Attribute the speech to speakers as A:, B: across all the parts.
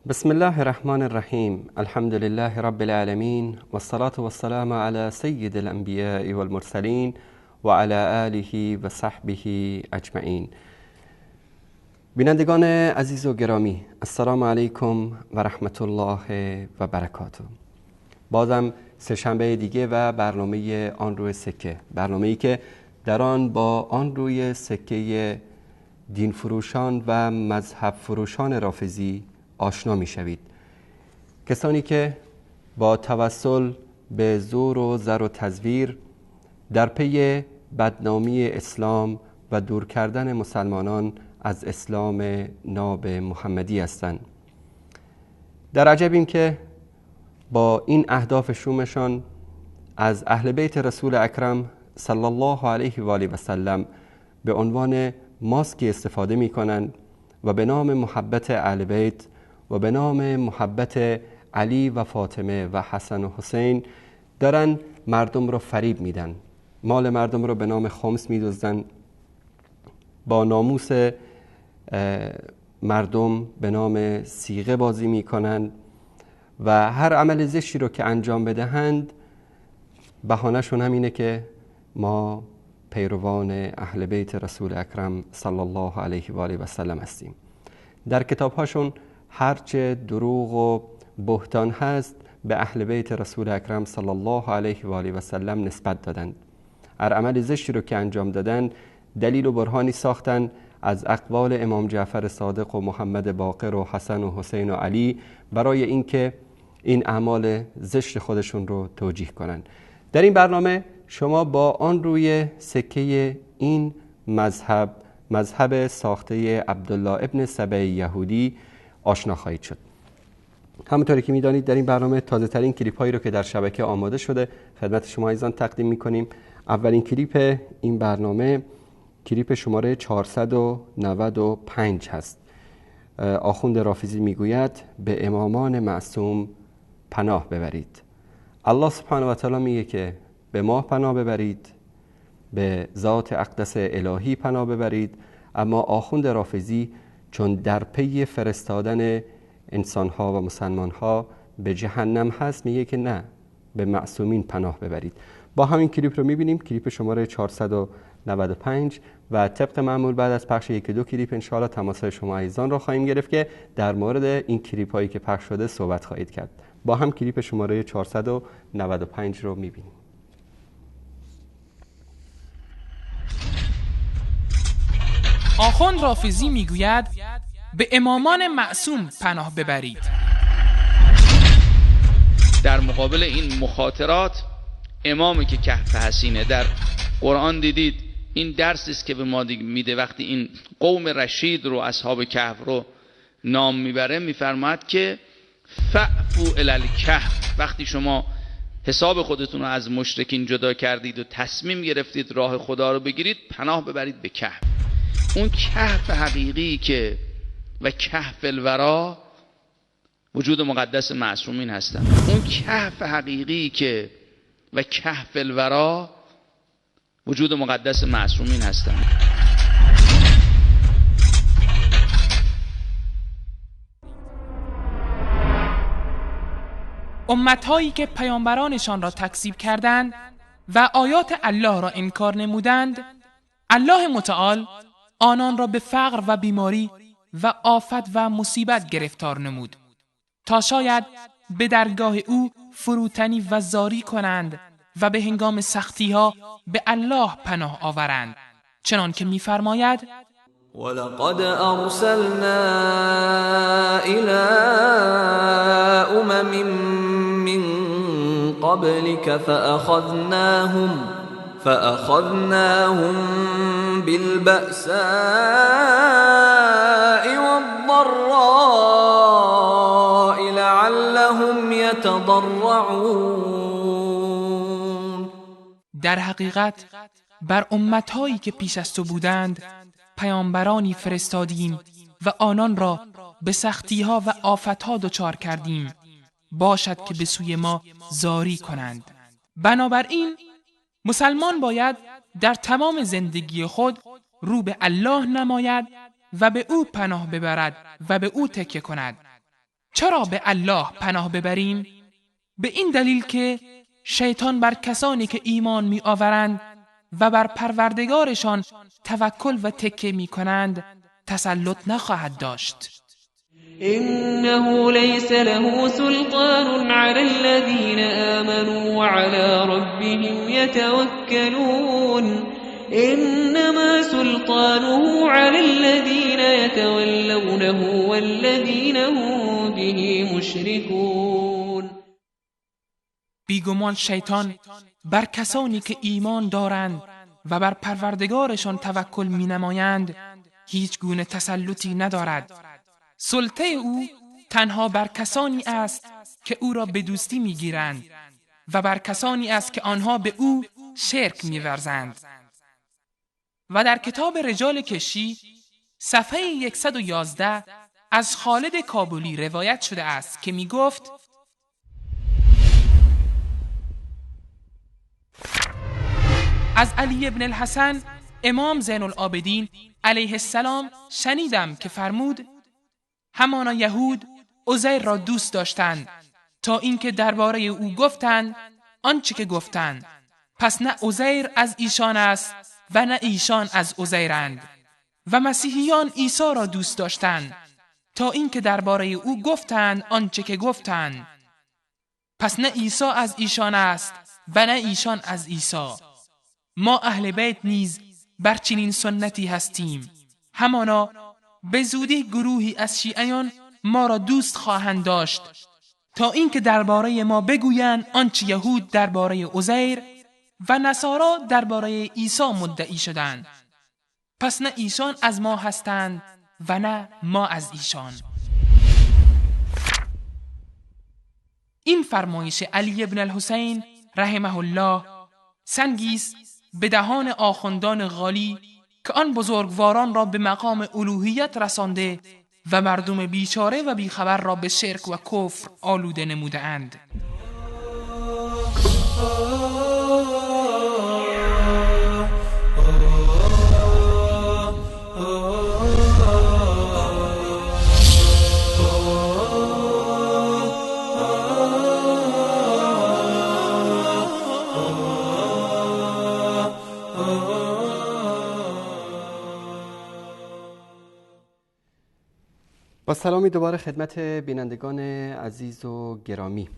A: بسم الله الرحمن الرحیم. الحمد لله رب العالمین والصلاة والسلام على سید الانبیاء والمرسلین وعلى آله و صحبه اجمعین. بینندگان عزیز و گرامی، السلام علیکم و رحمت الله و برکاته. بازم سه‌شنبه دیگه و برنامه آن روی سکه، برنامه‌ای که در آن با آن روی سکه دین فروشان و مذهب فروشان رافضی آشنا می شوید. کسانی که با توسل به زور و زر و تزویر در پی بدنامی اسلام و دور کردن مسلمانان از اسلام ناب محمدی هستند. در عجبیم که با این اهداف شومشان از اهل بیت رسول اکرم صلی الله علیه و آله و سلم به عنوان ماسکی استفاده می کنند و به نام محبت اهل بیت و به نام محبت علی و فاطمه و حسن و حسین دارن مردم رو فریب میدن، مال مردم رو به نام خمس میدزدن، با ناموس مردم به نام صیغه بازی میکنن و هر عمل زشتی رو که انجام بدهند بهانه‌شون هم اینه که ما پیروان اهل بیت رسول اکرم صلی الله علیه و آله و سلم هستیم. در کتابهاشون هرچه دروغ و بهتان هست به اهل بیت رسول اکرم صلی الله علیه و آله و سلم نسبت دادند. هر عمل زشتی رو که انجام دادن دلیل و برهانی ساختن از اقوال امام جعفر صادق و محمد باقر و حسن و حسین و علی برای اینکه این اعمال زشت خودشون رو توجیه کنند. در این برنامه شما با آن روی سکه این مذهب، مذهب ساخته عبدالله ابن سبع یهودی آشنا خواهید شد. همونطوری که میدانید در این برنامه تازه ترین کلیپ هایی رو که در شبکه آماده شده خدمت شما عزیزان تقدیم میکنیم. اولین کلیپ این برنامه کلیپ شماره 495 هست. آخوند رافضی میگوید به امامان معصوم پناه ببرید. الله سبحانه و تعالی میگه که به ما پناه ببرید، به ذات اقدس الهی پناه ببرید، اما آخوند رافضی چون در پی فرستادن انسانها و مسلمانها به جهنم هست میگه که نه، به معصومین پناه ببرید. با همین کلیپ رو میبینیم، کلیپ شماره 495 و طبق معمول بعد از پخش یکی دو کلیپ انشاءالله تماس شما عزیزان رو خواهیم گرفت که در مورد این کلیپ هایی که پخش شده صحبت خواهید کرد. با هم کلیپ شماره 495 رو میبینیم.
B: آخوند رافضی میگوید به امامان معصوم پناه ببرید.
C: در مقابل این مخاطرات امامی که کهف حسینه در قرآن دیدید، این درسی است که به ما میده. وقتی این قوم رشید رو، اصحاب کهف رو نام میبره، میفرماید که فعفو الی الکهف. وقتی شما حساب خودتون رو از مشرکین جدا کردید و تصمیم گرفتید راه خدا رو بگیرید، پناه ببرید به کهف. اون کهف حقیقی که و کهف الورا وجود مقدس معصومین هستن. اون کهف حقیقی که و کهف الورا وجود مقدس معصومین هستن.
B: امتهایی که پیامبرانشان را تکذیب کردند و آیات الله را انکار نمودند، الله متعال آنان را به فقر و بیماری و آفت و مصیبت گرفتار نمود تا شاید به درگاه او فروتنی و زاری کنند و به هنگام سختیها به الله پناه آورند، چنان که می‌فرماید:
D: ولقد ارسلنا الى امم من قبلك فأخذناهم بالبأساء والضراء لعلهم يتضرعون.
B: در حقیقت بر امتهایی که پیش از تو بودند پیامبرانی فرستادیم و آنان را به سختیها و آفتها دچار کردیم، باشد که به سوی ما زاری کنند. بنابراین مسلمان باید در تمام زندگی خود رو به الله نماید و به او پناه ببرد و به او تکیه کند. چرا به الله پناه ببریم؟ به این دلیل که شیطان بر کسانی که ایمان می آورند و بر پروردگارشان توکل و تکیه می کنند تسلط نخواهد داشت.
D: إنه ليس له سلطان على الذين آمنوا وعلى ربهم يتوكلون إنما سلطانه على الذين يتولونه والذين هم به مشركون.
B: بیگمان شیطان بر کسانی که ایمان دارند و بر پروردگارشان توکل می نمایند هیچ گونه تسلطی ندارد. سلطه او تنها بر کسانی است که او را به دوستی میگیرند و بر کسانی است که آنها به او شرک میورزند. و در کتاب رجال کشی صفحه 111 از خالد کابلی روایت شده است که میگفت: از علی ابن الحسن امام زین العابدین علیه السلام شنیدم که فرمود: همانا یهود عزیر را دوست داشتند تا اینکه درباره او گفتند آنچه که گفتند، پس نه عزیر از ایشان است و نه ایشان از عزیرند. و مسیحیان عیسی را دوست داشتند تا اینکه درباره او گفتند آنچه که گفتند، پس نه عیسی از ایشان است و نه ایشان از عیسی. ما اهل بیت نیز بر چنین سنتی هستیم. همانا به زودی گروهی از شیعیان ما را دوست خواهند داشت تا اینکه درباره ما بگویند آنچه یهود درباره عزیر و نصارا درباره عیسی مدعی شدند، پس نه ایشان از ما هستند و نه ما از ایشان. این فرمایش علی ابن الحسین رحمه الله سنگیست به دهان آخوندان غالی که آن بزرگواران را به مقام الوهیت رسانده و مردم بیچاره و بیخبر را به شرک و کفر آلوده نموده اند.
A: با سلامی دوباره خدمت بینندگان عزیز و گرامی.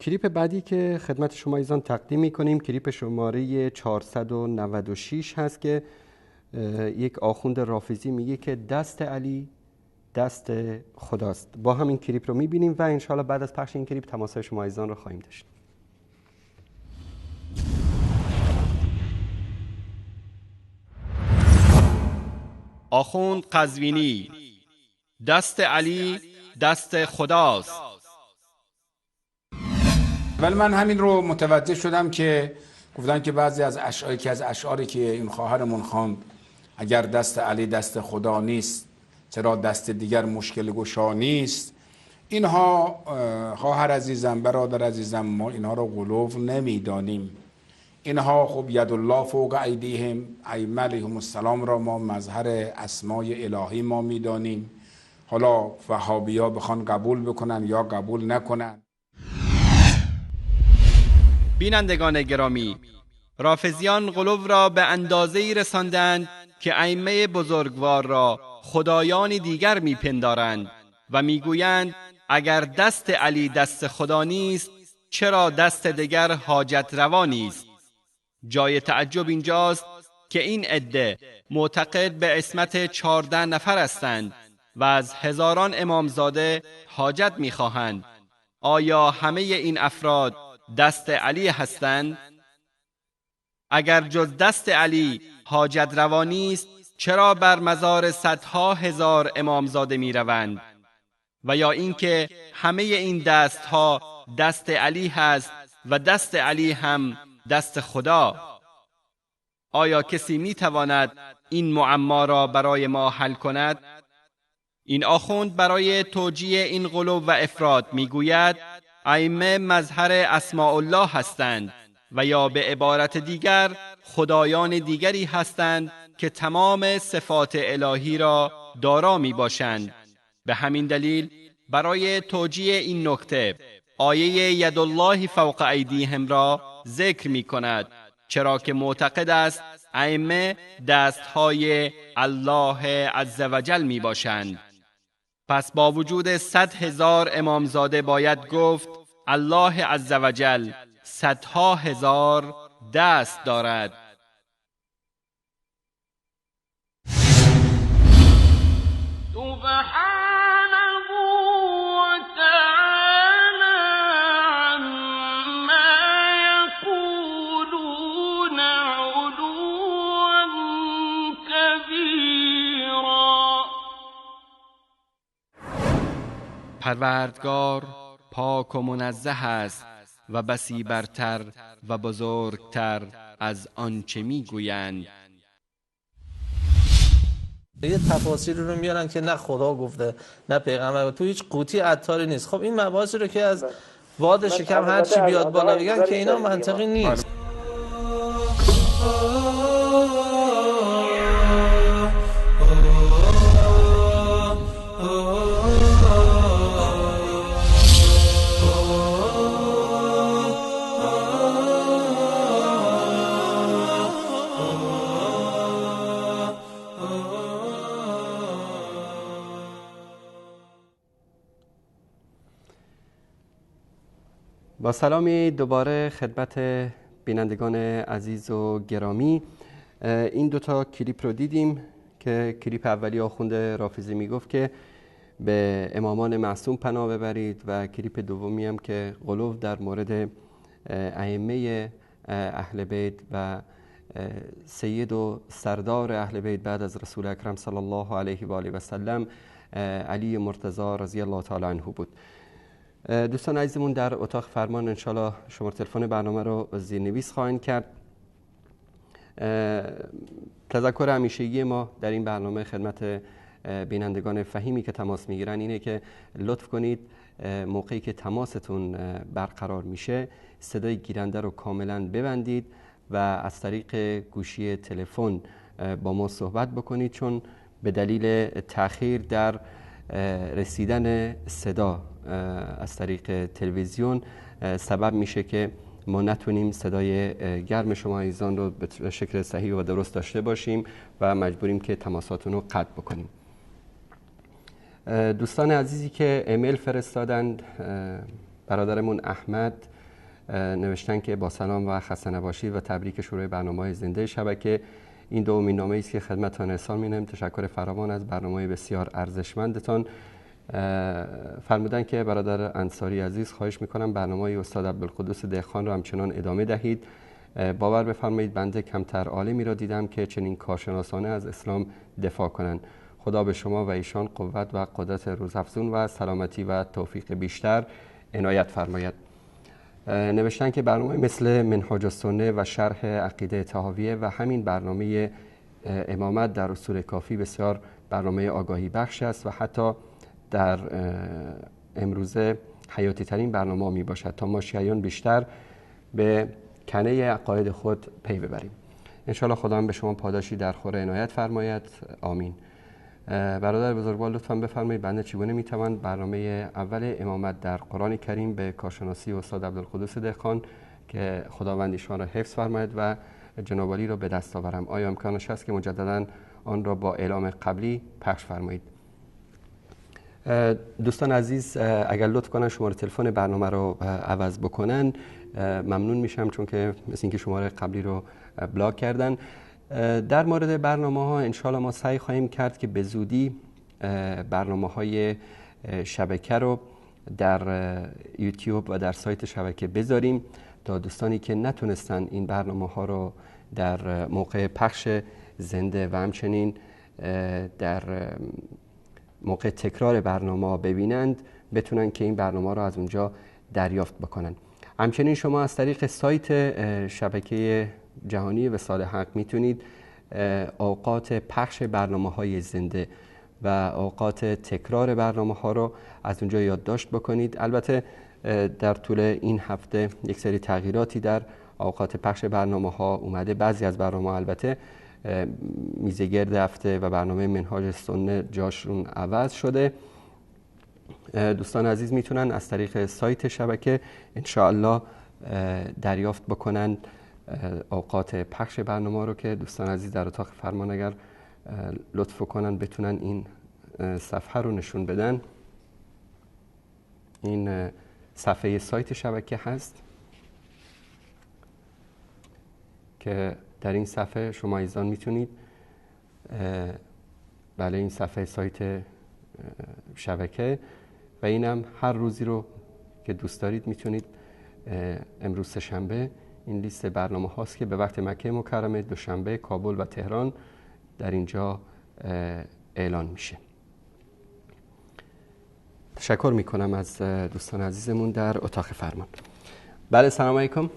A: کلیپ بعدی که خدمت شما عزیزان تقدیم می‌کنیم کلیپ شماره 496 هست که یک آخوند رافضی میگه که دست علی دست خداست. با همین کلیپ رو می‌بینیم و انشاءالله بعد از پخش این کلیپ تماس شما عزیزان رو خواهیم داشت.
E: آخوند قزوینی: دست علی دست خداست.
F: ولی من همین رو متوجه شدم که گفتن که بعضی از اشعاری که از اشعاری که این خواهرمون خواند، اگر دست علی دست خدا نیست چرا دست دیگر مشکل گشا نیست. اینها خواهر عزیزم، برادر عزیزم، ما اینها رو غلو نمیدانیم. اینها خب ید الله فوق ایدیهم، ائمه علیهم السلام را ما مظهر اسمای الهی ما میدانیم. حالا وهابیا بخوان قبول بکنن یا قبول نکنن.
E: بینندگان گرامی، رافضیان غلو را به اندازه‌ای رساندند که ائمه بزرگوار را خدایان دیگر میپندارند و میگویند اگر دست علی دست خدا نیست، چرا دست دیگر حاجت روا نیست؟ جای تعجب اینجاست که این عده معتقد به عصمت 14 نفر هستند و از هزاران امامزاده حاجت میخواهند. آیا همه این افراد دست علی هستند؟ اگر جز دست علی حاجت روا نیست، چرا بر مزار صدها هزار امامزاده میروند؟ و یا اینکه همه این دستها دست علی هست و دست علی هم دست خدا؟ آیا کسی میتواند این معما را برای ما حل کند؟ این آخوند برای توجیه این غلو و افراط میگوید ائمه مظهر اسماء الله هستند و یا به عبارت دیگر خدایان دیگری هستند که تمام صفات الهی را دارا می باشند. به همین دلیل برای توجیه این نکته آیه ید الله فوق ایدیهم را ذکر می کند، چرا که معتقد است ائمه دستهای الله عزوجل می باشند. پس با وجود 100,000 امامزاده باید گفت الله عزوجل صدها هزار دست دارد.
G: سبحانه وتعالى عما يقولون علوا كبيرا.
E: پروردگار پاک و منزه است و بسی برتر و بزرگتر از آنچه میگویند.
H: یه تفاسیر رو میارن که نه خدا گفته نه پیغمبر، تو هیچ قوطی عطاری نیست. خب این مباحثی رو که از باد شکم هر چی بیاد بالا بگن که اینا منطقی نیست.
A: با سلامی دوباره خدمت بینندگان عزیز و گرامی. این دوتا کلیپ رو دیدیم که کلیپ اولی آخوند رافضی میگفت که به امامان معصوم پناه ببرید و کلیپ دومی هم که غلو در مورد ائمه اهل بیت و سید و سردار اهل بیت بعد از رسول اکرم صلی الله علیه و آله و سلم علی مرتضی رضی الله تعالی عنه بود. دوستان عزیزمون در اتاق فرمان انشالله شماره تلفن برنامه رو زیرنویس خواهند کرد. تذکر همیشگی ما در این برنامه خدمت بینندگان فهیمی که تماس میگیرن اینه که لطف کنید موقعی که تماستون برقرار میشه صدای گیرنده رو کاملا ببندید و از طریق گوشی تلفن با ما صحبت بکنید، چون به دلیل تأخیر در رسیدن صدا از طریق تلویزیون سبب میشه که ما نتونیم صدای گرم شما عزیزان رو به شکل صحیح و درست داشته باشیم و مجبوریم که تماساتون رو قطع بکنیم. دوستان عزیزی که ایمیل فرستادند، برادرمون احمد نوشتن که با سلام و خسته نباشید و تبریک شروع برنامه‌های زنده شبکه. این دومین نامه‌ای است که خدمتتان ارسال می‌نماییم. تشکر فراوان از برنامه بسیار ارزشمندتان. فرمودن که برادر انصاری عزیز خواهش میکنم برنامه استاد عبدالقدوس دهخان را همچنان ادامه دهید. باور بفرمایید بنده کمتر عالمی را دیدم که چنین کارشناسانه از اسلام دفاع کنند. خدا به شما و ایشان قوت و قدرت روزافزون و سلامتی و توفیق بیشتر عنایت فرماید. نوشتن که برنامه مثل منهاج السنه و شرح عقیده طحاویه و همین برنامه امامت در اصول کافی بسیار برنامه آگاهی بخش است و حتی در امروزه حیاتی ترین برنامه می باشد تا ما شیعیان بیشتر به کنه عقاید خود پی ببریم. انشاءالله خدا هم به شما پاداشی در خور عنایت فرماید، آمین. برادر بزرگوار لطفاً بفرمایید بنده چگونه میتوان برنامه اول امامت در قرآن کریم به کارشناسی استاد عبدالقدوس دهقان که خداوند ایشان را حفظ فرماید و جناب عالی را به دست آورم؟ آیا امکانش هست که مجدداً آن را با اعلام قبلی پخش فرمایید؟ دوستان عزیز اگر لطف کنن شماره تلفن برنامه رو عوض بکنن ممنون میشم، چون که مثل اینکه شماره قبلی رو بلاک کردن. در مورد برنامه ها انشالله ما سعی خواهیم کرد که به زودی برنامه های شبکه رو در یوتیوب و در سایت شبکه بذاریم تا دوستانی که نتونستن این برنامه ها رو در موقع پخش زنده و همچنین در موقع تکرار برنامه ببینند بتونن که این برنامه رو از اونجا دریافت بکنن. همچنین شما از طریق سایت شبکه جهانی وصال حق میتونید اوقات پخش برنامه های زنده و اوقات تکرار برنامه ها رو از اونجا یادداشت بکنید. البته در طول این هفته یک سری تغییراتی در اوقات پخش برنامه ها اومده. بعضی از برنامه ها البته میزگرد هفته و برنامه منهاج سنه جاشون عوض شده. دوستان عزیز میتونن از طریق سایت شبکه انشاءالله دریافت بکنن اوقات پخش برنامه رو که دوستان عزیز در اتاق فرمان اگر لطف کنن بتونن این صفحه رو نشون بدن. این صفحه سایت شبکه هست که در این صفحه شما عزیزان میتونید، بله این صفحه سایت شبکه و اینم هر روزی رو که دوست دارید میتونید. امروز سه‌شنبه این لیست برنامه هاست که به وقت مکه مکرمه، دوشنبه، کابل و تهران در اینجا اعلان میشه. تشکر میکنم از دوستان عزیزمون در اتاق فرمان. بله سلام علیکم.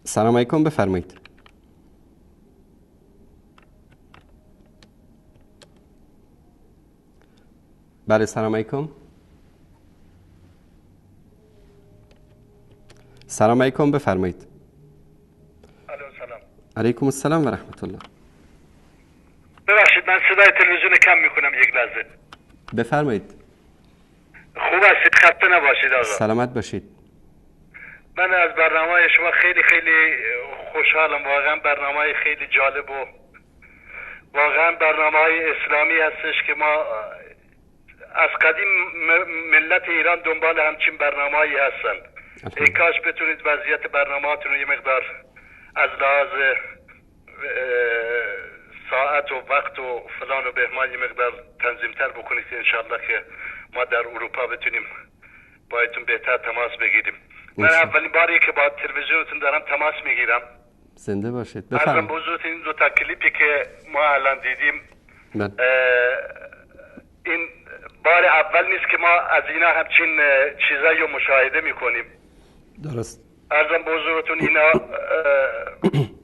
A: سلام علیکم، بفرمایید. بله سلام علیکم. سلام علیکم، بفرمایید.
I: الو سلام.
A: علیکم السلام و رحمت الله.
I: ببخشید من صدای تلویزیون کم میکنم یک لحظه.
A: بفرمایید.
I: خوب هستید؟ خسته نباشید آقا.
A: سلامت باشید.
I: من از برنامه شما خیلی خیلی خوشحالم، واقعا برنامه خیلی جالب و واقعا برنامه های اسلامی هستش که ما از قدیم ملت ایران دنبال همچین برنامه‌ای هستند. ای کاش بتونید وضعیت برنامه‌هاتون رو یه مقدار از لحاظ ساعت و وقت و فلان و بهمان یه مقدار تنظیمتر بکنید که انشالله که ما در اروپا بتونیم بایتون بهتر تماس بگیریم. من اولین باری که با تلویزیونتون دارم تماس میگیرم.
A: زنده باشید. بفرمایید.
I: عرضم به این دو تا کلیپی که ما الان دیدیم این بار اول نیست که ما از اینا همچین چیزایی رو مشاهده میکنیم.
A: درست.
I: عرضم به حضورتون اینا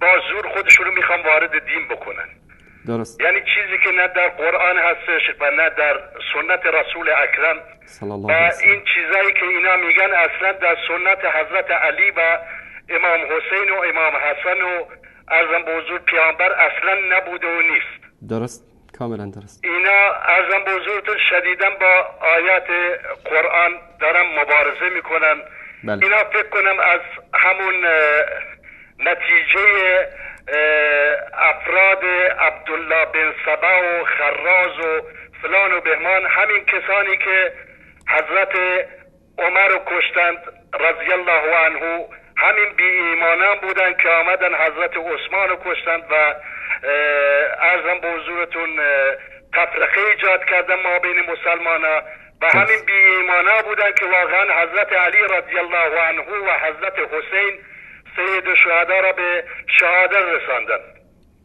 I: با زور خودشون رو میخوان وارد دین بکنن.
A: درست.
I: یعنی چیزی که نه در قرآن هستش و نه در سنت رسول اکرم و این چیزایی که اینا میگن اصلا در سنت حضرت علی و امام حسین و امام حسن و عرضم به حضور پیامبر اصلا نبوده و نیست.
A: درست. کاملا درست.
I: اینا عرضم به حضورتون شدیداً با آیات قرآن دارن مبارزه میکنن. بله. اینا فکر کنم از همون نتیجه افراد عبدالله بن سبا و خراز و فلان و بهمان، همین کسانی که حضرت عمر رو کشتند رضی الله عنه، همین بی ایمانان بودن که آمدن حضرت عثمان رو کشتند و عرضم به حضورتون تفرقه ایجاد کردن ما بین مسلمان ها و همین بی ایمانا بودن که واقعا حضرت علی رضی الله عنه و حضرت حسین سید شهدا را به شهادت رساندن.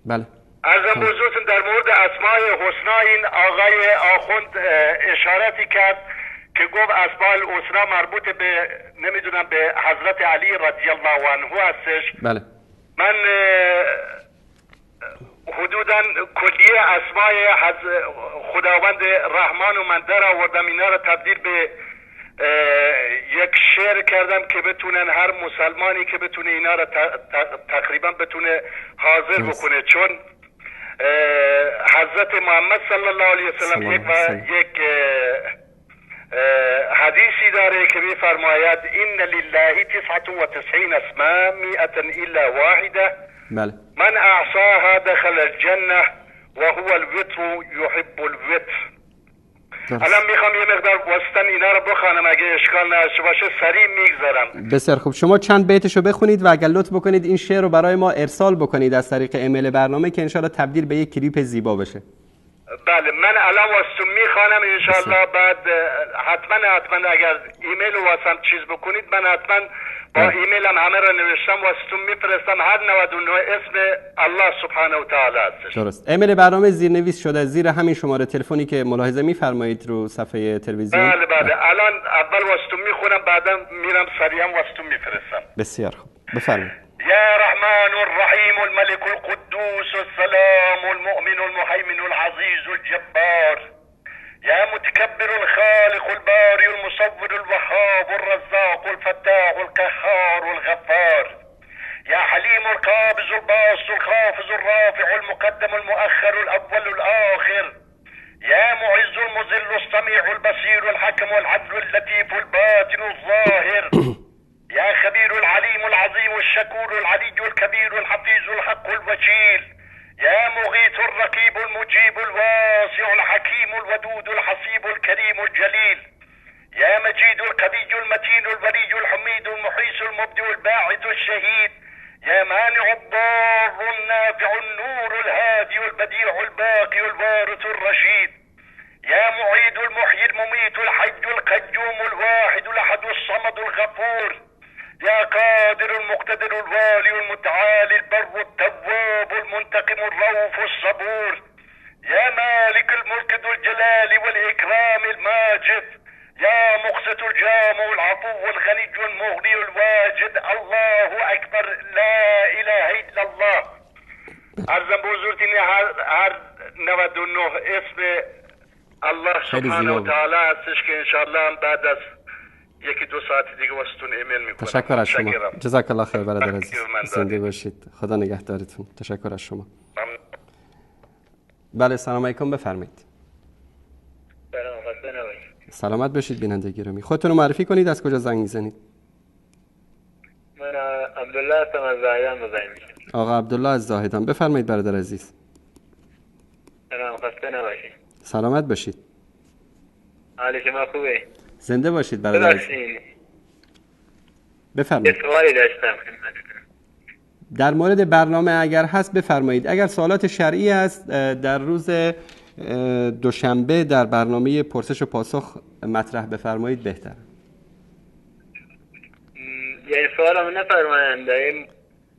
A: بله.
I: عرضم به حضورتون در مورد اسماء حسنا این آقای آخوند اشارتی کرد که گفت اسماء الحسنا مربوط به نمیدونم به حضرت علی رضی الله عنه هستش.
A: بله.
I: من حدوداً کلیه اسمای خداوند رحمان و من در آوردم، اینا رو تبدیل به یک شعر کردم که بتونن هر مسلمانی که بتونه اینا رو تقریبا بتونه حاضر بکنه، چون حضرت محمد صلی الله علیه وسلم یک حدیثی داره که میفرماید ان لله 99 اسما 100 الا واحده،
A: بله،
I: من اعصاها دخل الجنه وهو الوتر يحب الوتر. الان میخوام یه مقدار واسطن اینا رو بخوانم، اگه اشکال نداشته باشه سریع میگذارم.
A: بسیار خوب، شما چند بیتشو بخونید و اگر لطف بکنید این شعر رو برای ما ارسال بکنید از طریق ایمیل برنامه که انشالله تبدیل به یک کلیپ زیبا بشه.
I: بله، من الان واسطون میخوانم انشالله، بعد حتما اگر ایمیل رو واسم چیز بکنید من حتما با ایمیلم همه رو نوشتم واسطون میفرستم، هر 99 اسم الله سبحانه و تعالی هستش.
A: درست. ایمیل برنامه زیرنویس شده زیر همین شماره تلفنی که ملاحظه میفرمایید رو صفحه تلویزیون.
I: بله بله، الان اول واسطون میخونم بعدا میرم سریعا واسطون میفرستم.
A: بسیار خوب، بفرمایید.
I: یا رحمان الرحیم الملك القدوس السلام المؤمن المهيمن العزيز الجبار يا متكبر الخالق الباري المصور الوهاب الرزاق الفتاح القهار الغفار يا حليم القابض الباسط الخافض الرافع المقدم المؤخر الأول الآخر يا معز المذل السميع البصير الحكم العدل اللطيف الباطن الظاهر يا خبير العليم العظيم الشكور العلي الكبير الحفيظ الحق الوكيل يا مغيث الرقيب المجيب الواسع الحكيم الودود الحسيب الكريم الجليل يا مجيد القوي المتين الولي الحميد المحيص المبدئ الباعث الشهيد يا مانع الضار النافع النور الهادي البديع الباقي الوارث الرشيد يا معيد المحيي المميت الحي القيوم الواحد الأحد الصمد الغفور يا قادر المقتدر الوالي المتعالي البر التواب المنتقم الرؤوف الصبور يا مالك الملك ذو الجلال والإكرام الماجد يا مقسط الجامع العفو الغني المغني الواجد الله أكبر لا إله إلا الله. عرضم به حضورتون هر 99 اسم الله سبحانه و تعالی هستش که انشالله بعد از یکی دو ساعت دیگه واسطون ایمیل میکنم.
A: تشکر از شما، جزاک الله خیر برادر عزیز، زنده باشید، خدا نگهدارتون. تشکر از شما. بله، سلام علیکم، بفرمایید. سلامت باشید بیننده گرامی، خودتون رو معرفی کنید، از کجا زنگ میزنید؟
J: من عبدالله هستم از زاهدان زنگ میزنم.
A: آقا عبدالله از زاهدان، بفرمایید برادر عزیز.
J: سلام، خسته نباشید.
A: سلامت باشید.
J: حال شما خوبه؟
A: زنده باشید برادر. بفرمایید.
J: سوالی داشتم خدمتتون.
A: در مورد برنامه اگر هست بفرمایید، اگر سوالات شرعی است در روز دوشنبه در برنامه پرسش و پاسخ مطرح بفرمایید بهتر.
J: یعنی سوالم نفرمایند،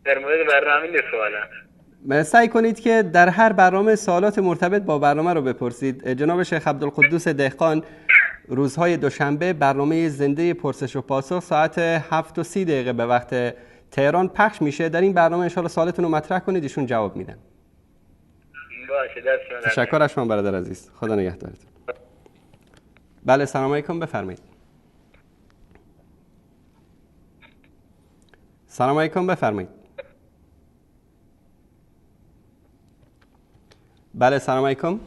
J: در مورد برنامه نیست سوالم.
A: سعی کنید که در هر برنامه سوالات مرتبط با برنامه رو بپرسید. جناب شیخ عبدالقدوس دهقان روزهای دوشنبه برنامه زنده پرسش و پاسخ ساعت 7:30 به وقت تهران پخش میشه. در این برنامه انشاءالله سوالتون رو مطرح کنید، ایشون جواب میدن.
J: باشه، دست
A: تشکر از شما برادر عزیز، خدا نگهدارتون. بله، سلام علیکم، بفرمایید. سلام علیکم، بفرمایید. بله، سلام علیکم.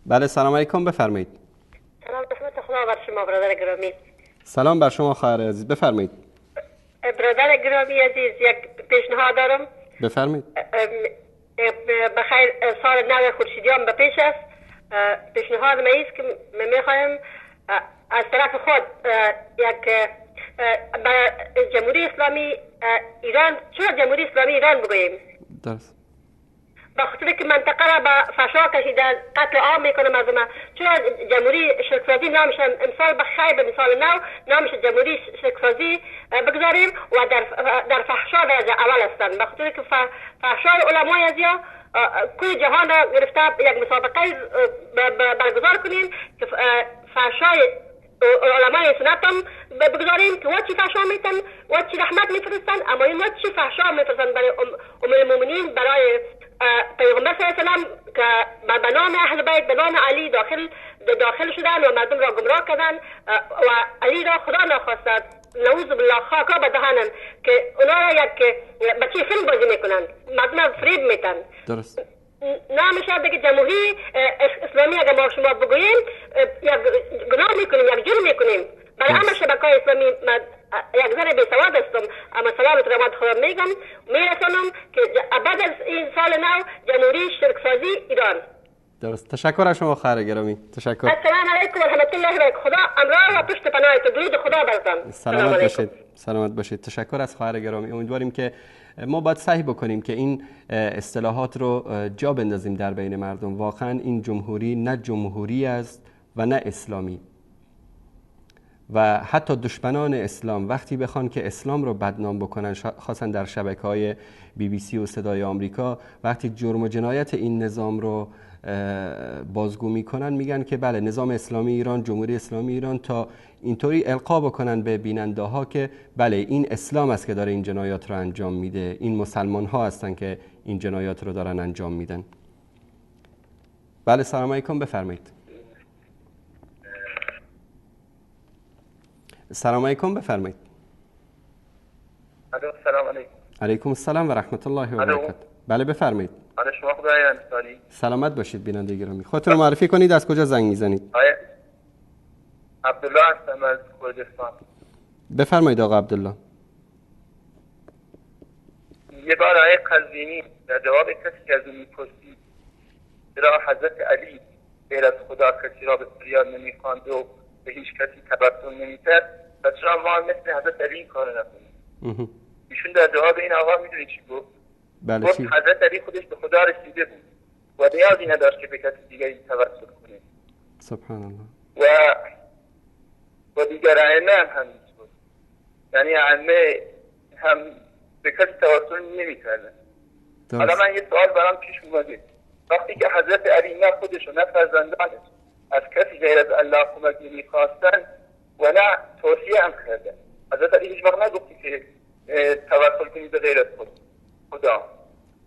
A: بله، سلام علیکم، بفرمایید.
K: سلام رحمت خدا بر شما برادر گرامی.
A: سلام بر شما خواهر عزیز، بفرمایید.
K: برادر گرامی عزیز، یک پیشنهاد دارم.
A: بفرمایید.
K: بخیر، سال نو خورشیدیان به پیش است. پیشنهاد من است که میخوایم از طرف خود یک جمهوری اسلامی ایران، چرا جمهوری اسلامی ایران بگوییم؟
A: درست.
K: به خاطر که منطقه را به فشا کشیده، قتل عام میکنه مردم. چرا جمهوری شرکسازی نامش امسال به خیر به مثال نو نامش جمهوری شرکسازی بگذاریم و در فحشا درجه اول هستند. به خاطر که فحشای علمای ازیا کل جهان را گرفته، یک مسابقه برگزار کنیم که فحشای علمای سنت هم بگذاریم که وچی فحشا میتن، وچی رحمت میفرستن، اما این وچی فحشا میفرستن برای ام المؤمنین، برای پیغمبر صلی الله علیه و سلم که به نام اهل بیت، به نام علی داخل شدن و مردم را گمراه کردن و علی را خدا نخواست، نعوذ بالله، خاکا به دهنن که اونا را یک بچه فیلم بازی میکنن، مردم فریب میتن.
A: درست
K: نمیشه دیگه جمهوری اسلامی اگر ما شما بگوییم یک گناه میکنیم، یک جرم میکنیم. برای همه شبکه اسلامی من یک ذره بی سواد هستم، اما سلامت رحمت خدا میگم میرسانم که بعد از این سال نو جمهوری شرک سازی ایران.
A: درست. تشکر از شما خواهر گرامی. تشکر.
K: السلام علیکم و رحمت الله و برکاته. خدا امراه و پشت پناه تو، درود خدا برتان.
A: سلامت باشید. سلامت باشید. تشکر از خواهر گرامی. امیدواریم که ما باید سعی بکنیم که این اصطلاحات رو جا بندازیم در بین مردم. واقعا این جمهوری نه جمهوری است و نه اسلامی، و حتی دشمنان اسلام وقتی بخوان که اسلام رو بدنام بکنن، خاصا در شبکه‌های BBC و صدای آمریکا، وقتی جرم و جنایت این نظام رو بازگو میکنن، میگن که بله نظام اسلامی ایران، جمهوری اسلامی ایران، تا اینطوری القا بکنن به بیننده ها که بله این اسلام است که داره این جنایات رو انجام میده، این مسلمان ها هستن که این جنایات رو دارن انجام میدن. بله سلام علیکم، بفرمایید. سلام علیکم، بفرمایید.
J: سلام علیکم.
A: علیکم السلام و رحمت الله و برکاته. بله بفرمایید.
J: حال شما خوبه آقای انصاری؟
A: سلامت باشید بیننده گرامی. خودتون رو معرفی کنید، از کجا زنگ میزنید؟
J: آقای عبدالله هستم از کردستان.
A: بفرمایید آقا عبدالله.
J: یه بار آقای قزوینی در جواب کسی که از او میپرسید چرا حضرت علی غیر از خدا کسی را به فریاد نمیخواند و به هیچ کسی تبسم نمیکرد و چرا ما مثل حضرت علی این کارو نکنیم، ایشون در جواب این آقا میدونی چی گفت؟
A: بله
J: گفت حضرت علی خودش به خدا رسیده بود و نیازی نداشت که به کسی دیگری توسل کنه.
A: سبحان الله.
J: و دیگر ائمه هم همینطور، یعنی ائمه هم به کسی توسل نمیکردن. حالا من یه سوال برام پیش اومده، وقتی که حضرت علی نه خودش و نه فرزندانش از کسی غیر از الله کمک نمیخواستن و نه توصیه هم کردن، حضرت علی هیچ وقت نگفتی که توسل کنید به غیر از خدا.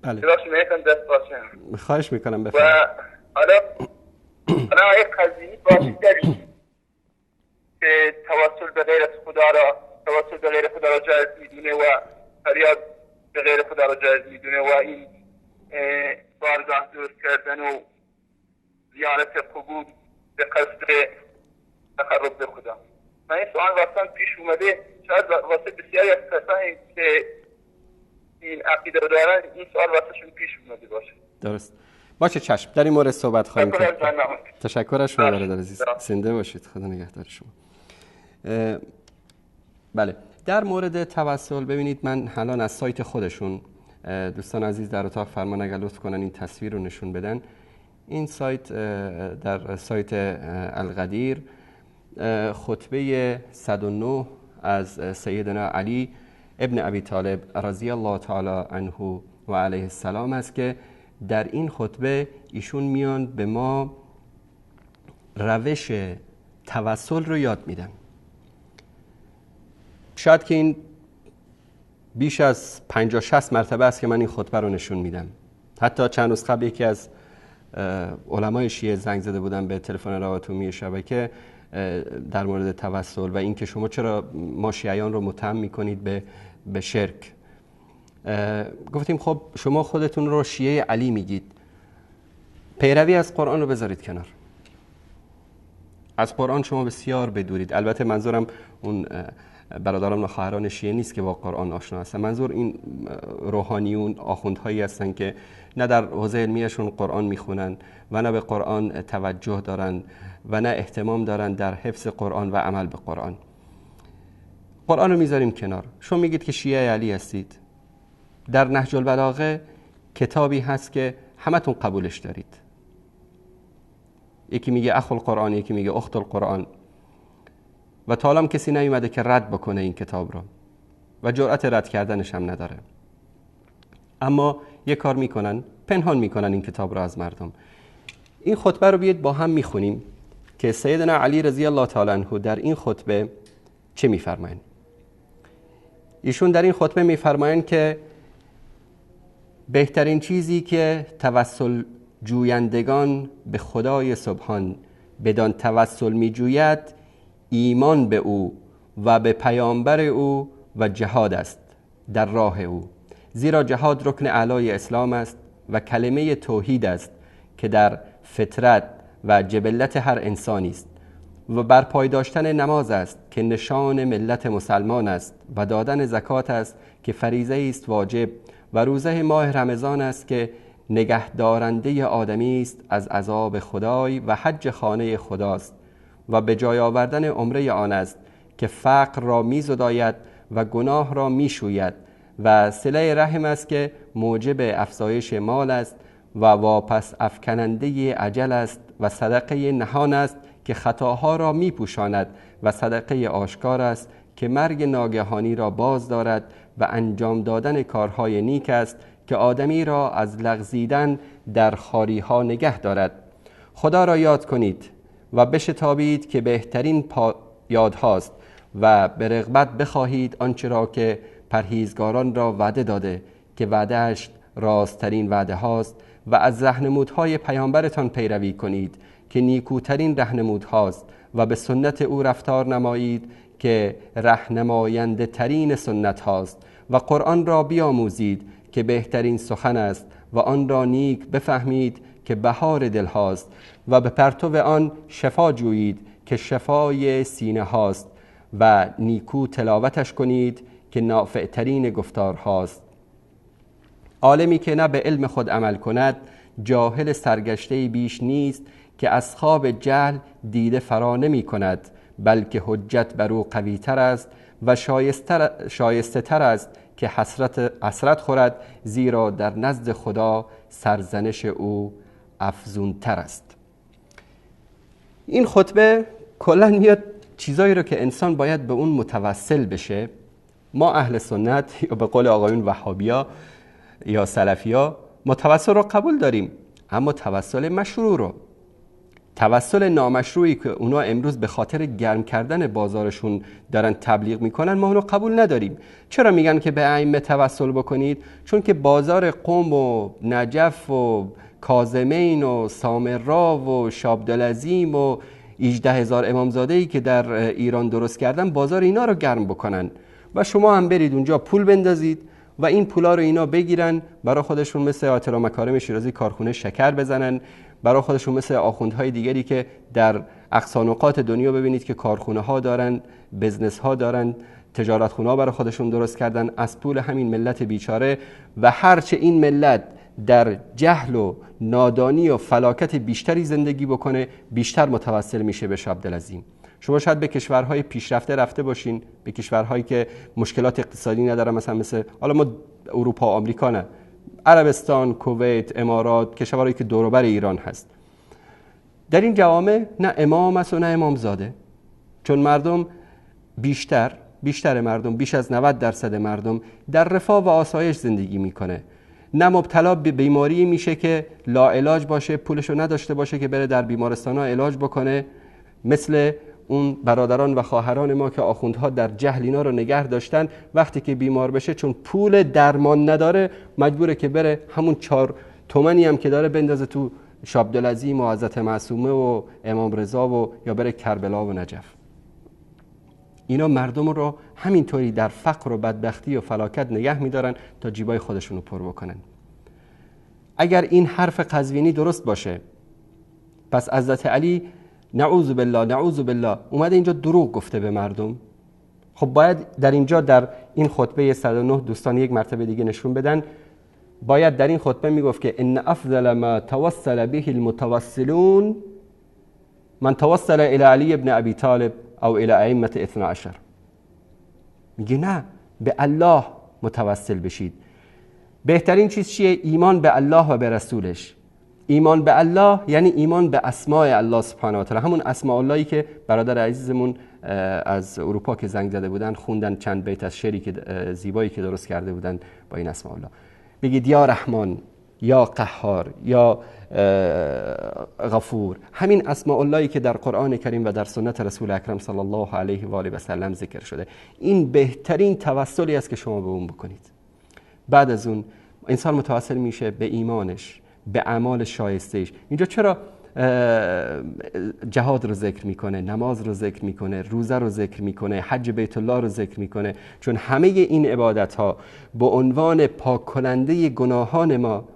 A: بله.
J: ببخشید من یکم دست باشم.
A: خواهش میکنم بفرمایید.
J: و حالا آقای قزوینی باشه دلیل که توسل به غیر از خدا را، توسل به غیر خدا را جایز میدونه و فریاد به غیر خدا را جایز میدونه و این بارگاه درست کردن و زیارت قبور به قصد تقرب به خدا. من این سوال واسه پیش اومده، شاید واسه بسیاری از کسانی که این عقیده دارن این سوال واسهشون پیش اومده باشه.
A: درست باشه، چشم، در این مورد صحبت خواهیم کرد. تشکر از شما برادر عزیز، زنده باشید، خدا نگهدار شما. بله در مورد توسل ببینید، من الان از سایت خودشون، دوستان عزیز در اتاق فرمان اگر لطف کنن این تصویر رو نشون بدن، این سایت در سایت القدیر خطبه 109 از سیدنا علی ابن ابی طالب رضی الله تعالی عنه و علیه السلام است که در این خطبه ایشون میان به ما روش توسل رو یاد میدن. شاید که این بیش از 50-60 مرتبه است که من این خطبه رو نشون میدم. حتی چند روز قبل یکی از علمای شیعه زنگ زده بودن به تلفن روابط عمومی شبکه در مورد توسل و اینکه شما چرا ما شیعیان رو متهم میکنید به شرک. گفتیم خب شما خودتون رو شیعه علی میگید، پیروی از قرآن رو بذارید کنار، از قرآن شما بسیار بدورید. البته منظورم اون برادران و خواهران شیعه نیست که با قرآن آشنا هستن، منظور این روحانیون، آخوندهایی هستن که نه در حوزه علمیشون قرآن میخونن و نه به قرآن توجه دارن و نه اهتمام دارن در حفظ قرآن و عمل به قرآن. قرآن رو میذاریم کنار. شما میگید که شیعه علی هستید، در نهج البلاغه کتابی هست که همتون قبولش دارید، یکی میگه اخو القرآن، یکی میگه اخت القرآن، و تا حالا کسی نیومده که رد بکنه این کتاب رو و جرأت رد کردنش هم نداره. اما یه کار میکنن، پنهان میکنن این کتاب رو از مردم. این خطبه رو بیاید با هم میخونیم که سیدنا علی رضی الله تعالی عنه در این خطبه چه می‌فرمایند. ایشون در این خطبه می‌فرمایند که بهترین چیزی که توسل جویندگان به خدای سبحان بدان توسل می‌جوید ایمان به او و به پیامبر او و جهاد است در راه او، زیرا جهاد رکن اعلای اسلام است و کلمه توحید است که در فطرت و جبلت هر انسانی است و برپای داشتن نماز است که نشان ملت مسلمان است و دادن زکات است که فریضه است واجب و روزه ماه رمضان است که نگهدارنده آدمی است از عذاب خدای و حج خانه خداست و به جای آوردن عمره آن است که فقر را می‌زداید و گناه را می‌شوید و صله رحم است که موجب افزایش مال است و واپس افکننده اجل است و صدقه نهان است که خطاها را میپوشاند و صدقه آشکار است که مرگ ناگهانی را باز دارد و انجام دادن کارهای نیک است که آدمی را از لغزیدن در خاریها نگه دارد. خدا را یاد کنید و بشتابید که بهترین یاد هاست و به رغبت بخواهید آنچه را که پرهیزگاران را وعده داده که وعده‌اش راستترین وعده هاست و از رهنمودهای پیامبرتان پیروی کنید که نیکوترین رهنمود هاست و به سنت او رفتار نمایید که رهنماینده ترین سنت هاست و قرآن را بیاموزید که بهترین سخن است و آن را نیک بفهمید که بهار دل هاست و به پرتو آن شفا جویید که شفای سینه هاست و نیکو تلاوتش کنید که نافع ترین گفتار هاست. عالمی که نه به علم خود عمل کند جاهل سرگشته بیش نیست که از خواب جهل دیده فرا نمی کند، بلکه حجت بر او قوی تر است و شایسته تر است که حسرت خورد، زیرا در نزد خدا سرزنش او افزون تر است. این خطبه کلا میاد چیزایی رو که انسان باید به اون متوسل بشه. ما اهل سنت یا به قول آقایون وهابیا یا سلفیا ما توسل رو قبول داریم، اما توسل مشروع رو، توسل نامشروعی که اونا امروز به خاطر گرم کردن بازارشون دارن تبلیغ میکنن ما اونو قبول نداریم. چرا میگن که به ائمه توسل بکنید؟ چون که بازار قم و نجف و کاظمین و سامرا و شابدالعظیم و 18,000 امامزاده‌ای که در ایران درست کردن بازار اینا رو گرم بکنن و شما هم برید اونجا پول بندازید و این پولا رو اینا بگیرن برای خودشون، مثل آیت الله مکارم شیرازی کارخونه شکر بزنن برای خودشون، مثل آخوندهای دیگری که در اقصا نقاط دنیا ببینید که کارخونه ها دارن، business ها دارن، تجارت خونه ها برای خودشون درست کردن از پول همین ملت بیچاره. و هرچه این ملت در جهل و نادانی و فلاکت بیشتری زندگی بکنه بیشتر متوسل میشه به شاه عبدالعظیم. شما شاید به کشورهای پیشرفته رفته باشین، به کشورهایی که مشکلات اقتصادی ندارن، مثلا مثل حالا ما اروپا، آمریکا نه، عربستان، کویت، امارات، کشورهایی که دور و بر ایران هست. در این جوامع نه امام است و نه امامزاده، چون مردم بیشتر مردم، بیش از 90% مردم در رفاه و آسایش زندگی میکنه. نه مبتلا به بیماری میشه که لاعلاج باشه، پولشو نداشته باشه که بره در بیمارستان‌ها علاج بکنه، مثل اون برادران و خواهران ما که آخوندها در جهل اینا رو نگه داشتن، وقتی که بیمار بشه چون پول درمان نداره مجبوره که بره همون 4 تومنی هم که داره بندازه تو شاه عبدالعظیم و حضرت معصومه و امام رضا و یا بره کربلا و نجف. اینا مردم رو همینطوری در فقر و بدبختی و فلاکت نگه میدارن تا جیبای خودشون رو پر بکنن. اگر این حرف قزوینی درست باشه، پس حضرت علی نعوذ بالله نعوذ بالله اومده اینجا دروغ گفته به مردم. خب باید در اینجا در این خطبه 109 دوستان یک مرتبه دیگه نشون بدن، باید در این خطبه میگفت که ان افضل ما توسل به المتوسلون من توسل الى علی ابن ابی طالب او الى ائمه 12. میگه نه، به الله متوسل بشید. بهترین چیز چیه؟ ایمان به الله و به رسولش. ایمان به الله یعنی ایمان به اسماء الله سبحانه و تعالی، همون اسماء اللهی که برادر عزیزمون از اروپا که زنگ زده بودن خوندن چند بیت از شعری که زیبایی که درست کرده بودن با این اسماء الله. بگید یا رحمان، یا قهار یا غفور، همین اسماء اللهی که در قرآن کریم و در سنت رسول اکرم صلی الله علیه و آله و سلم ذکر شده، این بهترین توسلی است که شما به اون بکنید. بعد از اون انسان متوسل میشه به ایمانش، به اعمال شایستهش. اینجا چرا جهاد رو ذکر میکنه، نماز رو ذکر میکنه، روزه رو ذکر میکنه، حج بیت الله رو ذکر میکنه؟ چون همه این عبادت ها به عنوان پاک کننده گناهان ما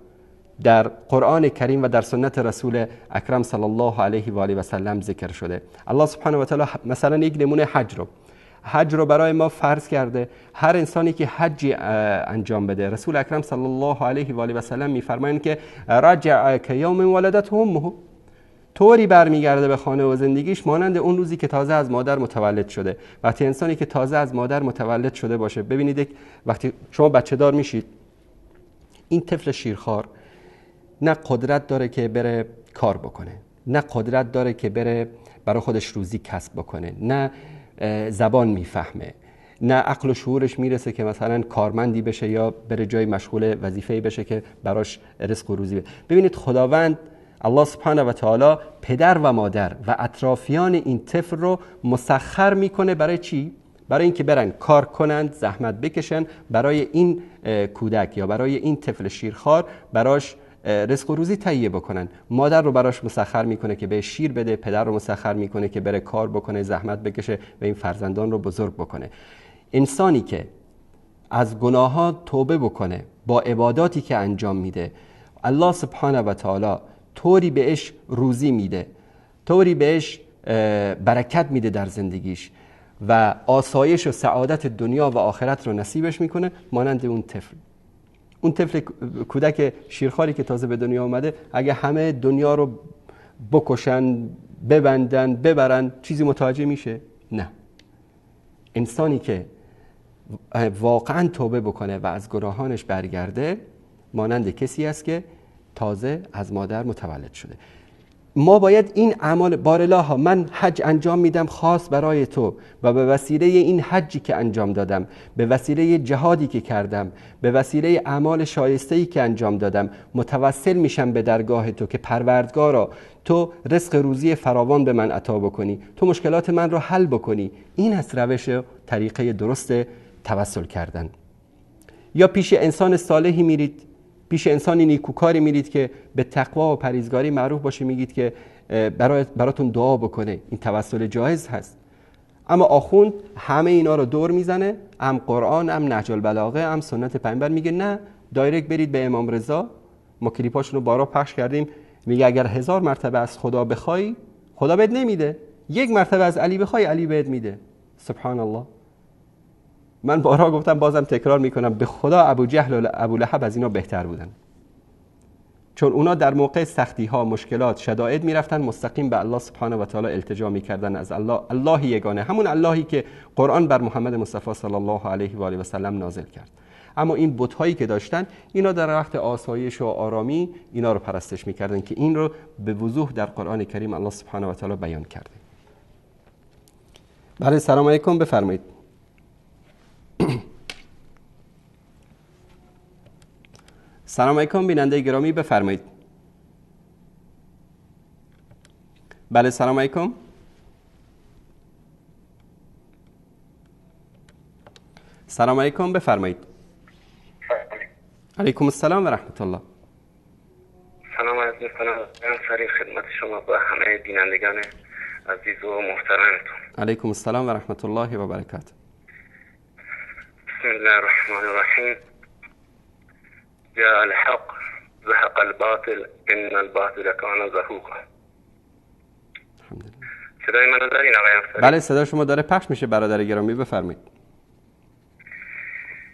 A: در قرآن کریم و در سنت رسول اکرم صلی الله علیه و آله و سلم ذکر شده. الله سبحانه و تعالی مثلا یک نمونه حج رو برای ما فرض کرده. هر انسانی که حج انجام بده، رسول اکرم صلی الله علیه و آله و سلم میفرمایند که رجع کیوم ولدته امه، طوری برمیگرده به خانه و زندگیش مانند اون روزی که تازه از مادر متولد شده. وقتی انسانی که تازه از مادر متولد شده باشه، ببینید وقتی شما بچه دار میشید، این طفل شیرخوار نه قدرت داره که بره کار بکنه، نه قدرت داره که بره برای خودش روزی کسب بکنه، نه زبان میفهمه، نه عقل و شعورش میرسه که مثلا کارمندی بشه یا بره جای مشغول وظیفه‌ای بشه که براش رزق و روزی بده. ببینید خداوند الله سبحانه و تعالی پدر و مادر و اطرافیان این طفل رو مسخر میکنه. برای چی؟ برای اینکه برن کار کنند، زحمت بکشن برای این کودک یا برای این طفل شیرخوار، براش رزق و روزی تهیه بکنن. مادر رو براش مسخر میکنه که به شیر بده، پدر رو مسخر میکنه که بره کار بکنه، زحمت بکشه و این فرزندان رو بزرگ بکنه. انسانی که از گناهات توبه بکنه با عباداتی که انجام میده، الله سبحانه و تعالی طوری بهش روزی میده، طوری بهش برکت میده در زندگیش و آسایش و سعادت دنیا و آخرت رو نصیبش میکنه، مانند اون طفل. اون طفل کودک شیرخواری که تازه به دنیا آمده، اگه همه دنیا رو بکشن، ببندن، ببرن، چیزی متوجه میشه؟ نه. انسانی که واقعا توبه بکنه و از گناهانش برگرده، مانند کسی است که تازه از مادر متولد شده. ما باید این اعمال، بارالله من حج انجام میدم خاص برای تو و به وسیله این حجی که انجام دادم، به وسیله جهادی که کردم، به وسیله اعمال شایسته‌ای که انجام دادم، متوسل میشم به درگاه تو که پروردگارا تو رزق روزی فراوان به من عطا بکنی، تو مشکلات من رو حل بکنی. این است روش طریقه درست توسل کردن. یا پیش انسان صالحی میرید، پیش انسانی نیکوکاری میرید که به تقوا و پرهیزگاری معروف باشه، میگید که براتون دعا بکنه. این توسل جایز هست. اما آخوند همه اینا رو دور میزنه، هم قرآن، هم نهج البلاغه، هم سنت پیامبر، میگه نه، direct برید به امام رضا. ما کلیپاشون رو بارا پخش کردیم. میگه اگر 1000 مرتبه از خدا بخوای، خدا بهت نمیده. 1 مرتبه از علی بخوای، علی بهت میده. سبحان الله. من بارها گفتم، بازم تکرار میکنم، به خدا ابو جهل و ابو لهب از اینا بهتر بودن، چون اونا در موقع سختی ها، مشکلات، شدائد میرفتن مستقیم به الله سبحانه و تعالی التجا میکردن از الله، الله یگانه، همون اللهی که قرآن بر محمد مصطفی صلی الله علیه و آله و سلم نازل کرد. اما این بت هایی که داشتن، اینا در وقت آسایش و آرامی اینا رو پرستش میکردن که این رو به وضوح در قرآن کریم الله سبحانه و تعالی بیان کرده. بله، سلام علیکم، بفرمایید. سلام علیکم بیننده گرامی، بفرمایید. بله، سلام علیکم. سلام علیکم، بفرمایید. علیکم السلام و رحمت الله.
L: سلام عرض می‌کنم سریع خدمت شما و همه بینندگان عزیز و محترمتون.
A: علیکم السلام و رحمت الله و برکاته.
L: بسم الله الرحمن الرحیم. جاء الحق زهق الباطل ان الباطل کان زهوقا.
A: الحمدلله.
L: صدای منو دارین آقای انصاری؟
A: بله، صدای شما داره پخش میشه برادر گرامی، بفرمایید.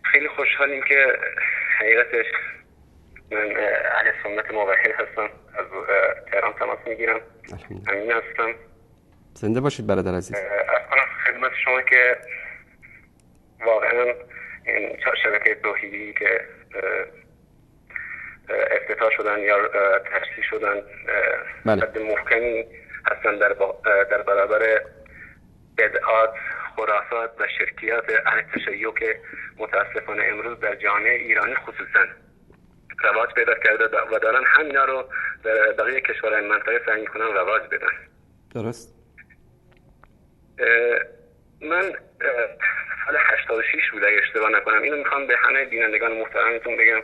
L: خیلی خوشحالیم که حقیقتش من اهل سنت موحد هستم، از تهران تماس میگیرم. امین هستم.
A: زنده باشید برادر عزیز.
L: از کنم خدمت شما که واقعا این شبکه توحیدی که افتتاح شدن یا تشکیل شدن، بله، محکمی هستن در برابر بدعات، خرافات و شرکیات اهل تشیع که متاسفانه امروز در جامعه ایرانی خصوصا رواج پیدا کرده و دارن همینا رو در بقیه کشورهای منطقه سعی میکنن رواج بدن.
A: درست.
L: من سال 86 بود اگه اشتباه نکنم، اینو میخوام به همه بینندگان محترمتون بگم،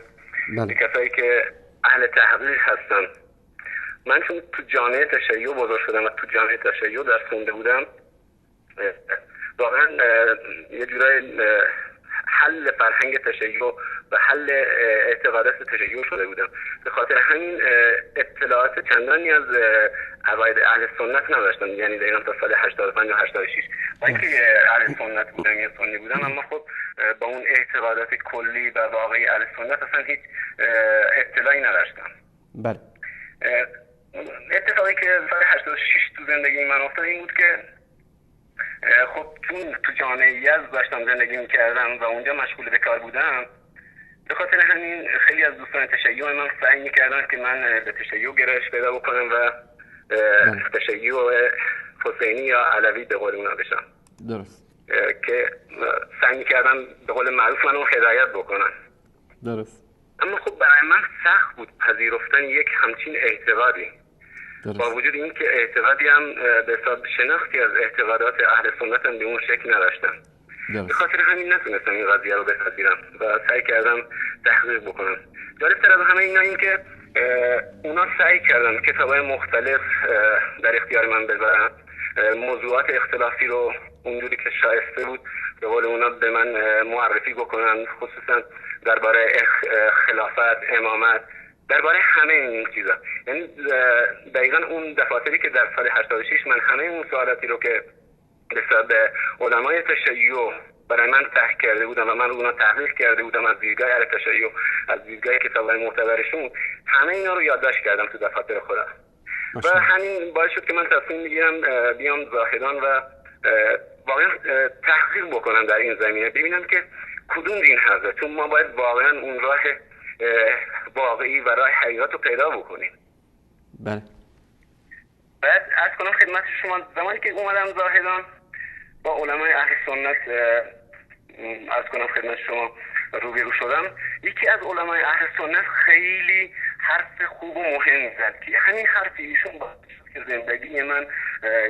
L: به کسایی که اهل تحقیق هستن. من چون تو جامعه تشیع بزرگ شدم و تو جامعه تشیع درس خونده بودم، واقعا یه جورای حل فرهنگ تشیع و حل اعتقادات تشیع شده بودم. به خاطر همین اطلاعات چندانی از عقاید اهل سنت نداشتم، یعنی دقیقا تا سال 85 و 86 با اینکه اهل سنت بودم یا سنی بودم، اما خب با اون اعتقادات کلی و واقعی اهل سنت اصلا هیچ اطلاعی نداشتم.
A: بله.
L: اتفاقی که سال 86 تو زندگی من افتاد این بود که خب چون تو جامعه یزد داشتم زندگی میکردم و اونجا مشغول به کار بودم، به خاطر همین خیلی از دوستان تشیع من سعی میکردن که من به تشیع گرایش پیدا بکنم و تشیع حسینی یا علوی به قول اونا بشم.
A: درست.
L: که سعی میکردن به قول معروف منو هدایت بکنن.
A: درست.
L: اما خب برای من سخت بود پذیرفتن یک همچین اعتقادی. با وجود این که اعتقادی هم به حساب شناختی از اعتقادات اهل سنت هم به اون شکل نداشتم. به خاطر همین نتونستم این قضیه رو بپذیرم و سعی کردم تحقیق بکنم. جالب‌تر از همه اینا این که اونا سعی کردن کتاب‌های مختلف در اختیار من بذارن، موضوعات اختلافی رو اونجوری که شایسته بود به قول اونا به من معرفی بکنن، خصوصا درباره خلافت، امامت، درباره همه این چیزا. یعنی دقیقا اون دفاتری که در سال 86 من همه اون سوالاتی رو که به علمای تشیع برای من طرح کرده بودم و من اونا تحقیق کرده بودم از دیدگاه اهل تشیع، از دیدگاه کتاب‌های معتبرشون، همه اینا رو یادداشت کردم تو دفاتر خودم. و همین باعث شد که من تصمیم میگیرم بیام زاهدان و واقعا تحقیق بکنم در این زمینه، ببینم که کدوم دین حقه، چون ما باید واقعا اون راه واقعی و راه حقیقت رو پیدا بکنیم.
A: بله.
L: بعد عرض کنم خدمت شما، زمانی که اومدم زاهدان با علمای اهل سنت عرض کنم خدمت شما روبرو شدم، یکی از علمای اهل سنت خیلی حرف خوب و مهم زد که همین حرف ایشون باعث شد که زندگی من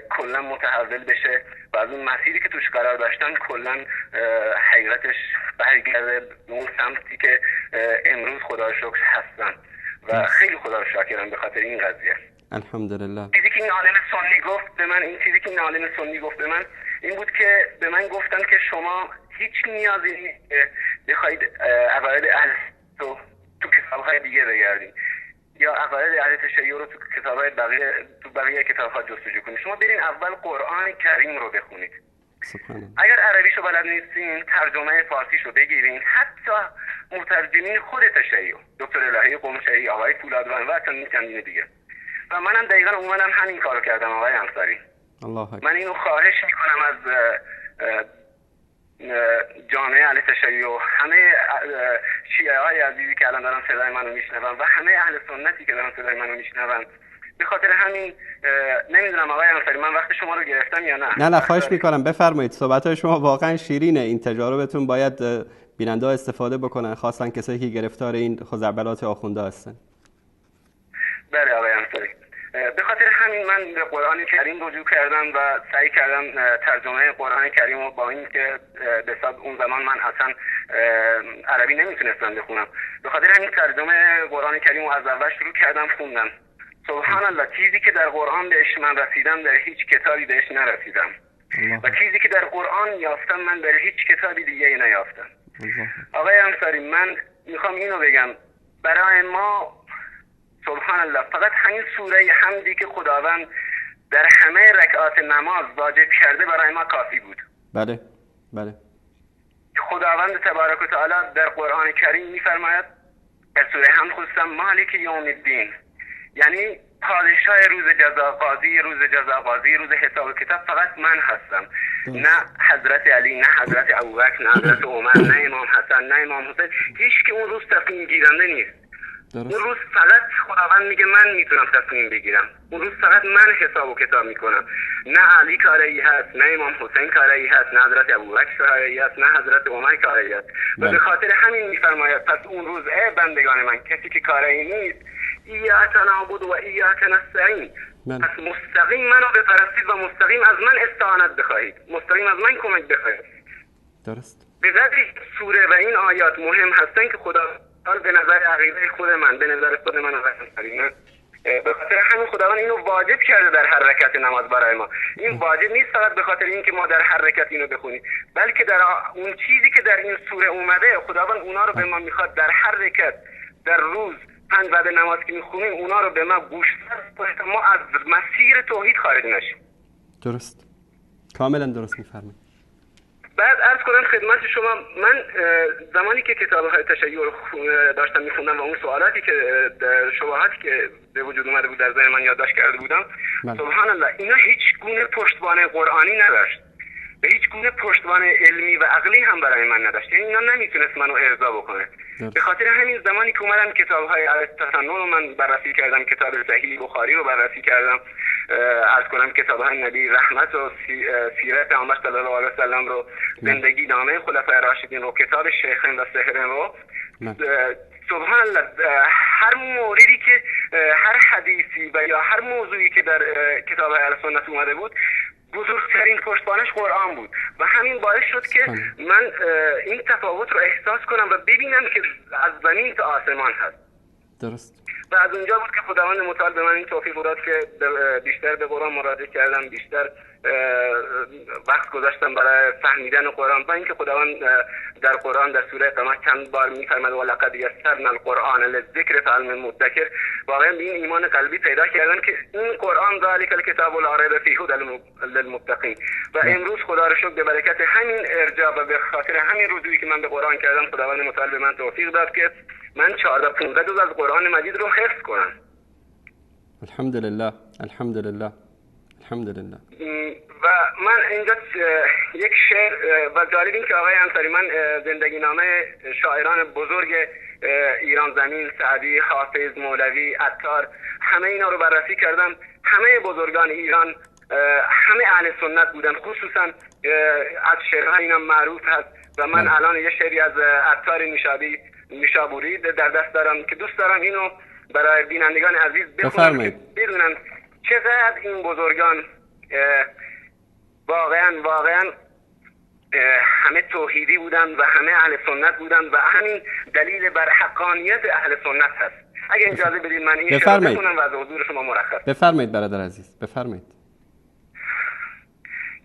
L: کلا متحول بشه و از اون مسیری که توش قرار داشتم کلا حقیقتش برگرده به اون سمتی که امروز خدا رو شکر هستم و خیلی خدا رو شاکرم به خاطر این قضیه.
A: الحمدلله.
L: چیزی که این عالم سنی گفت به من، این چیزی که این عالم سنی گفت به من این بود که به من گفتن که شما هیچ نیازی نیست بخواید عقاید اهل تو کتاب‌های دیگه بگردید یا عقاید اهل تشیع رو تو کتاب‌های بقیه، تو بقیه کتاب‌ها جستجو کنید. شما برین اول قرآن کریم رو بخونید.
A: سبحان.
L: اگر عربیشو بلد نیستین ترجمه فارسیشو بگیرین، حتی مترجمین خود تشیع، دکتر الهی قمشه‌ای، آقای فولادوند و چندین دیگه. و منم دقیقاً اومدم همین کارو کردم آقای انصاری.
A: الله اکبر.
L: من اینو خواهش میکنم از جامعه اهل تشیع، همه شیعه های عزیزی که الان دارن صدای منو میشنون و همه اهل سنتی که دارن صدای منو میشنون. به خاطر همین نمیدونم آقای انصاری من وقت شما رو گرفتم یا نه.
A: نه نه خواهش میکنم بفرمایید. صحبت های شما واقعا شیرینه، این تجاربتون باید بیننده ها استفاده بکنن، خاصا کسایی که گرفتار این خزعبلات آخونده هستن.
L: بله آقای انصاری، به خاطر همین من به قرآن کریم رجوع کردم و سعی کردم ترجمه قرآن کریم رو، با این که به حساب اون زمان من اصلا عربی نمیتونستم بخونم، به خاطر همین ترجمه قرآن کریم رو از اول شروع کردم خوندم. سبحان الله، چیزی که در قرآن بهش من رسیدم در هیچ کتابی بهش نرسیدم و چیزی که در قرآن یافتم من در هیچ کتابی دیگه نیافتم. آقای انصاری من میخوام اینو بگم، برای ما سبحان الله فقط همین سوره حمدی که خداوند در همه رکعات نماز واجب کرده برای ما کافی بود.
A: بله بله.
L: خداوند تبارک و تعالی در قرآن کریم میفرماید در سوره حمد خصوصا مالک یوم الدین، یعنی پادشاه روز جزا، قاضی روز جزا، قاضی روز حساب کتاب فقط من هستم، نه حضرت علی، نه حضرت ابوبکر، نه حضرت عمر، نه امام حسن، نه امام حسین، هیچ که اون روز تصمیم گیرنده نیست. اون روز فقط خداوند میگه من میتونم تصمیم بگیرم. اون روز فقط من حساب و کتاب میکنم. نه علی کاری هست، نه امام حسین کاری هست، نه حضرت ابوبکر کاری هست، نه حضرت عمر کاری هست. و به خاطر همین میفرماید پس اون روز ای بندگان من، کسی که کاری نیست، ایاک نعبد و ایاک نستعین، پس مستقیم منو بپرستید و مستقیم از من استعانت بخواهید، مستقیم از من کمک بخواهید.
A: درست.
L: به قدری سوره و این آیات مهم هستن که خدا به نظر عقیده خود من، به نظر خود من به خاطر همین خداوند اینو واجب کرده در هر رکعت نماز برای ما. این واجب نیست فقط به خاطر اینکه ما در هر رکعت اینو بخونیم، بلکه در اون چیزی که در این سوره اومده خداوند اونا رو به ما میخواد در هر رکعت در روز 5 وعده نماز که میخونیم اونا رو به ما گوش کنه تا ما از مسیر توحید خارج نشیم.
A: درست، کاملا درست میفرمایید.
L: بعد عرض کنم خدمت شما، من زمانی که کتاب‌های تشیع رو داشتم میخوندم و اون سوالاتی که شبهاتی که به وجود اومده بود در ذهن من یادداشت کرده بودم، سبحان الله اینا هیچ گونه پشتوانه قرآنی نداشت، به هیچ گونه پشتوانه علمی و عقلی هم برای من نداشت، یعنی اینا نمیتونست منو ارضا بکنه. به خاطر همین زمانی که اومدم کتاب‌های تسنن رو من بررسی کردم، کتاب صحیح بخاری رو بررسی کردم، عرض کنم کتاب‌های نبی رحمت و سیرت پیامبر صلی الله علیه و سلم رو، زندگی نامه خلفای راشدین رو، کتاب شیخین و سحرین رو، سبحان الله هر موردی که هر حدیثی و یا هر موضوعی که در کتاب اهل سنت اومده بود بزرگترین پشتوانش قرآن بود و همین باعث شد که من این تفاوت رو احساس کنم و ببینم که از زمین تا آسمان هست.
A: درست.
L: و از اونجا بود که خداوند متعال به من این توفیق داد که بیشتر به قرآن مراجعه کردم، بیشتر وقت گذاشتم برای فهمیدن قرآن. با اینکه خداوند در قرآن در سوره قمر چند بار می‌فرماید ولقد یسرنا القرآن للذکر فهل من مدکر، واقعا به این ایمان قلبی پیدا کردم که این قرآن ذلک الکتاب لا ریب فیه هدی للمتقین. و امروز خدا رو شکر به برکت همین ارجاع و به خاطر همین رجوعی که من به قرآن کردم، خداوند متعال به من توفیق داد که من 14-15 جز از قرآن مجید رو حفظ کنم.
A: الحمدلله، الحمدلله، الحمدلله.
L: و من اینجا یک شعر و جالب این که آقای انصاری، من زندگی نامه شاعران بزرگ ایران زمین، سعدی، حافظ، مولوی، عطار، همه اینا رو بررسی کردم. همه بزرگان ایران همه اهل سنت بودن، خصوصا از شعرهای اینا معروف هست و من الان یه شعری از عطار نیشابوری در دست دارم که دوست دارم اینو برای بینندگان عزیز بخونم که بدونن چقدر این بزرگان واقعا همه توحیدی بودن و همه اهل سنت بودن و همین دلیل بر حقانیت اهل سنت هست. اگه اجازه بدید من این شعر بخونم و از حضور شما مرخص.
A: بفرمایید برادر عزیز، بفرمایید.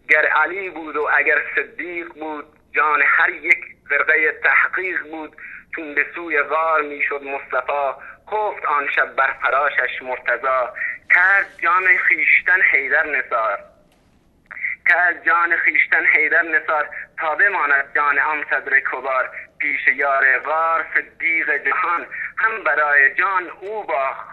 L: گر علی بود و اگر صدیق بود، جان هر یک فرقه تحقیق بود. چون به سوی غار میشد مصطفی، خفت آن شب بر فراشش مرتضی. کرد جان خویشتن حیدر نثار، کرد جان خویشتن حیدر نثار، تا بماند جان آن صدر کبار. پیش یار غار صدیق جهان، هم برای جان او باخت،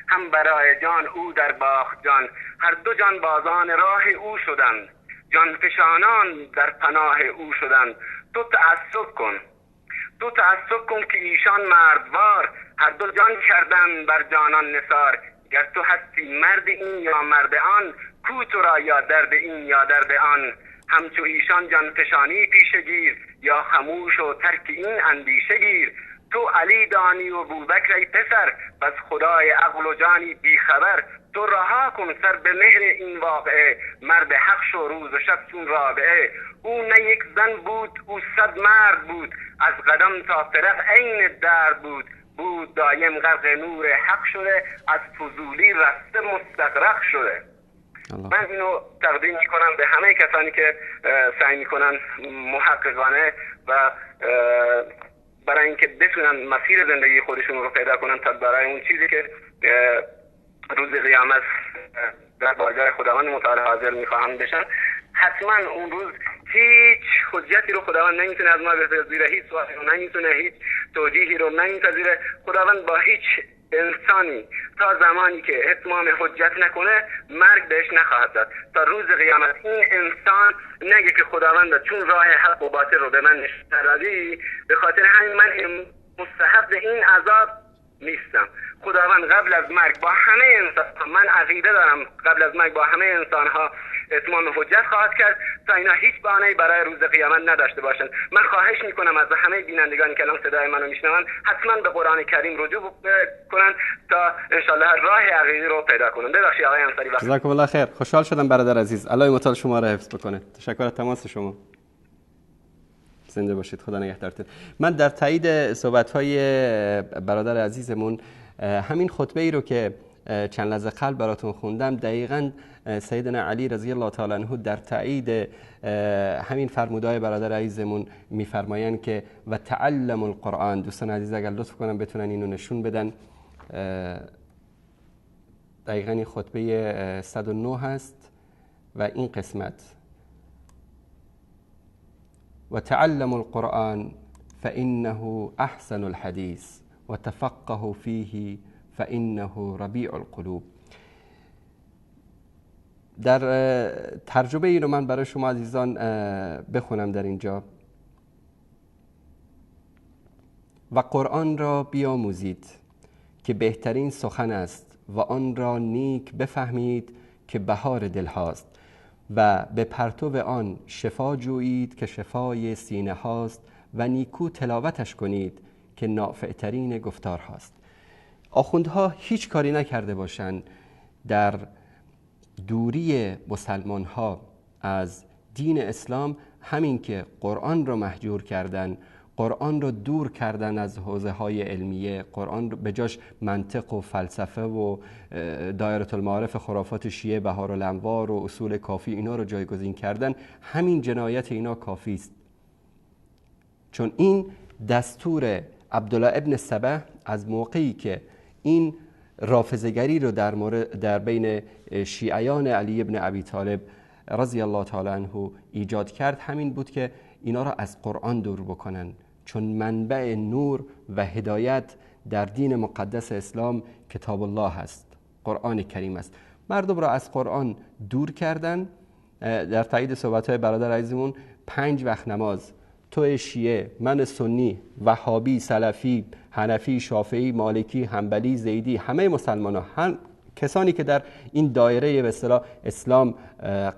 L: هم برای جان او در باخت جان. هر دو جان بازان راه او شدند، جان فشانان در پناه او شدند. تو تعصب کن، تو تعصب کن که ایشان مردوار، هر دو جان کردن بر جانان نثار. گر تو هستی مرد این یا مرد آن، کو تو را یا درد این یا درد آن. همچو ایشان جان فشانی پیش گیر، یا خموش و ترک این اندیشه گیر. تو علی دانی و بوبکر ای پسر، بس خدای عقل و جانی بیخبر. تو رها کن سر به مهر این واقعه، مرد حق شو روز و شب چون رابعه. او نه یک زن بود او 100 مرد بود، از قدم تا فرق عین درد بود. بود دایم غرق نور حق شده، از فضولی رسته مستغرق شده. من اینو تقدیم میکنم به همه کسانی که سعی میکنن محققانه و برای اینکه بتونن مسیر زندگی خودشون رو پیدا کنن تا برای اون چیزی که روز قیامت در بارگاه خداوند متعال حاضر میخواهم بشن، حتما اون روز هیچ حجتی رو خداوند نمیتونه از ما بپذیره، هیچ سوالی رو نمیتونه، هیچ توجیهی رو نمیپذیره. خداوند با هیچ انسانی تا زمانی که اتمام حجت نکنه مرگ بهش نخواهد داد. تا روز قیامت این انسان نگه که خداوند چون راه حق و باطل رو به من نشون دادی، به خاطر همین من مستحق این عذاب نیستم. خداوند قبل از مرگ با همه انسان، من عقیده دارم قبل از مرگ با همه انسان ها اتمام حجت خواهد کرد تا اینا هیچ بهانه‌ای برای روز قیامت نداشته باشند. من خواهش میکنم از همه بینندگانی که الان صدای منو میشنون حتما به قرآن کریم رجوع کنن تا انشالله راه حقیقی رو پیدا کنن. ببخشید آقای انصاری.
A: جزاکم الله خیر. خوشحال شدم برادر عزیز. الله متعال شما را حفظ بکنه. تشکر از تماس شما. زنده باشید، خدا نگهدارتون. من در تایید صحبت‌های برادر عزیزمون همین خطبه ای رو که چند لحظه قبل براتون خوندم، دقیقاً سیدنا علی رضی الله تعالی عنه در تایید همین فرمودهای برادر عزیزمون میفرمایند که و تعلم القرآن. دوستان عزیز اگر لطف کنن بتونن اینو نشون بدن، دقیقاً این خطبه 109 هست و این قسمت: و تعلم القرآن فإنه احسن الحدیث و تفقه فیه فإنه ربیع القلوب. در ترجمه این رو من برای شما عزیزان بخونم در اینجا: و قرآن را بیاموزید که بهترین سخن است و آن را نیک بفهمید که بهار دل هاست و به پرتو آن شفا جویید که شفای سینه هاست و نیکو تلاوتش کنید که نافعترین گفتار هاست. آخوندها هیچ کاری نکرده باشند در دوری مسلمان ها از دین اسلام، همین که قرآن را مهجور کردن، قرآن را دور کردن از حوزه های علمیه، قرآن به جاش منطق و فلسفه و دایره المعارف خرافات شیعه، بهار الانوار و اصول کافی اینا رو جایگزین کردن، همین جنایت اینا کافی است. چون این دستور عبدالله ابن سبه از موقعی که این رافضه‌گری رو در بین شیعیان علی ابن ابی طالب رضی الله تعالی عنه ایجاد کرد، همین بود که اینا را از قرآن دور بکنن، چون منبع نور و هدایت در دین مقدس اسلام کتاب الله است، قرآن کریم است. مردم را از قرآن دور کردن. در تایید صحبت‌های برادر عزیزمون، 5 وقت نماز، تو شیعه، من سنی، وهابی، سلفی، حنفی، شافعی، مالکی، حنبلی، زیدی، همه مسلمان ها، هم کسانی که در این دایره به اصطلاح اسلام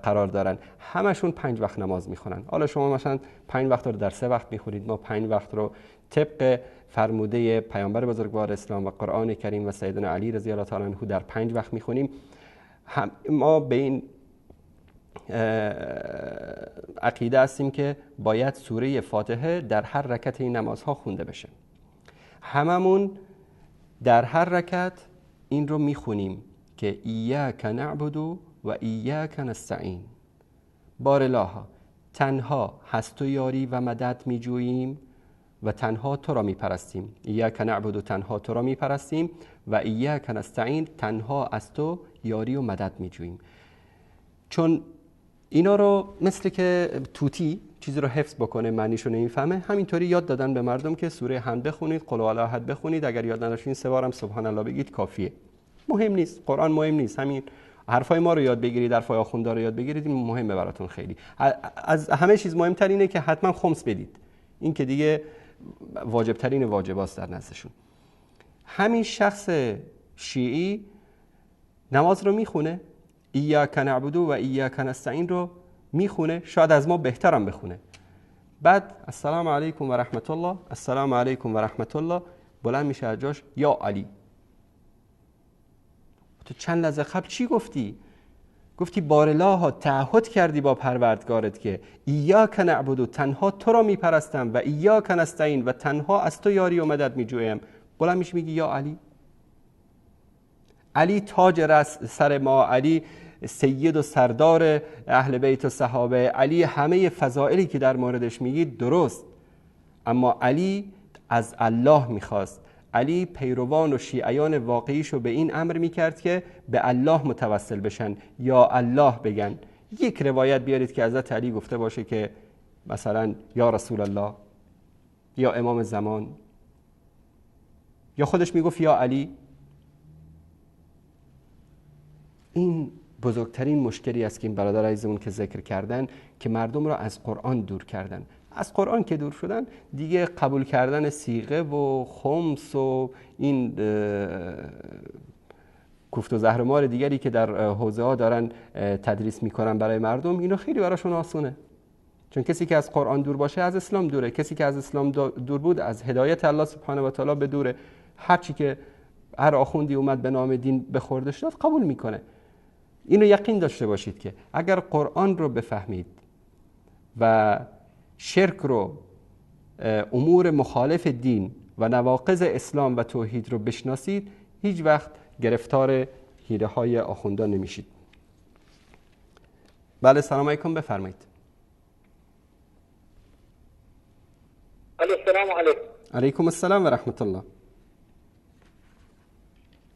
A: قرار دارن، همشون 5 وقت نماز میخونن. حالا شما مثلا 5 وقت رو در 3 وقت میخونید، ما 5 وقت رو طبق فرموده پیامبر بزرگوار اسلام و قرآن کریم و سیدنا علی رضی الله تعالی عنه در 5 وقت میخونیم. ما به این عقیده هستیم که باید سوره فاتحه در هر رکعت این نمازها خونده بشه. هممون در هر رکعت این رو میخونیم که ایاک نعبد و ایاک نستعین. بارلاها، تنها هست و یاری و مدد میجوییم و تنها تو را میپرستیم. ایاک نعبد و تنها تو را میپرستیم و ایاک نستعین، تنها از تو یاری و مدد میجوییم. چون اینا رو مثل که توتی چیزی رو حفظ بکنه معنیشو نمیفهمه، همینطوری یاد دادن به مردم که سوره حمد بخونید، قل هو الله احد بخونید، اگر یاد نداشتین 3 بارم سبحان الله بگید کافیه. مهم نیست، قرآن مهم نیست، همین حرفای ما رو یاد بگیرید، حرفای آخوندا رو یاد بگیرید، این مهمه براتون خیلی. از همه چیز مهمتر اینه که حتما خمس بدید، این که دیگه واجب ترین واجباست در نزدشون. همین شخص شیعی نماز رو میخونه، ایاک نعبد و ایاک نستعین رو میخونه، شاید از ما بهترم بخونه. بعد السلام علیکم و رحمت الله، السلام علیکم و رحمت الله، بلند میشه از جاش یا علی. تو چند لحظه قبل چی گفتی؟ گفتی بارلاها تعهد کردی با پروردگارت که ایاک نعبد و تنها تو را میپرستم و ایاک نستعین و تنها از تو یاری و مدد میجویم. بلند میشه میگی یا علی. علی تاج سر ما، علی سید و سردار اهل بیت و صحابه، علی همه فضائلی که در موردش میگید درست، اما علی از الله میخواست. علی پیروان و شیعیان واقعیشو به این امر میکرد که به الله متوسل بشن، یا الله بگن. یک روایت بیارید که حضرت علی گفته باشه که مثلا یا رسول الله یا امام زمان، یا خودش میگفت یا علی. این بزرگترین مشکلی است که این برادر عزیزمون که ذکر کردن، که مردم را از قرآن دور کردن. از قرآن که دور شدن دیگه قبول کردن صیغه و خمس و این کوفت و زهرمار دیگری که در حوزه ها دارن تدریس میکنن برای مردم، اینو خیلی براشون آسونه. چون کسی که از قرآن دور باشه از اسلام دوره، کسی که از اسلام دور بود از هدایت الله سبحانه و تعالی به دوره. هر چی که هر آخوندی اومد به نام دین به خوردش داد قبول میکنه. اینو یقین داشته باشید که اگر قرآن رو بفهمید و شرک رو، امور مخالف دین و نواقض اسلام و توحید رو بشناسید، هیچ وقت گرفتار حیله های آخوندان نمیشید. بله، سلام علیکم، بفرمایید.
J: السلام علیکم.
A: علیکم السلام و رحمت الله.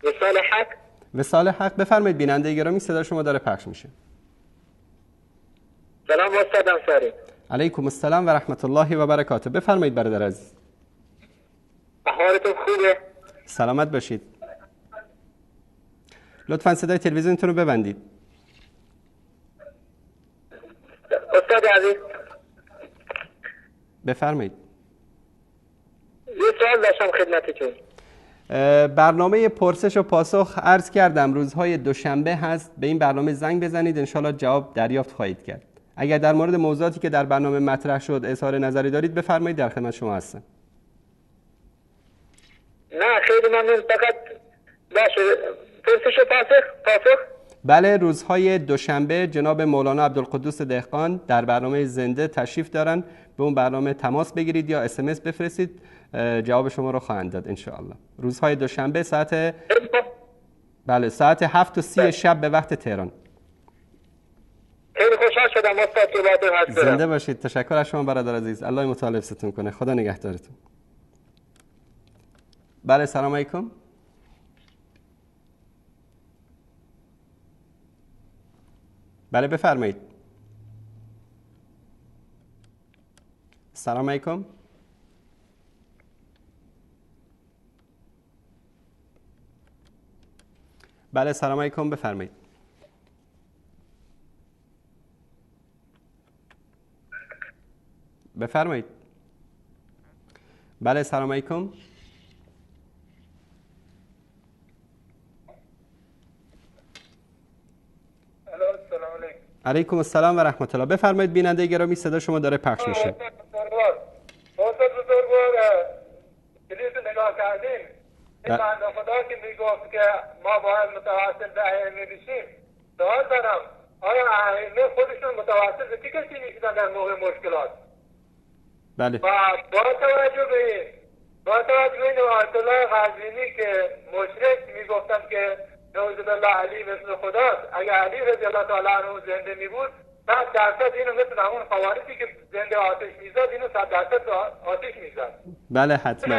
J: وصال حق.
A: وصال حق، بفرمایید بیننده گرامی، صدا شما داره پخش میشه.
J: سلام استاد انصاری.
A: علیکم السلام و رحمت الله و برکاته. بفرمایید برادر عزیز.
J: احوالتون خوبه؟
A: سلامت باشید. لطفاً صدای تلویزیونتون رو ببندید.
J: استاد عزیز
A: بفرمایید.
J: یه سوال داشتم خدمتتون.
A: برنامه پرسش و پاسخ عرض کردم روزهای دوشنبه هست، به این برنامه زنگ بزنید انشالله جواب دریافت خواهید کرد. اگر در مورد موضوعاتی که در برنامه مطرح شد اظهار نظری دارید بفرمایید، در خدمت شما هستم.
J: نه خیلی ممنون، فقط باشه پرسش و پاسخ.
A: بله، روزهای دوشنبه جناب مولانا عبدالقدوس دهقان در برنامه زنده تشریف دارن، به اون برنامه تماس بگیرید یا SMS بفرستید، جواب شما رو خواهند داد انشاءالله. روزهای دوشنبه ساعت بله ساعت 7:30 شب به وقت تهران.
J: خیلی خوشحال شدم استاد که باهاتون هستم.
A: زنده باشید. تشکر از شما برادر عزیز، الله متعال حفظتون کنه، خدا نگهدارتون. بله، سلام علیکم. بله بفرمایید. سلام علیکم. بله سلام علیکم، بفرمایید. بفرمایید. بله سلام علیکم. علیکم السلام و رحمت الله. بفرمایید بیننده گرامی، صدا شما داره پخش میشه.
J: استاد بزرگوار، کلیپ نگاه کردیم، این بنده خدا که میگفت که ما باید متوسل به ائمه بشیم، سوال دارم آیا ائمه خودشون متوسل به چه کسی میشدن در موقع مشکلات؟
A: بله.
J: و با توجه به این آیت الله قزوینی که مشرک میگفتن که نعوذ بالله علی مثل خداست، اگه علی رضی الله تعالی عنه زنده میبود 100% اینو مثل همون خوارجی که زنده آتش میزد اینو 100% آتش میزد.
A: بله حتما.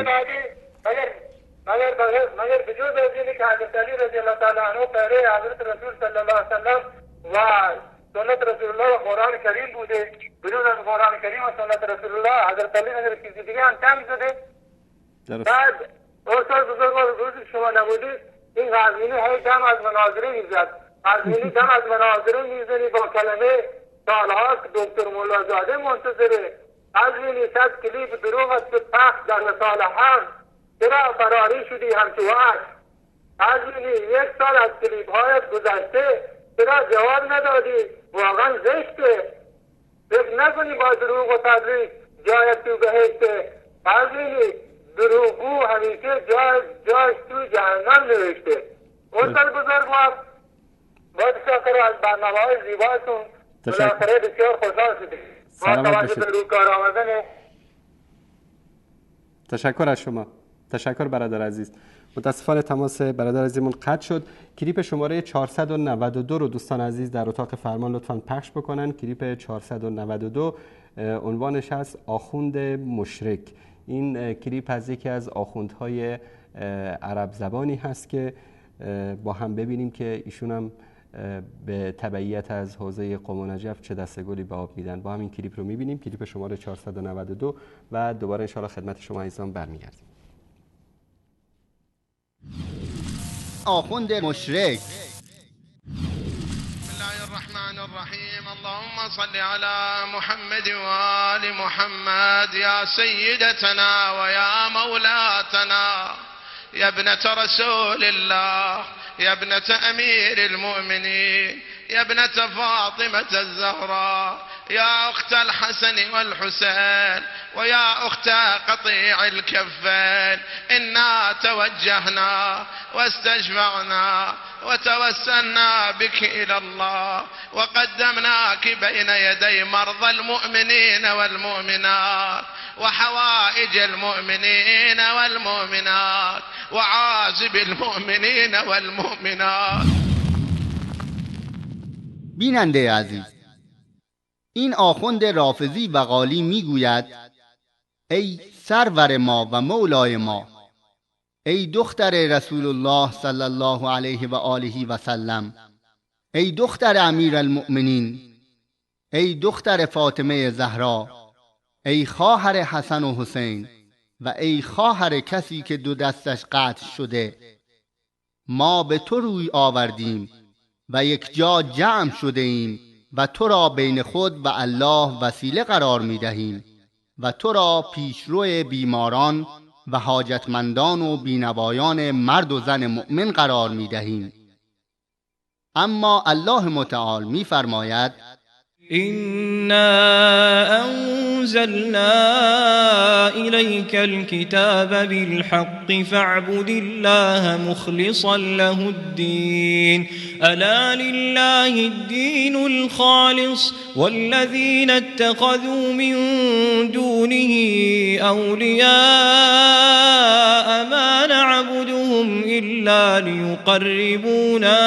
J: مگر به جز از اینی که حضرت علی رضی الله تعالی عنه پیرو حضرت رسول صلی الله علیه وسلم و سنت رسول الله و قرآن کریم بوده، بدون از قرآن کریم و سنت رسول الله حضرت علی مگر چیزی دیگه هم کم زده؟ بعد استاد بزرگوار روز شما نبودید این قزوینی هی دم از مناظره میزد، قزوینی دم از مناظره میزنی با کلمه سالهاست دکتر ملازاده منتظره. قزوینی 100 کلیپ دروغ است که پخش در وصال حق، چرا فراری شدی همچو وحش؟ قزوینی 1 سال از کلیپ هایت گذشته، چرا جواب ندادی؟ واقعا زشته. فکر نکنی با دروغ و تدریس جایت تو بهشته. قزوینی دروغگو همیشه جایش تو جهنم نوشته. استاد بزرگوار با تشکر از برنامه های زیباتون، بالاخره بسیار خوشحال شدیم. با توجه به روی کار آمدن.
A: تشکر از شما، تشکر برادر عزیز. متاسفانه تماس برادر عزیزمون قطع شد. کلیپ شماره 492 رو دوستان عزیز در اتاق فرمان لطفاً پخش بکنن. کلیپ 492 عنوانش هست آخوند مشرک. این کلیپ از یکی از آخوندهای عرب زبانی هست که با هم ببینیم که ایشون هم به تبعیت از حوزه قم و نجف چه دسته گلی به آب میدن. با هم این کلیپ رو میبینیم، کلیپ شماره 492 و دوباره انشاءالله خدمت شما عزیزان برمیگردیم.
M: آخوند مشرک.
N: بسم الله الرحمن الرحیم.
M: اللهم صل على محمد وآل محمد. يا سيدتنا ويا مولاتنا، يا ابنة رسول الله، يا ابنة أمير المؤمنين، يا ابنة فاطمة الزهراء، يا أخت الحسن والحسين، ويا أخت قطيع الكفين، إنا توجهنا واستشفعنا وتوسلنا بك إلى الله، وقدمناك بين يدي مرضى المؤمنين والمؤمنات، وحوائج المؤمنين والمؤمنات، وعازب المؤمنين والمؤمنات.
N: بیننده عزیز، این آخوند رافضی و غالی میگوید ای سرور ما و مولای ما، ای دختر رسول الله صلی الله علیه و آله و سلم، ای دختر امیرالمؤمنین، ای دختر فاطمه زهرا، ای خواهر حسن و حسین و ای خواهر کسی که دو دستش قطع شده، ما به تو روی آوردیم و یک جا جمع شده ایم و تو را بین خود و الله وسیله قرار می دهیم و تو را پیشرو بیماران و حاجتمندان و بینوایان مرد و زن مؤمن قرار می دهیم. اما الله متعال می فرماید
D: إنا أنزلنا إليك الكتاب بالحق فاعبد الله مخلصا له الدين ألا لله الدين الخالص والذين اتخذوا من دونه أولياء ما نعبدهم إلا ليقربونا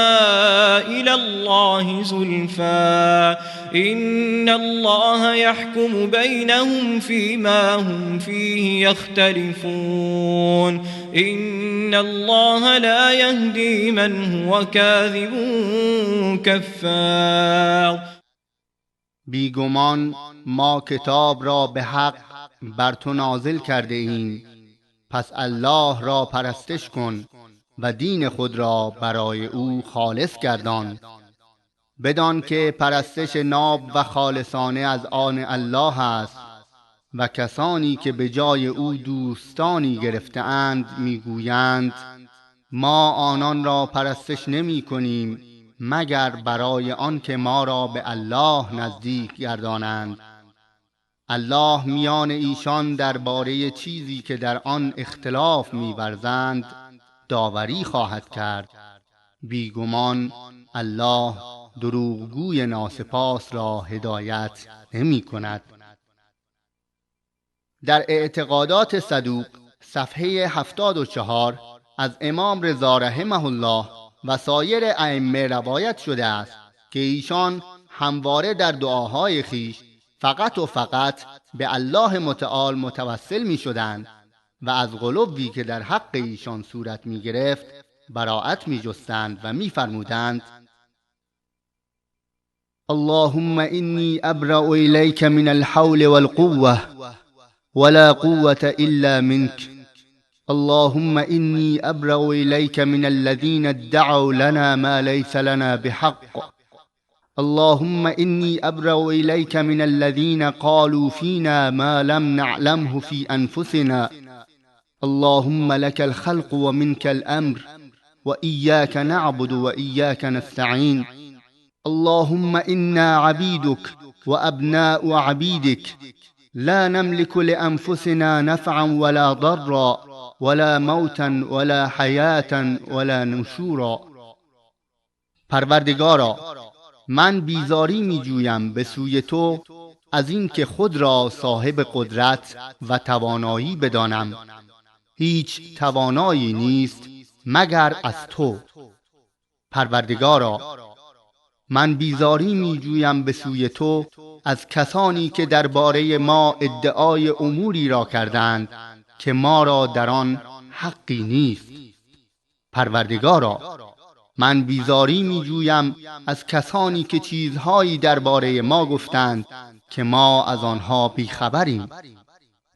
D: إلى الله زلفى إن الله يحكم بينهم فيما هم فيه يختلفون إن الله لا يهدي من هو كاذب كفار.
N: بیگمان ما کتاب را به حق بر تو نازل کرده ایم، پس الله را پرستش کن و دین خود را برای او خالص گردان. بدان که پرستش ناب و خالصانه از آن الله است و کسانی که به جای او دوستانی گرفته اند میگویند ما آنان را پرستش نمی کنیم مگر برای آن که ما را به الله نزدیک گردانند. الله میان ایشان درباره چیزی که در آن اختلاف می‌ورزند داوری خواهد کرد. بیگمان الله دروغگوی ناسپاس را هدایت نمی کند. در اعتقادات صدوق صفحه 74 از امام رضا رحمه الله و سایر ائمه روایت شده است که ایشان همواره در دعاهای خویش فقط و فقط به الله متعال متوسل می شدند و از غلوی که در حق ایشان صورت می گرفت براءت می جستند و می فرمودند اللهم إني أبرأ إليك من الحول والقوة ولا قوة إلا منك. اللهم إني أبرأ إليك من الذين ادعوا لنا ما ليس لنا بحق. اللهم إني أبرأ إليك من الذين قالوا فينا ما لم نعلمه في أنفسنا. اللهم لك الخلق ومنك الأمر وإياك نعبد وإياك نستعين. اللهم إنا عبيدك وأبناء عبيدك لا نملك لأنفسنا نفعا ولا ضرا ولا موتا ولا حياة ولا نشورا. پروردگارا، من بیزاری می جویم به سوی تو از این که خود را صاحب قدرت و توانایی بدانم. هیچ توانایی نیست مگر از تو. پروردگارا، من بیزاری می جویم به سوی تو از کسانی که درباره ما ادعای اموری را کردند که ما را در آن حقی نیست. پروردگارا، من بیزاری می جویم از کسانی که چیزهایی درباره ما گفتند که ما از آنها بیخبریم.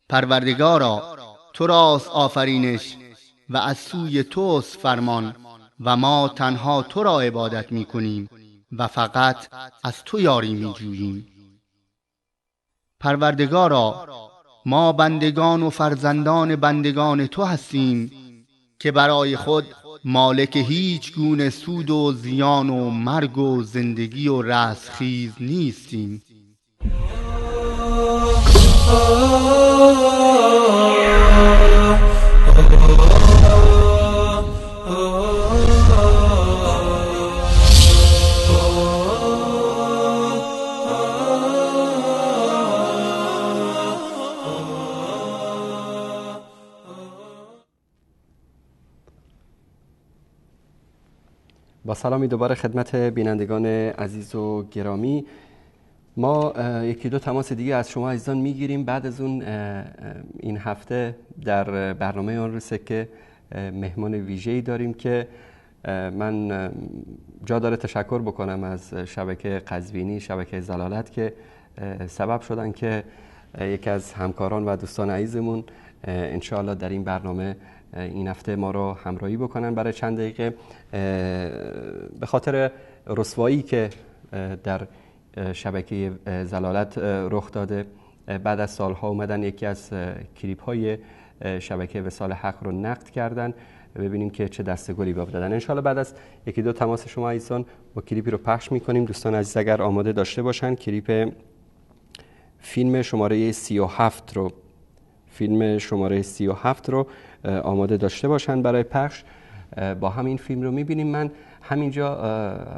N: پروردگارا، تو راست آفرینش و از سوی توست فرمان و ما تنها تو را عبادت می کنیم و فقط از تو یاری می جوییم. پروردگارا، ما بندگان و فرزندان بندگان تو هستیم که برای خود مالک هیچ گونه سود و زیان و مرگ و زندگی و رستخیز نیستیم.
A: با سلامی دوباره خدمت بینندگان عزیز و گرامی، ما یکی دو تماس دیگه از شما عزیزان میگیریم. بعد از اون این هفته در برنامه آن روزه که مهمان ویژه‌ای داریم که من جا داره تشکر بکنم از شبکه قزوینی، شبکه ضلالت که سبب شدن که یکی از همکاران و دوستان عزیزمون انشاءالله در این برنامه این هفته ما رو همراهی بکنن برای چند دقیقه، به خاطر رسوایی که در شبکه ضلالت رخ داده. بعد از سالها اومدن یکی از کلیپ های شبکه وصال حق رو نقد کردن، ببینیم که چه دستگلی به دادن. انشالله بعد از یکی دو تماس شما عزیزان با کلیپی رو پخش میکنیم. دوستان عزیز اگر آماده داشته باشن کلیپ فیلم شماره 37 رو، فیلم شماره 37 رو آماده داشته باشن برای پخش، با همین فیلم رو میبینیم. من همینجا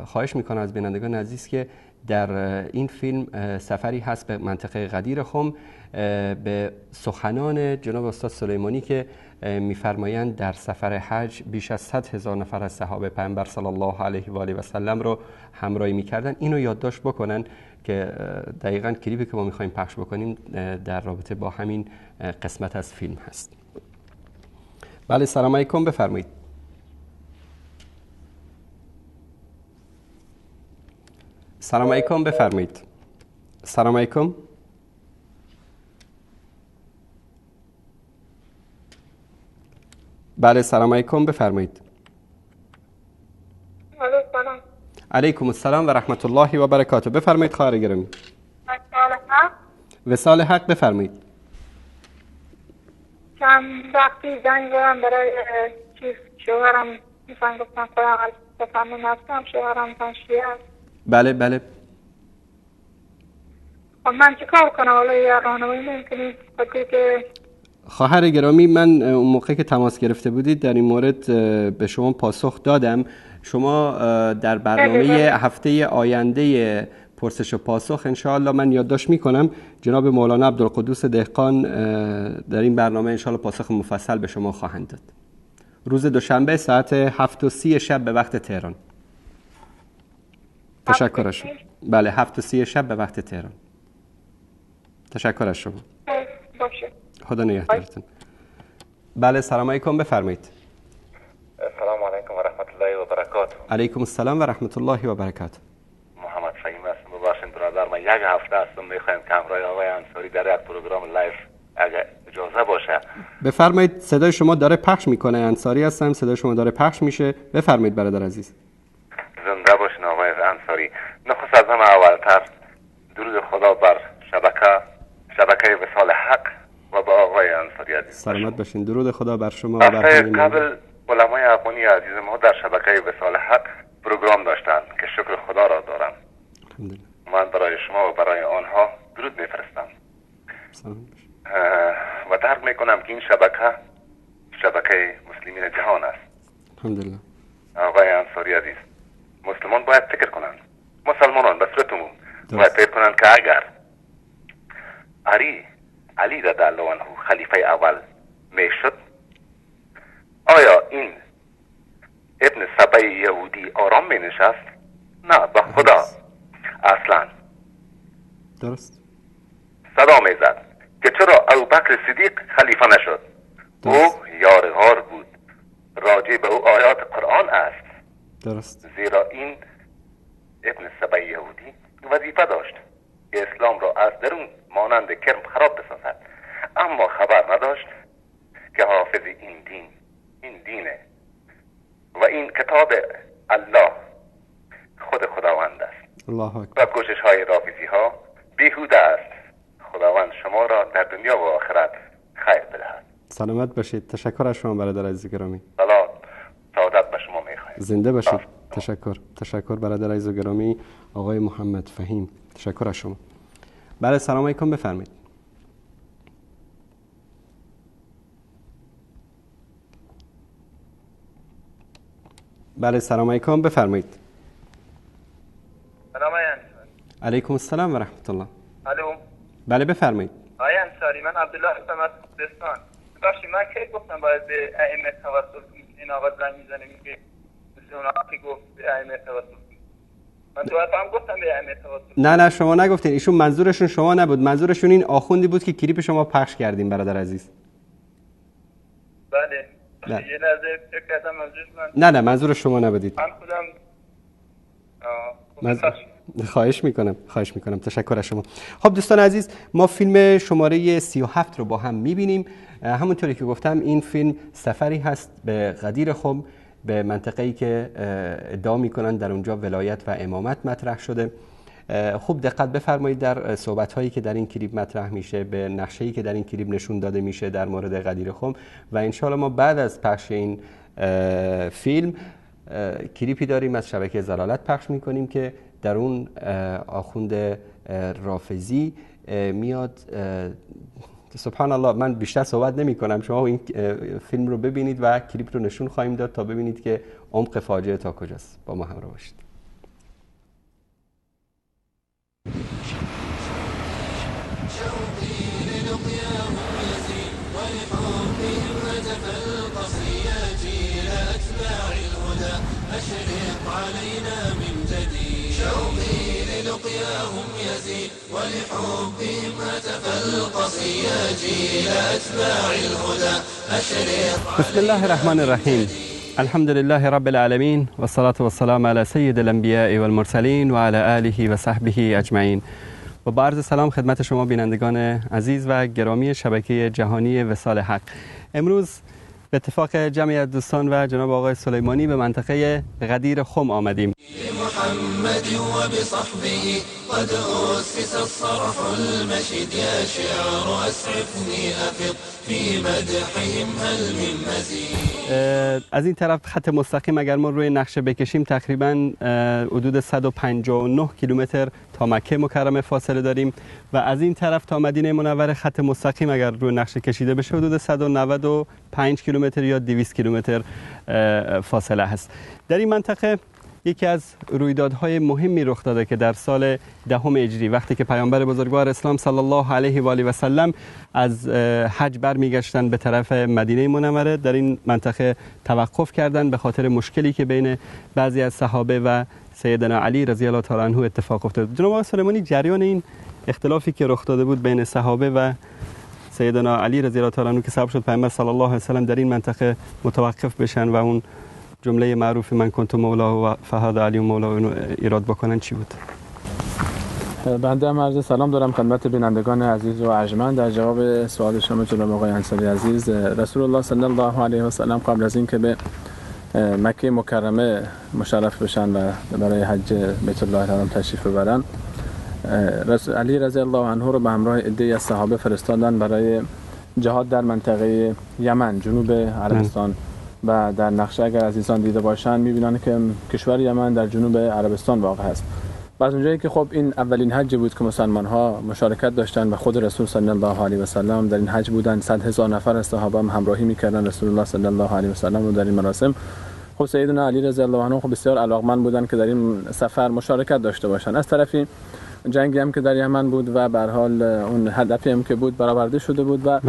A: خواهش میکنم از بینندگان عزیز که در این فیلم سفری هست به منطقه غدیر خم، به سخنان جناب استاد سلیمانی که میفرمایند در سفر حج بیش از 100,000 نفر از صحابه پیامبر صلی الله علیه و آله و سلم رو همراهی میکردن. اینو یادداشت بکنن که دقیقاً کلیپی که ما میخوایم پخش بکنیم در رابطه با همین قسمت از فیلم هست. بله، سلام علیکم، بفرمایید. سلام علیکم، بفرمایید. سلام علیکم. بله، سلام علیکم، بفرمایید.
O: سلام.
A: علیکم السلام و رحمت الله و برکاته. بفرمایید خواهر گرامی. وصال حق، بفرمایید.
O: چند وقتی زنگ زدم برای چیز شوهرم، مثلا گفتم خودم از تفنن هستم، شوهرم شیعه است.
A: بله بله.
O: خب من چه کار کنم؟ حالا یه راهنمایی نمی‌کنید؟ که
A: خواهر گرامی، من اون موقع که تماس گرفته بودید در این مورد به شما پاسخ دادم. شما در برنامه هفته آینده پرسش و پاسخ انشاءالله من یادداشت میکنم جناب مولانا عبدالقدوس دهقان در این برنامه انشاءالله پاسخ مفصل به شما خواهند داد. روز دوشنبه ساعت 7:30 شب به وقت تهران. تشکر از شما. بله، 7:30 شب به وقت تهران. تشکر از شما.
O: باشه.
A: خدا نگهدارتون. بله، سلام علیکم، بفرمایید.
P: السلام علیکم و رحمت الله و برکاته.
A: علیکم السلام و رحمت الله و برکاته.
P: محمد فهیم هستم. ببخشید برادر، من یک هفته هستم میخوایم که همراه آقای انصاری در یک پروگرام live اگر اجازه باشه.
A: بفرمایید، صدای شما داره پخش میکنه. انصاری هستم، صدای شما داره پخش میشه. بفرمایید برادر عزیز.
P: زنده باشین آقای انصاری. نخست از همه اولتر درود خدا بر شبکه وصال حق و با آقای انصاری عزیز.
A: سلامت باشین. درود خدا بر شما و بر همه.
P: قبل علمای افغانی عزیز ما در شبکه وصال حق پروگرام داشتند که شکر خدا را دارم.
A: الحمدلله.
P: من برای شما و برای آنها درود میفرستم. و درک میکنم که این شبکه شبکه مسلمین جهان است.
A: الحمدلله.
P: آقای انصاری عزیز، مسلمان باید فکر کنند، مسلمانان به صورت عموم باید فکر کنند که اگر علی رضی الله عنه خلیفه اول میشد، آیا این ابن سبع یهودی آرام می نشست؟ نه، به خدا اصلا.
A: درست.
P: صدا می زد که چرا ابوبکر صدیق خلیفه نشد؟ او یار غار بود، راجع به او آیات قرآن است.
A: درست.
P: زیرا این ابن سبع یهودی وظیفه داشت که اسلام را از درون مانند کرم خراب بسازد، اما خبر نداشت که حافظ این دین، این دینه و این کتاب الله خود خداوند است.
A: الله اکبر.
P: و کوشش های رافضی ها بیهوده است. خداوند شما را در دنیا و آخرت خیر بدهد.
A: سلامت باشید. تشکر از شما برادر عزیز گرامی.
P: سلام، سعادت به شما میخواهیم.
A: زنده باشید. تشکر برادر عزیز گرامی آقای محمد فهیم. تشکر از شما. بله، سلام علیکم، بفرمایید. بله، سلام علیکم، بفرمایید.
J: سلام علیکم.
A: علیکم السلام و رحمت الله.
J: الو.
A: بله بفرمایید.
J: آقای انصاری، من عبدالله هستم از خوزستان. ببخشید من کی گفتم باید به ائمه توسل کنید؟ این آقا زنگ میزنه میگه مثل اون آقا که گفت به ائمه توسل کنید. من تو هم گفتم به ائمه توسل.
A: نه شما نگفتین. ایشون منظورشون شما نبود، منظورشون این آخوندی بود که کلیپ شما پخش کردیم برادر عزیز.
J: بله. یه لحظه فکر کردم منظورش من.
A: نه منظور شما نبودید.
J: من خودم
A: خواهش میکنم. تشکر از شما. خب دوستان عزیز، ما فیلم شماره 37 رو با هم میبینیم. همونطوری که گفتم این فیلم سفری هست به غدیر خم، به منطقه‌ای که ادعا میکنن در اونجا ولایت و امامت مطرح شده. خوب دقت بفرمایید در صحبت‌هایی که در این کلیپ مطرح میشه، به نقشه‌ای که در این کلیپ نشون داده میشه در مورد غدیر خم، و انشالله ما بعد از پخش این فیلم کلیپی داریم از شبکه ضلالت پخش میکنیم که در اون آخوند رافضی میاد. سبحان الله، من بیشتر صحبت نمی کنم، شما این فیلم رو ببینید و کلیپ رو نشون خواهیم داد تا ببینید که عمق فاجعه تا کجاست. با ما همراه باشید. بسم الله الرحمن الرحیم. الحمد لله رب العالمین والصلاة والسلام علی سید الانبیاء والمرسلین و علی آله و صحبه اجمعین. و با عرض سلام خدمت شما بینندگان عزیز و گرامی شبکه جهانی وصال حق. امروز به اتفاق جمعی از دوستان و جناب آقای سلیمانی به منطقه غدیر خم آمدیم.
Q: محمد وبصحبه قد أسس الصرح المشيد يا شعر أسعفني أفض في مدحهم هل من مزيد.
A: از این طرف خط مستقیم اگر ما روی نقشه بکشیم تقریبا حدود 159 کیلومتر تا مکه مکرمه فاصله داریم و از این طرف تا مدینه منوره خط مستقیم اگر روی نقشه کشیده بشه حدود 195 کیلومتر یا 200 کیلومتر فاصله هست. در این منطقه یکی از رویدادهای مهمی رخ داده که در سال 10 هجری وقتی که پیامبر بزرگوار اسلام صلی الله علیه و آله و سلم از حج برمیگشتن به طرف مدینه منوره، در این منطقه توقف کردند به خاطر مشکلی که بین بعضی از صحابه و سیدنا علی رضی الله تعالی عنه اتفاق افتاد. جناب آقای سلیمانی، جریان این اختلافی که رخ داده بود بین صحابه و سیدنا علی رضی الله تعالی عنه که سبب شد پیامبر صلی الله علیه و سلم در این منطقه متوقف بشن و اون جمله معروف من کنت مولا و فهذا علی مولا اینو ایراد بکنن چی بود؟
R: بنده هم عرض سلام دارم خدمت بینندگان عزیز و ارجمند. در جواب سوال شما جناب آقای انصاری عزیز، رسول الله صلی الله علیه و سلم قبل از اینکه به مکه مکرمه مشرف بشن و برای حج بیت الله الحرام تشریف ببرن، علی رضی الله عنه رو به همراه عده‌ای از صحابه فرستادن برای جهاد در منطقه یمن جنوب عربستان. و در نقشه اگر عزیزان دیده باشن می‌بینن که کشور یمن در جنوب عربستان واقع است. و از اونجایی که خب این اولین حج بود که مسلمان‌ها مشارکت داشتن و خود رسول صلی الله علیه و سلم در این حج بودن، 100,000 نفر از صحابه هم همراهی می‌کردن رسول الله صلی الله علیه و سلم رو در این مراسم. خب سیدنا علی رضی الله عنه خب بسیار علاقمند بودن که در این سفر مشارکت داشته باشن. از طرفی جنگی هم که در یمن بود و به هر حال اون هدفی هم که بود برآورده شده بود و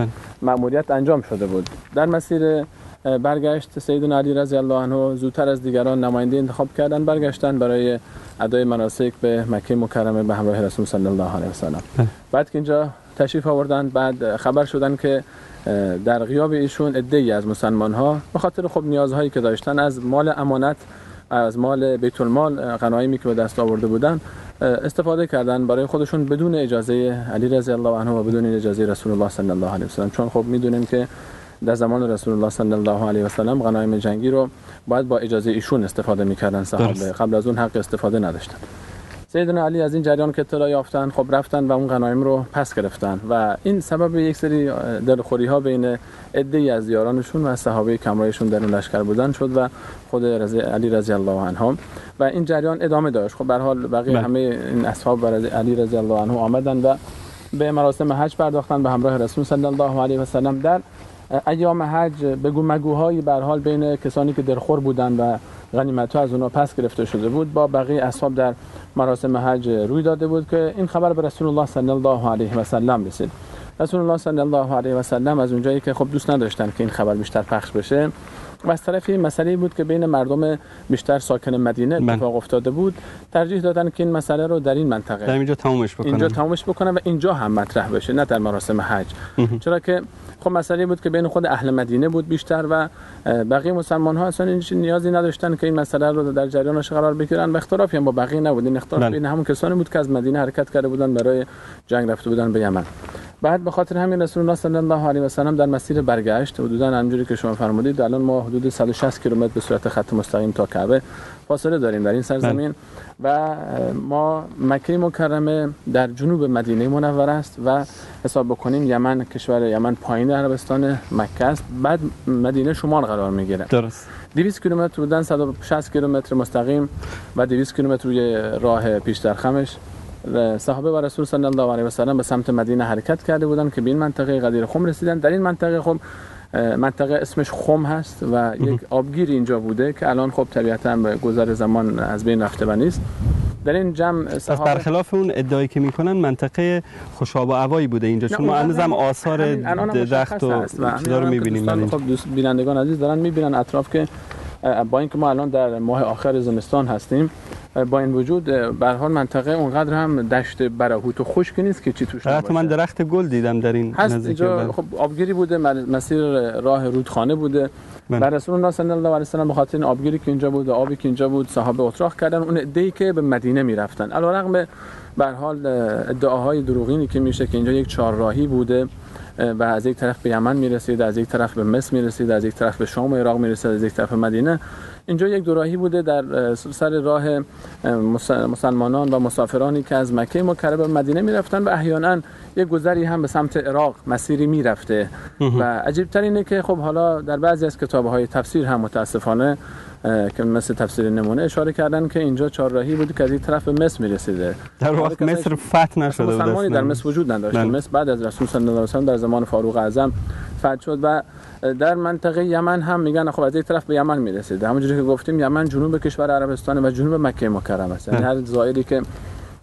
R: مأموریت انجام شده بود. در مسیر برگشت سیدنا علی رضی الله عنه زودتر از دیگران نماینده انتخاب کردن، برگشتن برای ادای مناسک به مکه مکرمه به همراه رسول صلی الله علیه و سلم. بعد که اینجا تشریف آوردن، بعد خبر شدن که در غیاب ایشون عده‌ای از مسلمان ها به خاطر خب نیازهایی که داشتن از مال امانت، از مال بیت المال، غنایمی که به دست آورده بودن استفاده کردن برای خودشون بدون اجازه علی رضی الله عنه و بدون اجازه رسول الله صلی الله علیه و سلم. چون خب میدونیم که در زمان رسول الله صلی الله علیه و سلم غنایم جنگی رو باید با اجازه ایشون استفاده میکردن صحابه، قبل از اون حق استفاده نداشتن. سیدنا علی از این جریان که اطلاع یافتن، خب رفتن و اون غنایم رو پس گرفتن و این سبب یک سری دلخوری ها بین عده‌ای از یارانشون و صحابه کمرایشون در اون لشکر بودن شد و خود علی رضی الله عنه و این جریان ادامه داشت. خب به هر حال بقیه همه این اصحاب علی رضی الله عنه آمدن و به مراسم حج پرداختن به همراه رسول صلی الله علیه و سلم. در ایام حج بگو مگوهایی به هر حال بین کسانی که دلخور بودن و غنیمت‌ها از اونها پس گرفته شده بود با بقیه اصحاب در مراسم حج روی داده بود که این خبر به رسول الله صلی الله علیه و سلم رسید. رسول الله صلی الله علیه و سلم از اونجایی که خب دوست نداشتن که این خبر بیشتر پخش بشه و از طرفی مسئله بود که بین مردم بیشتر ساکن مدینه اتفاق افتاده بود، ترجیح دادن که این مسئله رو در این منطقه
A: در اینجا تمومش بکنن،
R: اینجا تمومش بکنن و اینجا هم مطرح بشه، نه در مراسم حج. چرا که خب مسئله بود که بین خود اهل مدینه بود بیشتر و بقیه مسلمان ها اصلا این نیازی نداشتن که این مسئله رو در جریانش قرار بگیرن و اختلافی هم با بقیه نبود. این اختلاف بین همون کسانی بود که از مدینه حرکت کرده بودن برای جنگ رفته بودن به یمن. بعد به خاطر همین رسول الله صلی الله علیه و سلم در مسیر برگشت حدوداً همونجوری که شما فرمودید الان ما حدود 160 کیلومتر به صورت خط مستقیم تا کعبه فاصله داریم در این سرزمین و ما مکه مکرمه در جنوب مدینه منوره است و حساب بکنیم یمن، کشور یمن پایین عربستان مکه است، بعد مدینه شمال قرار میگیره.
A: درست.
R: 200 کیلومتر بودن 160 کیلومتر مستقیم و 200 کیلومتر روی راه پیش در خمش صحابه و رسول صلی الله علیه و سلم به سمت مدینه حرکت کرده بودند که به این منطقه غدیر خم رسیدن. در این منطقه خب منطقه اسمش خم هست و یک آبگیر اینجا بوده که الان خب طبیعتاً به گذر زمان از بین رفته و نیست. در این جمع صحابه
A: برخلاف اون ادعایی که میکنن منطقه خوشاب و هوایی بوده اینجا، چون ما هنوزم آثار درخت و چیزا رو میبینیم.
R: خب بینندگان عزیز دارن میبینن اطراف که با اینکه ما الان در ماه آخر زمستان هستیم، با این وجود به هر حال منطقه اونقدر هم دشت برهوت و خشک نیست که چی توش نباشه.
A: حتی من درخت گل دیدم در این نزدیکی.
R: خب آبگیری بوده، مسیر راه رودخانه بوده. و رسول الله صلی الله علیه و سلم به خاطر این آبگیری که اینجا بود و آبی که اینجا بود صحابه اتراق کردن اون عده‌ای که به مدینه میرفتن. علیرغم به هر حال ادعاهای دروغینی که میشه که اینجا یک چهارراهی بوده و از یک طرف به یمن میرسید، از یک طرف به مصر میرسید، از یک طرف به شام و عراق میرسید، از یک طرف به مدینه. اینجا یک دوراهی بوده در سر راه مسلمانان و مسافرانی که از مکه مکرمه به مدینه میرفتن و احیانا یک گذری هم به سمت عراق مسیری میرفته. و عجیبتر اینه که خب حالا در بعضی از کتاب‌های تفسیر هم متاسفانه که مثل تفسیر نمونه اشاره کردن که اینجا چهارراهی بود که از یک طرف به مصر میرسیده.
A: در وقت مصر فتح نشده بود،
R: مسلمانی در مصر وجود نداشت. مصر بعد از رسول صلی الله علیه و سلم در زمان فاروق اعظم فتح شد و در منطقه یمن هم میگن خب از یک طرف به یمن میرسیده. همونجوری که گفتیم یمن جنوب کشور عربستان و جنوب مکه مکرمه است. یعنی هر زائری که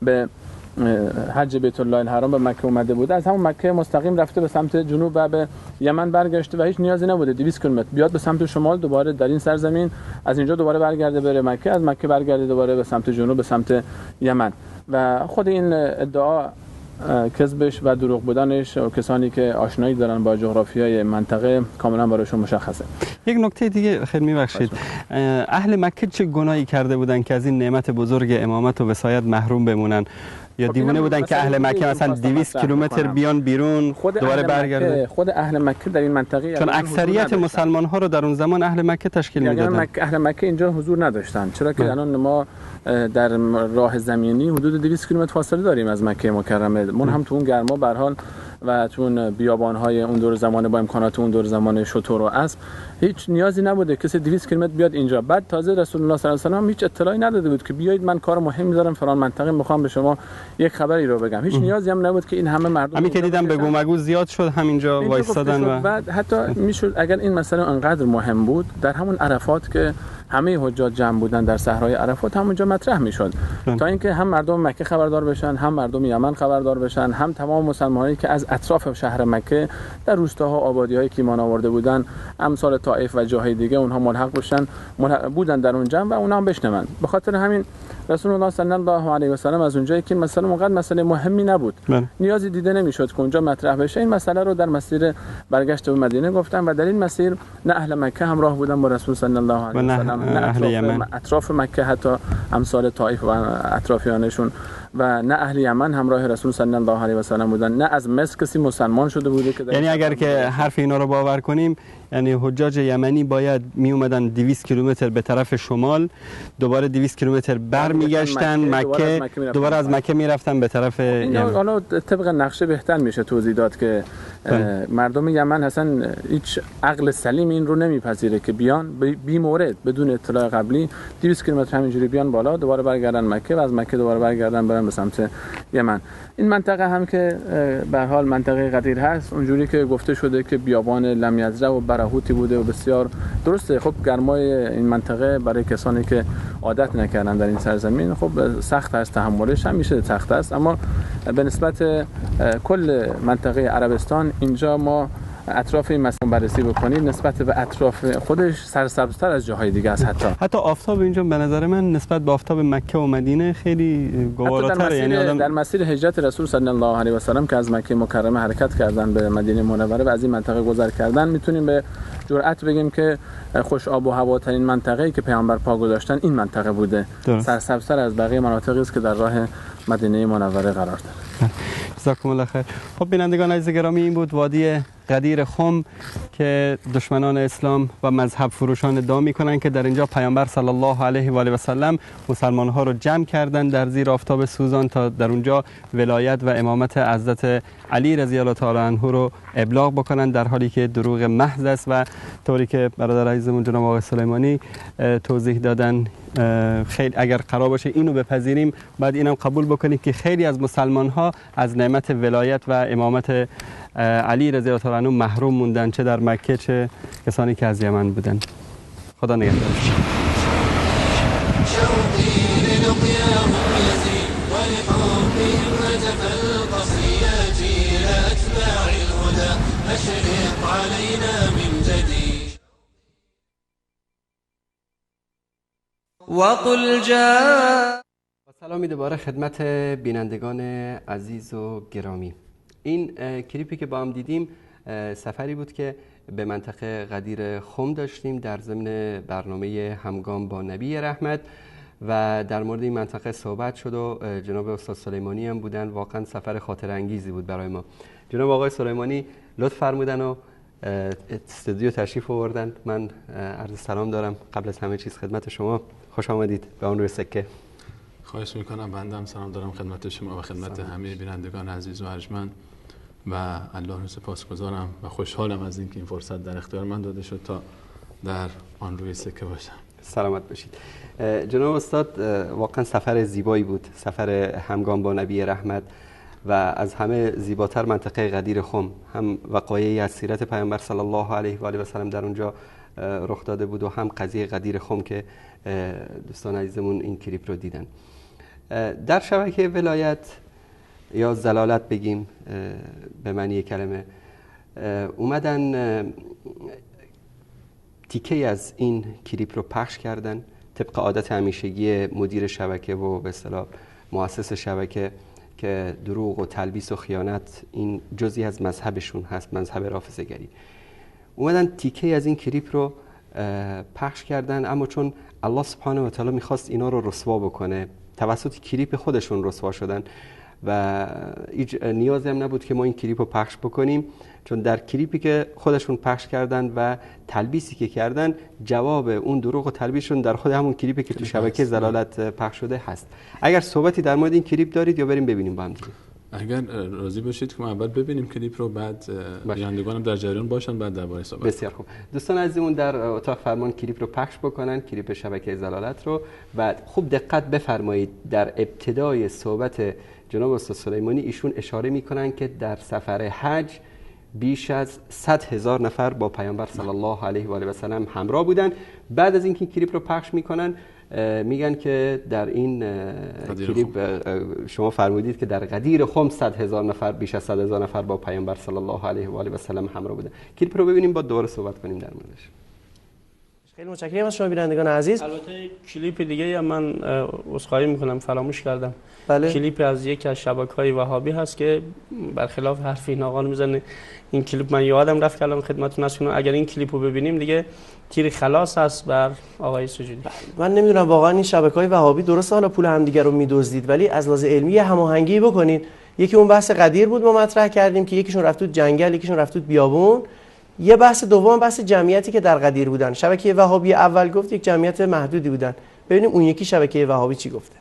R: به حج بیت الله الحرام به مکه اومده بوده از همون مکه مستقیم رفته به سمت جنوب و به یمن برگشته و هیچ نیازی نبوده 200 کیلومتر بیاد به سمت شمال، دوباره در این سرزمین از اینجا دوباره برگرده بره مکه، از مکه برگرده دوباره به سمت جنوب به سمت یمن. و خود این ادعا کذبش و دروغ بودنش و کسانی که آشنایی دارن با جغرافیای منطقه کاملا برایشون مشخصه.
A: یک نکته دیگه خیلی میبخشید، اهل مکه چه گناهی کرده بودن که از این نعمت بزرگ امامت و وصایت محروم بمونن؟ یا دیوونه بودن که اهل مکه مثلا 200 کیلومتر بیان بیرون دوباره برگردن؟
R: خود اهل مکه در این منطقه،
A: چون اکثریت مسلمان ها رو در اون زمان اهل مکه تشکیل میدادن.
R: اهل مکه اینجا حضور نداشتن، چرا که الان ما در راه زمینی حدود 200 کیلومتر فاصله داریم از مکه مکرمه. من هم تو اون گرما به هر حال و تو اون بیابان‌های اون دور زمانه با امکانات اون دور زمانه شتر و اسب هیچ نیازی نبوده کسی 200 کیلومتر بیاد اینجا. بعد تازه رسول الله صلی الله علیه و سلم هیچ اطلاعی نداده بود که بیایید من کار مهم دارم فلان منطقه میخوام به شما یک خبری رو بگم. هیچ نیازی هم نبود که این همه مردم،
A: همین که دیدم بگو مگو زیاد شد همینجا وایسادن و
R: بعد حتی میشد اگر این مسئله انقدر مهم بود در همون عرفات که همه حجاج جمع بودن در صحرای عرفات همونجا مطرح میشد تا اینکه هم مردم مکه خبردار بشن، هم مردم یمن خبردار بشن، هم تمام مسلمانایی که از اطراف شهر مکه در روستاها آبادی‌های که ایمان آورده بودن امثال طائف و جاهای دیگه اونها ملحق بشن، بودن در اون جمع و اونها هم بشنون. به خاطر همین رسول الله صلی الله علیه و سلم از اونجایی که مثلا اونقدر مسئله مهمی نبود، نیازی دیده نمیشد که اونجا مطرح بشه، این مسئله رو در مسیر برگشت به مدینه گفتن و در این مسیر نه اهل مکه همراه بودن با رسول صلی الله علیه و سلم، نه اهل یمن، اطراف مکه حتی امثال طائف و اطرافیانشون و نه اهل یمن همراه رسول صلی الله علیه و سلم بودن، نه از مصر کسی مسلمان شده بوده که
A: یعنی اگر که حرف اینا رو باور کنیم، یعنی حجاج یمنی باید می اومدن 200 کیلومتر به طرف شمال، دوباره 200 کیلومتر برمیگشتن مکه، دوباره از مکه میرفتن به طرف یمن.
R: حالا طبق نقشه بهتر میشه توضیح داد که مردم یمن اصلا هیچ عقل سلیم این رو نمیپذیره که بیان بی مورد بدون اطلاع قبلی 200 کیلومتر همینجوری بیان بالا، دوباره برگردن مکه و از مکه دوباره برگردن برن به سمت یمن. این منطقه هم که به هر حال منطقه غدیر هست، اونجوری که گفته شده که بیابان لم یزرع و برهوتی بوده و بسیار درسته. خب گرمای این منطقه برای کسانی که عادت نکردن در این سرزمین خب سخت است، تحملش هم میشه سخت است، اما به نسبت کل منطقه عربستان اینجا ما اطراف این مسئله بررسی بکنید نسبت به اطراف خودش سرسبزتر از جاهای دیگه است.
A: حتی آفتاب اینجا به نظر من نسبت به آفتاب مکه و مدینه خیلی گواراتره. یعنی آدم
R: در مسیر هجرت رسول صلی الله علیه و سلم که از مکه مکرمه حرکت کردن به مدینه منوره و از این منطقه گذر کردن، میتونیم به جرأت بگیم که خوش آب و هواترین منطقه‌ای که پیامبر پا گذاشتن این منطقه بوده. سرسبزتر از بقیه مناطقی است که در راه مدینه منوره قرار داره.
A: جزاکم الله خیر. خب بینندگان عزیز گرامی، این بود وادی غدیر خم که دشمنان اسلام و مذهب فروشان ادعا میکنن که در اینجا پیامبر صلی الله علیه و آله و سلم مسلمان ها رو جمع کردن در زیر آفتاب سوزان تا در اونجا ولایت و امامت حضرت علی رضی الله تعالی عنه رو ابلاغ بکنن، در حالی که دروغ محض است. و طوری که برادر عزیزمون جناب آقای سلیمانی توضیح دادن، خیلی اگر قرار باشه اینو بپذیریم بعد اینم قبول بکنیم که خیلی از مسلمان ها از نعمت ولایت و امامت علی رضی الله تعالی عنه محروم موندن، چه در مکه چه کسانی که از یمن بودن. خدا نگهدار.
D: وقل جاء.
A: سلامی دوباره خدمت بینندگان عزیز و گرامی. این کلیپی که با هم دیدیم سفری بود که به منطقه غدیر خم داشتیم در ضمن برنامه همگام با نبی رحمت و در مورد این منطقه صحبت شد و جناب استاد سلیمانی هم بودن. واقعا سفر خاطر انگیزی بود برای ما. جناب آقای سلیمانی لطف فرمودن و استودیو تشریف آوردن. من عرض سلام دارم قبل از همه چیز خدمت شما. خوش آمدید به آن روی سکه.
S: خواهش میکنم. بنده هم سلام دارم خدمت شما و خدمت همه بینندگان عزیز و ارجمند و الله رو سپاسگزارم و خوشحالم از اینکه این فرصت در اختیار من داده شد تا در آن روی سکه باشم.
A: سلامت باشید. جناب استاد، واقعا سفر زیبایی بود، سفر همگام با نبی رحمت و از همه زیباتر منطقه غدیر خم، هم وقایعی از سیرت پیامبر صلی الله علیه و آله و سلم در اونجا رخ داده بود و هم قضیه غدیر خم که دوستان عزیزمون این کلیپ رو دیدن. در شبکه ولایت یا ضلالت بگیم به معنی کلمه، اومدن تیکه از این کلیپ رو پخش کردن طبق عادت همیشگی مدیر شبکه و به اصطلاح مؤسس شبکه که دروغ و تلبیس و خیانت این جزئی از مذهبشون هست، مذهب رافضه گری. اومدن تیکه از این کلیپ رو پخش کردن، اما چون الله سبحانه و تعالی میخواست اینا رو رسوا بکنه، توسط کلیپ خودشون رسوا شدن و هیچ نیازی هم نبود که ما این کلیپ رو پخش بکنیم، چون در کلیپی که خودشون پخش کردن و تلبیسی که کردن، جواب اون دروغ و تلبیسشون در خود همون کلیپی که تو شبکه ضلالت پخش شده هست. اگر صحبتی در مورد این کلیپ دارید یا بریم ببینیم با هم دیگه؟
S: اگر راضی باشید که ما اول ببینیم کلیپ رو، بعد بینندگانم در جریان باشن، بعد درباره صحبت.
A: بسیار خوب. دوستان عزیزمون در اتاق فرمان کلیپ رو پخش بکنن، کلیپ شبکه ضلالت رو. بعد خوب دقت بفرمایید، در ابتدای صحبت جناب استاد سلیمانی ایشون اشاره میکنن که در سفر حج بیش از 100,000 نفر با پیامبر صلی الله علیه و آله و سلم همراه بودن. بعد از اینکه کلیپ رو پخش میکنن میگن که در این کلیپ شما فرمودید که در غدیر خم 100,000 نفر، بیش از 100,000 نفر با پیامبر صلی الله علیه و آله و سلم همراه بودن. کلیپ رو ببینیم، با دوباره صحبت کنیم در موردش.
T: خیلی متشکرم از شما بینندگان عزیز.
U: البته کلیپ دیگه هم من عذرخواهی میکنم فراموش کردم.
T: بله.
U: کلیپ از یکی از شبکه‌های وهابی هست که برخلاف حرف این آقا میزنه. این کلیپ من یادم رفت که الان خدمتتون عرض کنم. اگر این کلیپ رو ببینیم دیگه تیر خلاص هست بر آقای سجودی.
T: من نمیدونم واقعا این شبکه‌های وهابی درست حالا پول همدیگه رو میدزدید، ولی از لحاظ علمی هماهنگی بکنید. یکی اون بحث قدیر بود ما مطرح کردیم که یکیشون رفت تو جنگل، یکیشون رفت تو بیابون. یه بحث دوم بحث جمعیتی که در غدیر بودن. شبکه وهابی اول گفت یک جمعیت محدودی بودن. ببینیم اون یکی شبکه وهابی چی گفته.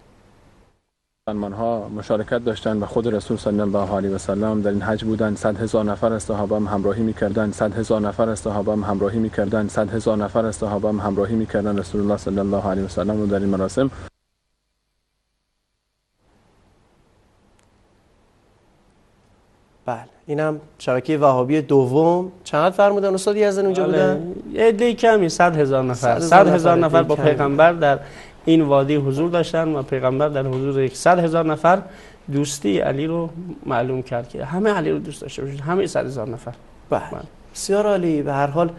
R: مسلمان‌ها مشارکت داشتند و خود رسول صلی الله علیه و سلم در این حج بودند. 100,000 نفر از صحابه هم همراهی می‌کردند. 100,000 نفر از صحابه هم همراهی می‌کردند. 100,000 نفر از صحابه هم همراهی می‌کردند رسول الله صلی الله علیه و سلم رو در این مراسم.
T: بله، اینم شبکه وهابی دوم. چقدر فرمودن استاد یزدان اونجا بودن؟
U: یه عده کمی، 100,000 نفر. 100,000 نفر با پیغمبر در این وادی حضور داشتن و پیغمبر در حضور 100,000 نفر دوستی علی رو معلوم کرد که همه علی رو دوست داشته باشید، همه 100,000 نفر.
T: بله، بسیار عالی. به هر حال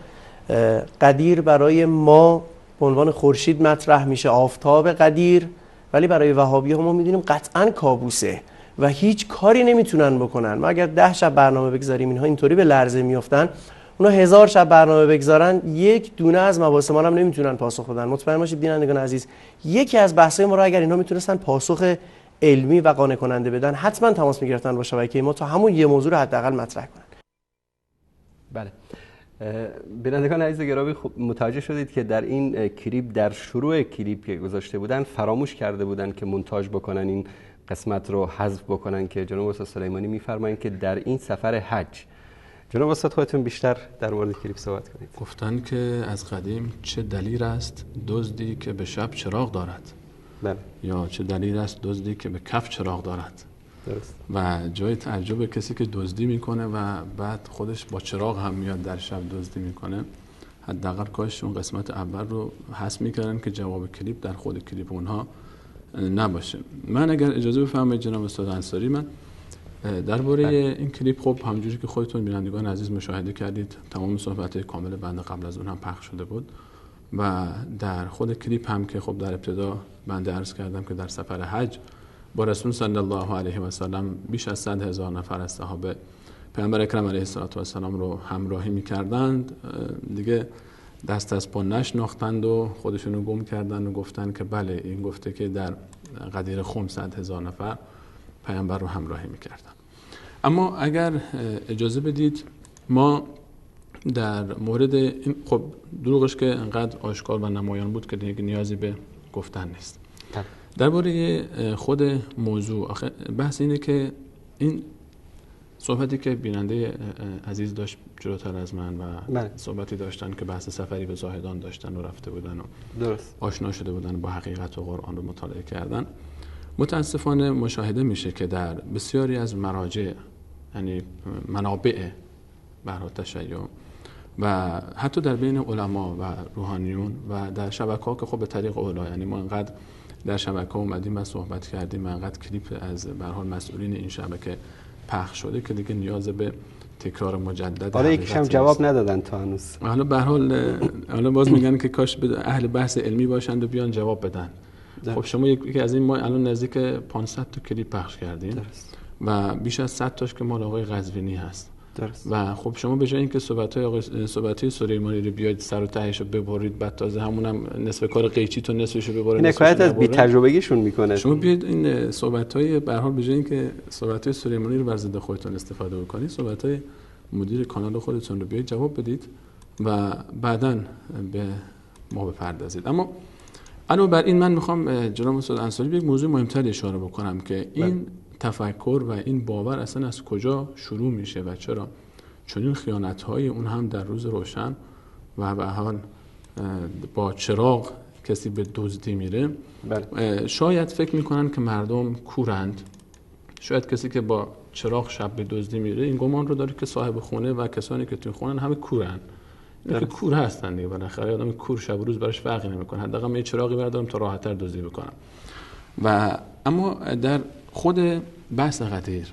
T: قدیر برای ما به عنوان خورشید مطرح میشه، آفتاب قدیر، ولی برای وهابی ها ما میدونیم قطعاً کابوسه و هیچ کاری نمیتونن بکنن. ما اگر 10 شب برنامه بگذاریم اینها اینطوری به لرزه میافتن، اونا 1000 شب برنامه بگذارن یک دونه از مباحث ما هم نمیتونن پاسخ بدن. مطمئن باشید بینندگان عزیز، یکی از بحث‌های ما رو اگر اینها میتونستن پاسخ علمی و قانع کننده بدن، حتما تماس میگرفتن با شبکه ما تا همون یه موضوع رو حداقل مطرح کنن.
A: بله، بینندگان عزیز گرامی، خب متوجه شدید که در این کلیپ، در شروع کلیپ که گذاشته بودن، فراموش کرده بودن که مونتاژ بکنن، این قسمت رو حذف بکنن که جناب استاد سلیمانی میفرمایند که در این سفر حج. جناب استاد خودتون بیشتر در مورد کلیپ صحبت کنید.
S: گفتن که از قدیم چه دلیر است دزدی که به شب چراغ دارد.
A: بله.
S: یا چه دلیر است دزدی که به کف چراغ دارد.
A: درست.
S: و جای تعجب کسی که دزدی میکنه و بعد خودش با چراغ هم میاد در شب دزدی میکنه. حداقل کاش اون قسمت اول رو حذف میکردن که جواب کلیپ در خود کلیپ اونها نباشه. من اگر اجازه بفرمایید جناب استاد انصاری، من درباره این کلیپ، خب همونجوری که خودتون بینندگان عزیز مشاهده کردید، تمام صحبت‌های کامل بنده قبل از اون هم پخش شده بود و در خود کلیپ هم که خب در ابتدا بنده عرض کردم که در سفر حج با رسول صلی الله علیه و سلم بیش از 100,000 نفر از صحابه پیامبر اکرم علیه الصلاة والسلام رو همراهی می‌کردند، دیگه دست از پا نشناختند و خودشونو گم کردند و گفتند که بله این گفته که در غدیر خم 100,000 نفر پیامبر رو همراهی میکردن. اما اگر اجازه بدید ما در مورد این، خب دروغش که انقدر آشکار و نمایان بود که دیگه نیازی به گفتن نیست. درباره خود موضوع، آخه بحث اینه که این صحبتی که بیننده عزیز داشت جلوتر از من و صحبتی داشتن که بحث سفری به زاهدان داشتن و رفته بودن و
A: درست
S: آشنا شده بودن با حقیقت و قرآن رو مطالعه کردن، متاسفانه مشاهده میشه که در بسیاری از مراجع، یعنی منابع برای تشیع و حتی در بین علما و روحانیون و در شبکه‌ها که خب به طریق اولا، یعنی ما انقدر در شبکه اومدیم و صحبت کردیم و انقدر کلیپ از به هر حال مسئولین این شبکه پخش شده که دیگه نیاز به تکرار مجدد.
A: آره، یکیش هم جواب ندادن تا هنوز.
S: حالا به هر حال حالا باز میگن که کاش اهل بحث علمی باشند و بیان جواب بدن. خب شما یکی از این، ما الان نزدیک 500 تا کلیپ پخش کردیم.
A: درست.
S: و بیش از 100 تاش که مال آقای قزوینی هست.
A: درست.
S: و خب شما به جای اینکه صحبت‌های سلیمانی رو بیاید سر و تهش رو ببرید، بعد تازه همونم نصف کار قیچی تو نصفش رو ببرید،
A: این حکایت از بی‌تجربگیشون میکنه.
S: شما بیاید این صحبت‌های به هر حال به جای اینکه صحبت‌های سلیمانی رو بر ضد خودتون استفاده بکنید، صحبت‌های مدیر کانال خودتون رو بیاید جواب بدید و بعداً به ما بپردازید. اما علاوه بر این من میخوام جناب استاد انصاری به یک موضوع مهمتر اشاره بکنم که این تفکر و این باور اصلا از کجا شروع میشه و چرا چنین خیانت‌های اون هم در روز روشن و به حال با چراغ کسی به دزدی میره.
A: بله.
S: شاید فکر میکنن که مردم کورند، شاید کسی که با چراغ شب به دزدی میره این گمان رو داره که صاحب خونه و کسانی که توی خونن همه کورن. اینا که کور هستن دیگه، بالاخره آدم کور شب و روز براش فرقی نمیکنه، حداقل من یه چراغی بردارم تا راحت‌تر دزدی بکنم. و اما در خود بحث غدیر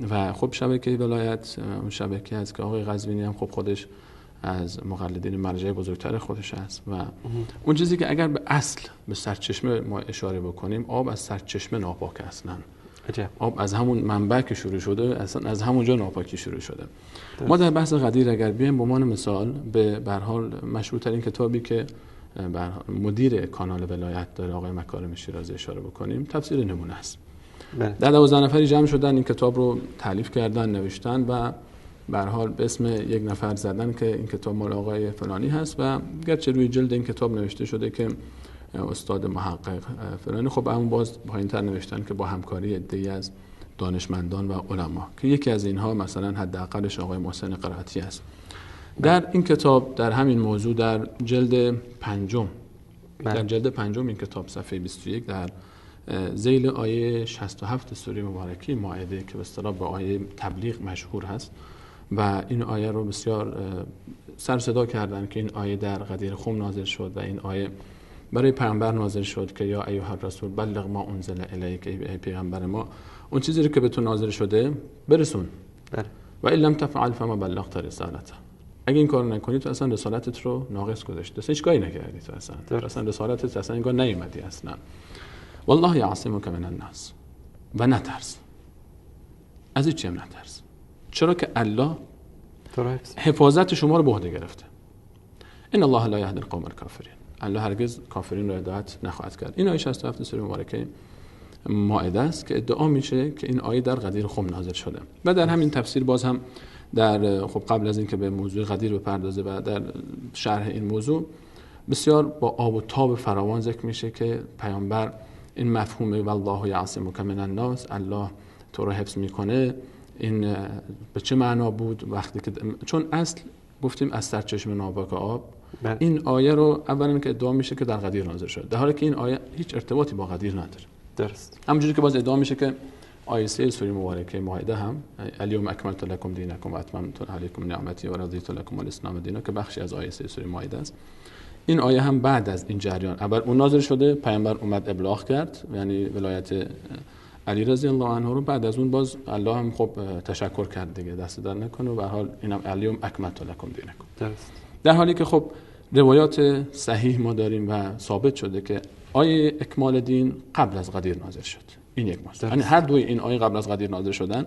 S: و خب شبکه ولایت، اون شبکه هست که آقای قزوینی هم خب خودش از مقلدین مرجع بزرگتر خودش است. و اون چیزی که اگر به اصل، به سرچشمه ما اشاره بکنیم، آب از سرچشمه ناپاک اصلا. آب از همون منبع که شروع شده، اصلا از همونجا ناپاکی شروع شده. ما در بحث غدیر اگر بیایم به عنوان مثال به هر حال مشهورترین کتابی که مدیر کانال ولایت داره آقای مکارم شیرازی اشاره بکنیم، تفسیر نمونه است. در 12 نفری جمع شدن این کتاب رو تالیف کردن، نوشتن و به هر حال به اسم یک نفر زدن که این کتاب مال آقای فلانی هست و گرچه روی جلد این کتاب نوشته شده که استاد محقق فلانی، خب همون باز پایین‌تر نوشتن که با همکاری عده‌ای از دانشمندان و علما که یکی از اینها مثلا حداقلش آقای محسن قرائتی است. در این کتاب در همین موضوع در جلد پنجم، در جلد پنجم این کتاب صفحه 21 در ذیل آیه 67 سوره مبارکه مائده که به اصطلاح به آیه تبلیغ مشهور هست و این آیه رو بسیار سر صدا کردن که این آیه در غدیر خم نازل شد و این آیه برای پیامبر نازل شد که یا ایها الرسول بلغ ما انزل الیک، ای پیامبر ما اون چیزی رو که به تو نازل شده برسون. بله. و ان لم تفعل فما بلغت رسالته. اگه این کارو نکنی تو اصلا رسالتت رو ناقص گذاشتی، اصلا هیچ کاری نکردی تو، اصلا رسالتت اصلا انگار نیومدی اصلا. والله یعصمک من الناس. و نترس، از هیچ هم نترس، چرا که الله حفاظت شما رو به عهده گرفته. ان الله لا یهدی القوم الکافرین. الله هرگز کافرین رو هدایت نخواهد کرد. این آیه 67 سوره مبارکه مائده است که ادعا میشه که این آیه در غدیر خم نازل شده. و در همین تفسیر باز هم در خب قبل از اینکه به موضوع غدیر بپردازه و در شرح این موضوع بسیار با آب و تاب فراوان ذکر میشه که پیامبر این مفهوم والله یعصمک من الناس، الله تو رو حفظ میکنه، این به چه معنا بود وقتی که چون اصل گفتیم از سرچشمه ناپاک آب، این آیه رو اولا که ادعا میشه که در غدیر نازل شده، در حالی که این آیه هیچ ارتباطی با غدیر نداره.
A: درست.
S: همونجوری که باز ادعا میشه که آیه 3 سوره مبارکه مائده هم الیوم اکملت لکم دینکم و اتممت علیکم نعمتی و رضیت لکم الاسلام دینا که بخشی از آیه 3 سوره مائده است، این آیه هم بعد از این جریان اول اون نازل شده، پیامبر اومد ابلاغ کرد، یعنی ولایت علی رضی الله عنه رو، بعد از اون باز الله هم خب تشکر کرد دیگه، دست در نکنه و به هر حال اینم الیوم اکملت لکم دینکم.
A: درست.
S: در حالی که خب روایات صحیح ما داریم و ثابت شده که آیه اکمال دین قبل از غدیر نازل شد. این یک ماست. یعنی هر دوی این آیه قبل از غدیر نازل شدن.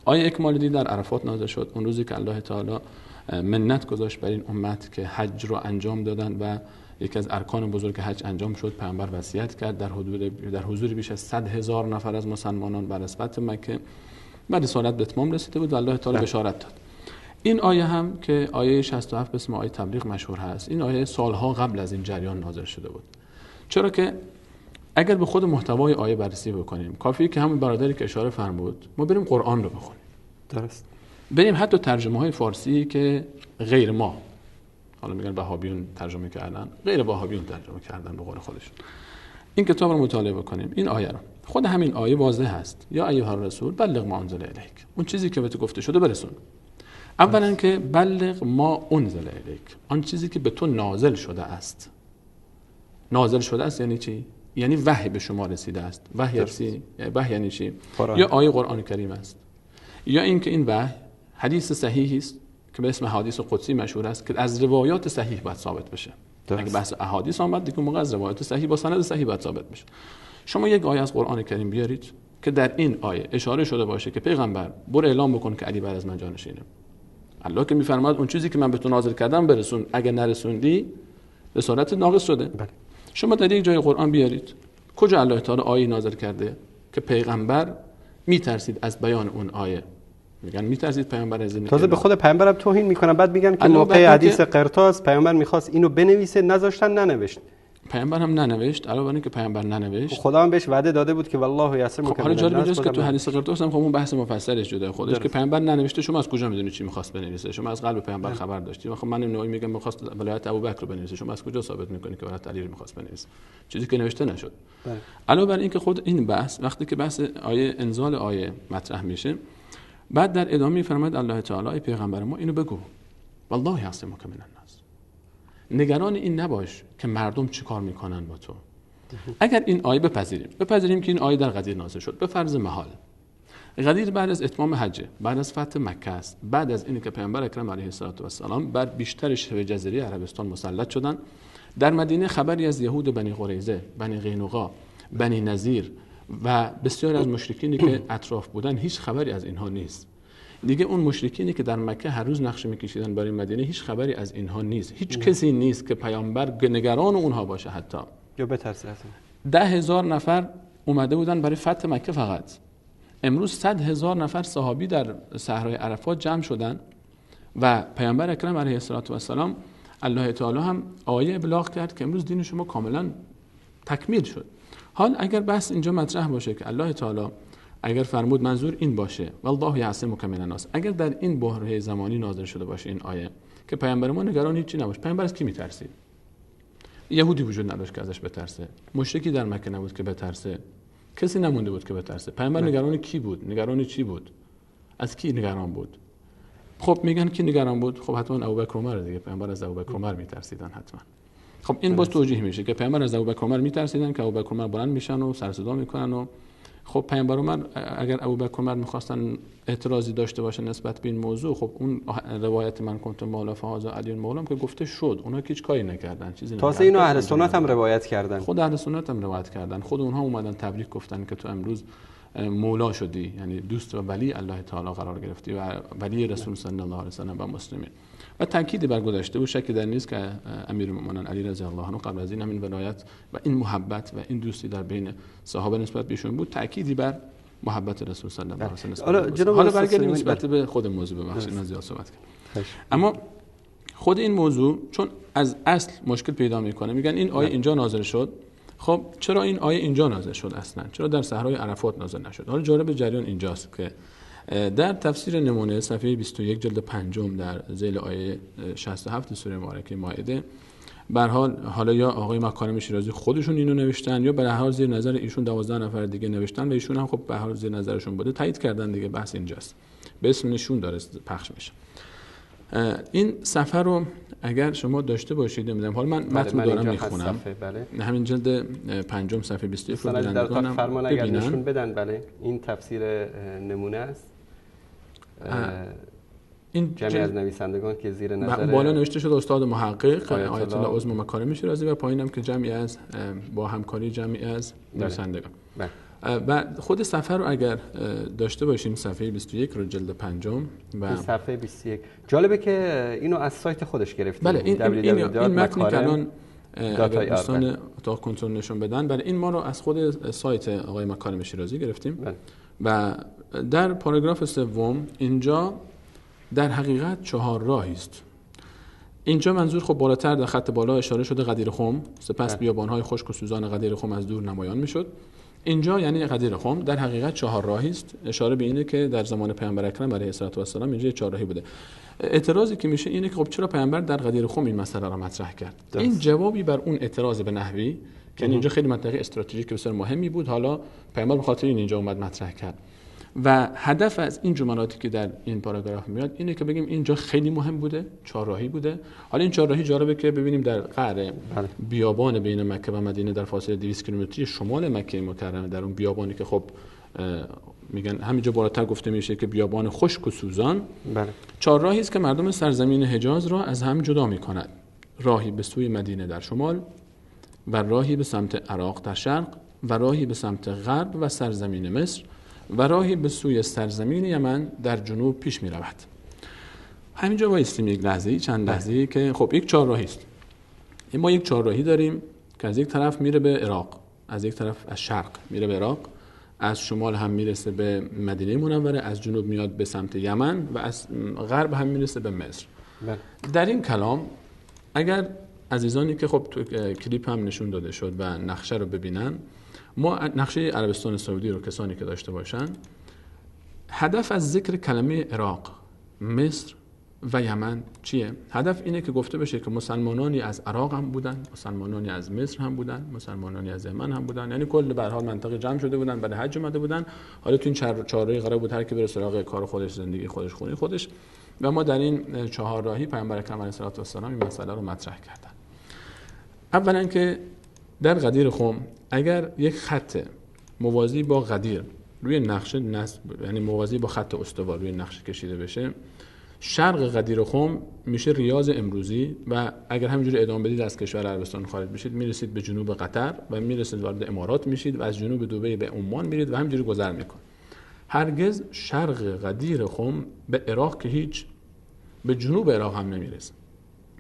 S: آیه اکمال دین در عرفات نازل شد، اون روزی که الله تعالی منت گذاشت بر این امت که حج رو انجام دادن و یکی از ارکان بزرگ حج انجام شد. پیامبر وصیت کرد در حضور بیش از 100,000 نفر از مسلمانان بر اسفت مکه و رسالت به اتمام رسیده بود و الله تعالی بشارت داد. این آیه هم که آیه 67 به اسم آیه تبلیغ مشهور هست، این آیه سالها قبل از این جریان نازل شده بود. چرا که اگر به خود محتوای آیه بررسی بکنیم، کافیه که همون برادری که اشاره فرمود ما بریم قرآن رو بخونیم.
A: درست.
S: بریم حتی ترجمه های فارسی که غیر ما، حالا میگن وهابیون ترجمه کردن، غیر وهابیون ترجمه کردن به قول خودشون، این کتاب رو مطالعه بکنیم، این آیه رو، خود همین آیه واضح هست، یا ایها الرسول بلغ ما انزل الیک، اون چیزی که به تو گفته شده برسون. اولا که بلغ ما انزل الیک، آن چیزی که به تو نازل شده است. نازل شده است یعنی چی؟ یعنی وحی به شما رسیده است. وحی وحی یعنی چی؟ یا آیه قرآن کریم است، یا اینکه این وحی حدیث صحیحی است که به اسم حدیث قدسی مشهور است که از روایات صحیح باید ثابت بشه. اگه بحث احادیث آمد دیگه موقع از روایات صحیح با سند صحیح باید ثابت بشه. شما یک آیه از قرآن کریم بیارید که در این آیه اشاره شده باشه که پیغمبر برو اعلام بکن که علی بعد از من جانشینه. الله که میفرماد اون چیزی که من به تو نازل کردم برسون، اگه نرسوندی رسالت ناقص شده. بله. شما در یک جای قرآن بیارید کجا الله تعالی آیه نازل کرده که پیغمبر میترسید از بیان اون آیه؟ میگن میترسید پیامبر از این،
A: تازه به خود پیامبرم توهین میکنن، بعد میگن که موقع حدیث قرطاس پیامبر میخواست اینو بنویسه، نذاشتن، ننوشت.
S: پیامبر هم ننوشت. علاوه بر اینکه پیامبر ننوشت،
A: خدا هم بهش وعده داده بود که والله یعصمک.
S: خب حالا جالب اینجاست که تو حدیث قرطاس هم خب اون بحث مفصلش جدا خودش که پیامبر ننوشته، شما از کجا میدونید چی میخواست بنویسه؟ شما از قلب پیامبر خبر داشتی. خب من نوعی میگم میخواست ولایت ابوبکر رو بنویسه، شما از کجا ثابت میکنید که ولایت علی رو میخواست بنویسه؟ چیزی که نوشته نشد. علاوه بر اینکه خود این بحث وقتی که بحث آیه انزال آیه مطرح میشه، بعد در ادامه میفرماید الله تعالی ای پیغمبر ما اینو بگو والله یعصمک من الناس، نگران این نباش که مردم چیکار میکنن با تو. اگر این آیه بپذیریم که این آیه در غدیر نازل شد به فرض محال، غدیر بعد از اتمام حج، بعد از فتح مکه است، بعد از اینکه پیامبر اکرم علیه الصلاة والسلام بر بیشتر شبه جزیره عربستان مسلط شدند. در مدینه خبری از یهود بنی قریظه، بنی قینقاع، بنی نظیر و بسیاری از مشرکینی که اطراف بودن هیچ خبری از اینها نیست. دیگه اون مشرکینی که در مکه هر روز نقشه می‌کشیدن برای مدینه هیچ خبری از اینها نیست. هیچ کسی نیست که پیامبر نگران اونها باشه حتی
A: یا بترسه.
S: 10,000 نفر اومده بودن برای فتح مکه فقط. امروز 100,000 نفر صحابی در صحرای عرفات جمع شدن و پیامبر اکرم علیه الصلاة والسلام الله تعالی هم آیه ابلاغ کرد که امروز دین شما کاملا تکمیل شد. حال اگر بحث اینجا مطرح باشه که الله تعالی اگر فرمود منظور این باشه والله یعصمک من الناس، اگر در این بحره زمانی نازل شده باشه این آیه که پیامبر ما نگران هیچی نباشه، پیامبر از کی میترسید؟ یهودی وجود نداشت که ازش بترسه، مشرکی در مکه نبود که بترسه، کسی نمونده بود که بترسه. پیامبر نگران کی بود؟ نگران چی بود؟ از کی نگران بود؟ خب میگن کی نگران بود؟ خب حتما ابوبکر عمر دیگه. پیامبر از ابوبکر عمر میترسیدن حتما. خب این باز توجیه میشه که پیامبر از ابوبکر عمر میترسیدن که ابوبکر عمر بلند میشن و سر صدا میکنن و خب پیامبر عمر اگر ابوبکر عمر میخواستن اعتراضی داشته باشه نسبت به این موضوع، خب اون روایت من کنت مولا فهذا علی مولام که گفته شد، اونا که هیچ کاری نکردن، چیزی نکردن.
A: تازه اینو اهل سنت هم روایت کردن،
S: خود اهل سنت هم روایت کردن، خود اونها اومدن تبریک گفتن که تو امروز مولا شدی، یعنی دوست و ولی الله تعالی قرار گرفتی و ولی رسول صلی الله علیه و سلم و مسلمین. و تاکید بر گذشته و شک در نیست که امیرالمومنان علی رضی الله عنه قبل از این همین ولایت و این محبت و این دوستی در بین صحابه نسبت بهشون بود، تاکیدی بر محبت رسول صلی الله علیه و سلم. حالا برگردیم نسبت به خود موضوع، ببخشید من زیاد صحبت کردم. اما خود این موضوع چون از اصل مشکل پیدا میکنه، میگن این آیه اینجا نازل شد، خب چرا این آیه اینجا نازل شد اصلا؟ چرا در صحرای عرفات نازل نشد؟ حالا جالب جریان اینجاست که در تفسیر نمونه صفحه 21 جلد 5 در ذیل آیه 67 سوره مبارکه مائده، به هر حال حالا یا آقای مکارم شیرازی خودشون اینو نوشتن یا به هر حال زیر نظر ایشون 12 نفر دیگه نوشتن و ایشون هم خب به هر حال زیر نظرشون بوده، تایید کردن دیگه. بحث اینجاست، به اسم نشون داره پخش میشه. این صفحه رو اگر شما داشته باشید، نمیدونم حالا من متن دارم میخونم، بله. همین جلد 5 صفحه 21 رو بینندگانم
A: فرمان اگر نشون بدن. بله این تفسیر نمونه است، این جمعی از نویسندگان که زیر نظر
S: بالا نوشته شده استاد محقق آیت الله عظمی مکارم شیرازی و پایینم که جمعی از با همکاری جمعی از نویسندگان. بله. و خود صفحه رو اگر داشته باشیم، صفحه 21 رو جلد 5 و
A: صفحه 21 جالبه که اینو از سایت خودش گرفتیم.
S: بله این متنی که الان اگر دوستان اتاق کنترل نشون بدن، بله این ما رو از خود سایت آقای مکارم شیرازی گرفتیم. بله. و در پاراگراف سوم اینجا در حقیقت 4 راهی است. اینجا منظور خب بالاتر در خط بالا اشاره شده غدیر خم، سپس بیابان‌های خشک و سوزان غدیر خم از دور نمایان می‌شد. اینجا یعنی غدیر خم در حقیقت 4 راهی است. اشاره به اینه که در زمان پیامبر اکرم علیه الصلاة والسلام اینجا 4 راهی بوده. اعتراضی که میشه اینه که خب چرا پیامبر در غدیر خم این مسئله را مطرح کرد؟ این جوابی بر اون اعتراض به نحوی که اینجا خیلی منطقه استراتژیک بسیار مهمی بود، حالا پیامبر به خاطر این اینجا اومد مطرح کرد. و هدف از این جملاتی که در این پاراگراف میاد اینه که بگیم اینجا خیلی مهم بوده، چهارراهی بوده. حالا این چهارراهی جالبه که ببینیم در قعر بیابان بین مکه و مدینه در فاصله 200 کیلومتری شمال مکه مکرمه، در اون بیابانی که خب میگن همینجا بالاتر گفته میشه که بیابان خشک و سوزان، بله. چهارراهی است که مردم سرزمین حجاز را از هم جدا میکند. راهی به سوی مدینه در شمال و راهی به سمت عراق در شرق و راهی به سمت غرب و سرزمین مصر و راهی به سوی سرزمین یمن در جنوب پیش می رود. همینجا وایستیم یک لحظه‌ای، چند لحظه‌ای که خب یک چهارراهی است. ما یک چهارراهی داریم که از یک طرف میره به عراق، از یک طرف از شرق میره به عراق، از شمال هم میرسه به مدینه منوره، از جنوب میاد به سمت یمن و از غرب هم میرسه به مصر. در این کلام اگر عزیزانی که خب تو کلیپ هم نشون داده شد و نقشه رو ببینن، ما نقشه عربستان سعودی رو کسانی که داشته باشن، هدف از ذکر کلمه عراق، مصر و یمن چیه؟ هدف اینه که گفته بشه که مسلمانانی از عراق هم بودن، مسلمانانی از مصر هم بودن، مسلمانانی از یمن هم بودن، یعنی کل به هر حال منطقه جمع شده بودن، برای حج اومده بودن. حالا تو این چهارراهی قرار بود هر کی بره سراغ کار خودش، زندگی خودش، خونه خودش. و ما در این چهارراهی پیامبر اکرم علیه الصلاة والسلام این مسئله رو مطرح کردن. اولا که در غدیر خم اگر یک خط موازی با غدیر روی نقشه نصب، یعنی موازی با خط استوا روی نقشه کشیده بشه، شرق غدیر خم میشه ریاض امروزی و اگر همینجوری ادامه بدید از کشور عربستان خارج بشید میرسید به جنوب قطر و میرسید وارد امارات میشید و از جنوب دبی به عمان میرید و همینجوری گذر میکنید. هرگز شرق غدیر خم به عراق که هیچ، به جنوب عراق هم نمیرسه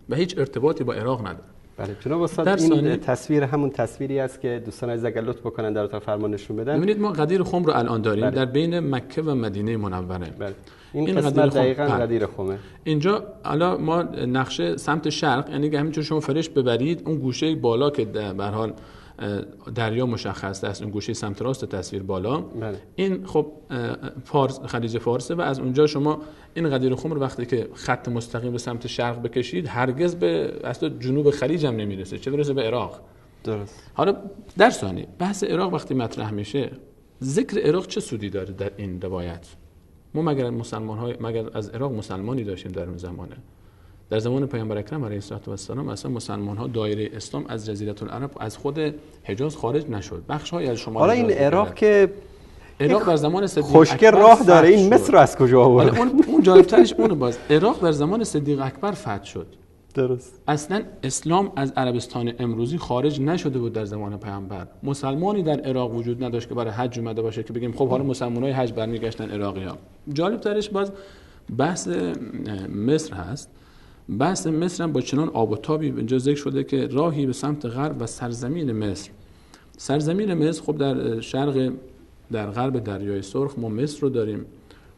S: و هیچ ارتباطی با عراق نداره.
A: بله جناب استاد، این تصویر همون تصویری است که دوستان عزیز اگر لطف بکنن در اتاق فرمان نشون بدن.
S: ببینید ما غدیر خم رو الان داریم. بله. در بین مکه و مدینه منوره.
A: بله. این قسمت دقیقاً غدیر خمه.
S: اینجا حالا ما نقشه سمت شرق، یعنی همینطور شما فرش ببرید اون گوشه بالا که به هر حال دریا مشخص است، اون گوشه سمت راست تصویر بالا. بله. این خب فارس، خلیج فارسه و از اونجا شما این غدیر خم رو وقتی که خط مستقیم به سمت شرق بکشید هرگز به اصلا جنوب خلیج هم نمیرسه، چه برسه به عراق.
A: درست.
S: حالا در ثانی بحث عراق وقتی مطرح میشه، ذکر عراق چه سودی داره در این روایت؟ ما مگر مسلمان های مگر از عراق مسلمانی داشتیم در اون زمانه؟ در زمان پیامبر اکرم علیه الصلاه و السلام اصلا مسلمان ها دایره اسلام از جزیره العرب، از خود حجاز خارج نشد، بخش های از شمال.
A: حالا این عراق که
S: عراق در زمان صدیق
A: خشک راه داره، این مصر رو از کجا آورد؟
S: اون جالبترش اون باز عراق در زمان صدیق اکبر فتح شد.
A: درست.
S: اصلا اسلام از عربستان امروزی خارج نشده بود در زمان پیامبر. مسلمانی در عراق وجود نداشت که برای حج اومده باشه که بگیم خب حالا مسلمانای حج برمیگشتن عراقی‌ها. جالبترش باز بحث مصر هست. بحث مصر هم با چنان آب و تابی اینجا ذکر شده که راهی به سمت غرب و سرزمین مصر. سرزمین مصر خب در شرق، در غرب دریای سرخ ما مصر رو داریم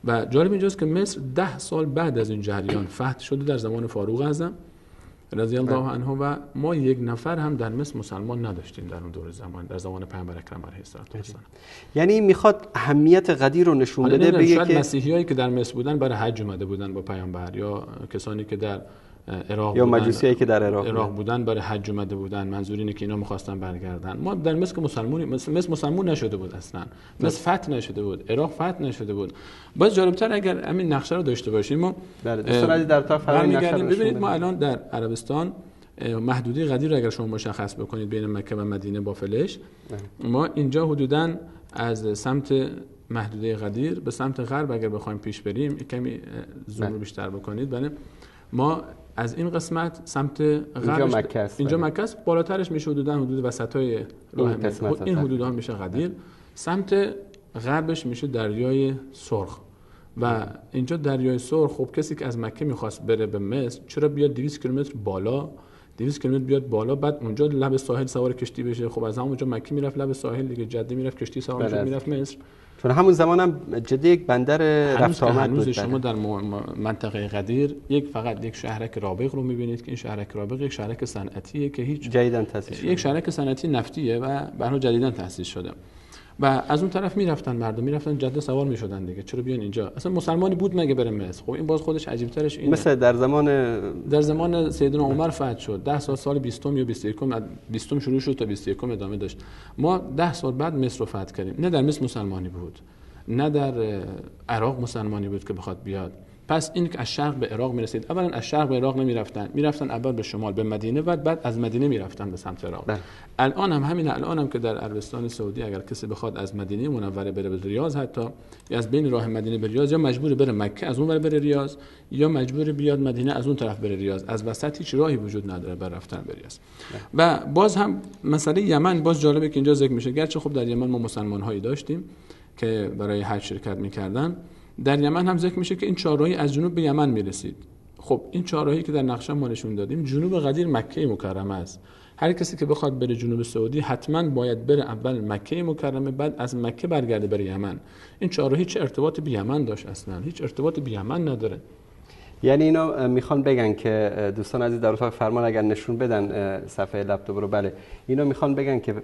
S: و جالب اینجاست که مصر 10 سال بعد از این جریان فتح شده در زمان فاروق اعظم رضی الله عنه و ما یک نفر هم در مصر مسلمان نداشتیم در اون دور زمان، در زمان پیامبر اکرم علیه السلام.
A: یعنی میخواد اهمیت غدیر رو نشون بده، بگه
S: شاید که مسیحیایی که در مصر بودن برای حج اومده بودن با پیامبر، یا کسانی که در عراق
A: یا مجوسیایی که در عراق
S: بودن برای حج اومده بودن، منظور اینه که اینا می‌خواستن برگردن. ما در مصر که مسلمونی، مصر مسلمون نشده بود اصلا، مصر فتح نشده بود، عراق فتح نشده بود. باز جالبتر اگر همین نقشه رو داشته باشیم ما،
A: بله دوستان عزیز در اتاق فرمان نقشه رو
S: ببینید. ما الان در عربستان محدوده غدیر رو اگر شما مشخص بکنید بین مکه و مدینه با فلش، ما اینجا حدوداً از سمت محدوده غدیر به سمت غرب اگر بخوایم پیش بریم، کمی زوم رو بیشتر بکنید، بله ما از این قسمت سمت غرب
A: مکه است،
S: اینجا مکه است، بالاترش میشه حدوداً حدود وسطای راه این حدودها میشه غدیر، سمت غربش میشه دریای سرخ و اینجا دریای سرخ. خب کسی که از مکه میخواست بره به مصر چرا بیاد 200 کیلومتر بالا، 200 کیلومتر بیاد بالا، بعد اونجا لب ساحل سوار کشتی بشه؟ خب از همونجا مکه میرفت لب ساحل دیگه، جده میرفت کشتی سوار میشد میرفت مصر.
A: چون همون زمان هم جده یک بندر رفت آمد بود.
S: شما در منطقه غدیر یک فقط یک شهرک رابغ رو می‌بینید که این شهرک رابغ یک شهرک صنعتیه که هیچ
A: جدیداً تأسیس شده،
S: یک شهرک صنعتی نفتیه و به هر حال جدیداً تأسیس شده و از اون طرف میرفتن مردم، میرفتن جده سوار میشدن دیگه، چرا بیان اینجا؟ اصلا مسلمانی بود مگه بره مصر؟ خب این باز خودش عجیب ترش اینه.
A: مثل در
S: زمان سیدنا عمر فتح شد، 10 سال، سال 20 یا 21 20 شروع شد تا 21 ادامه داشت. ما 10 سال بعد مصر رو فتح کردیم. نه در مصر مسلمانی بود، نه در عراق مسلمانی بود که بخواد بیاد. پس این که از شرق به عراق میرسید، اولا از شرق به عراق نمیرفتن، میرفتن اول به شمال به مدینه و بعد از مدینه میرفتن به سمت عراق. بله. الان هم همین، الان هم که در عربستان سعودی اگر کسی بخواد از مدینه منوره بره به ریاض، حتی یا از بین راه مدینه به ریاض، یا مجبور بره مکه از اون ور بره ریاض، یا مجبور بیاد مدینه از اون طرف بره ریاض، از وسط هیچ راهی وجود نداره برای رفتن به ریاض. و باز هم مسئله یمن باز جالبه که اینجا ذکر میشه، گرچه خب در یمن ما مسلمان هایی داشتیم که برای حج شرکت میکردن، در یمن هم ذکر میشه که این چهارراهی از جنوب به یمن میرسید. خب این چهارراهی که در نقشه ما نشون دادیم جنوب غدیر مکه مکرمه است. هر کسی که بخواد بره جنوب سعودی حتما باید بره اول مکه مکرمه، بعد از مکه برگرده بره یمن. این چهارراهی چه ارتباطی به یمن داشت؟ اصلا هیچ ارتباطی به یمن نداره.
A: یعنی اینا میخوان بگن که دوستان عزیز در اتاق فرمان اگر نشون بدن صفحه لپتاپ رو، بله اینا میخوان بگن که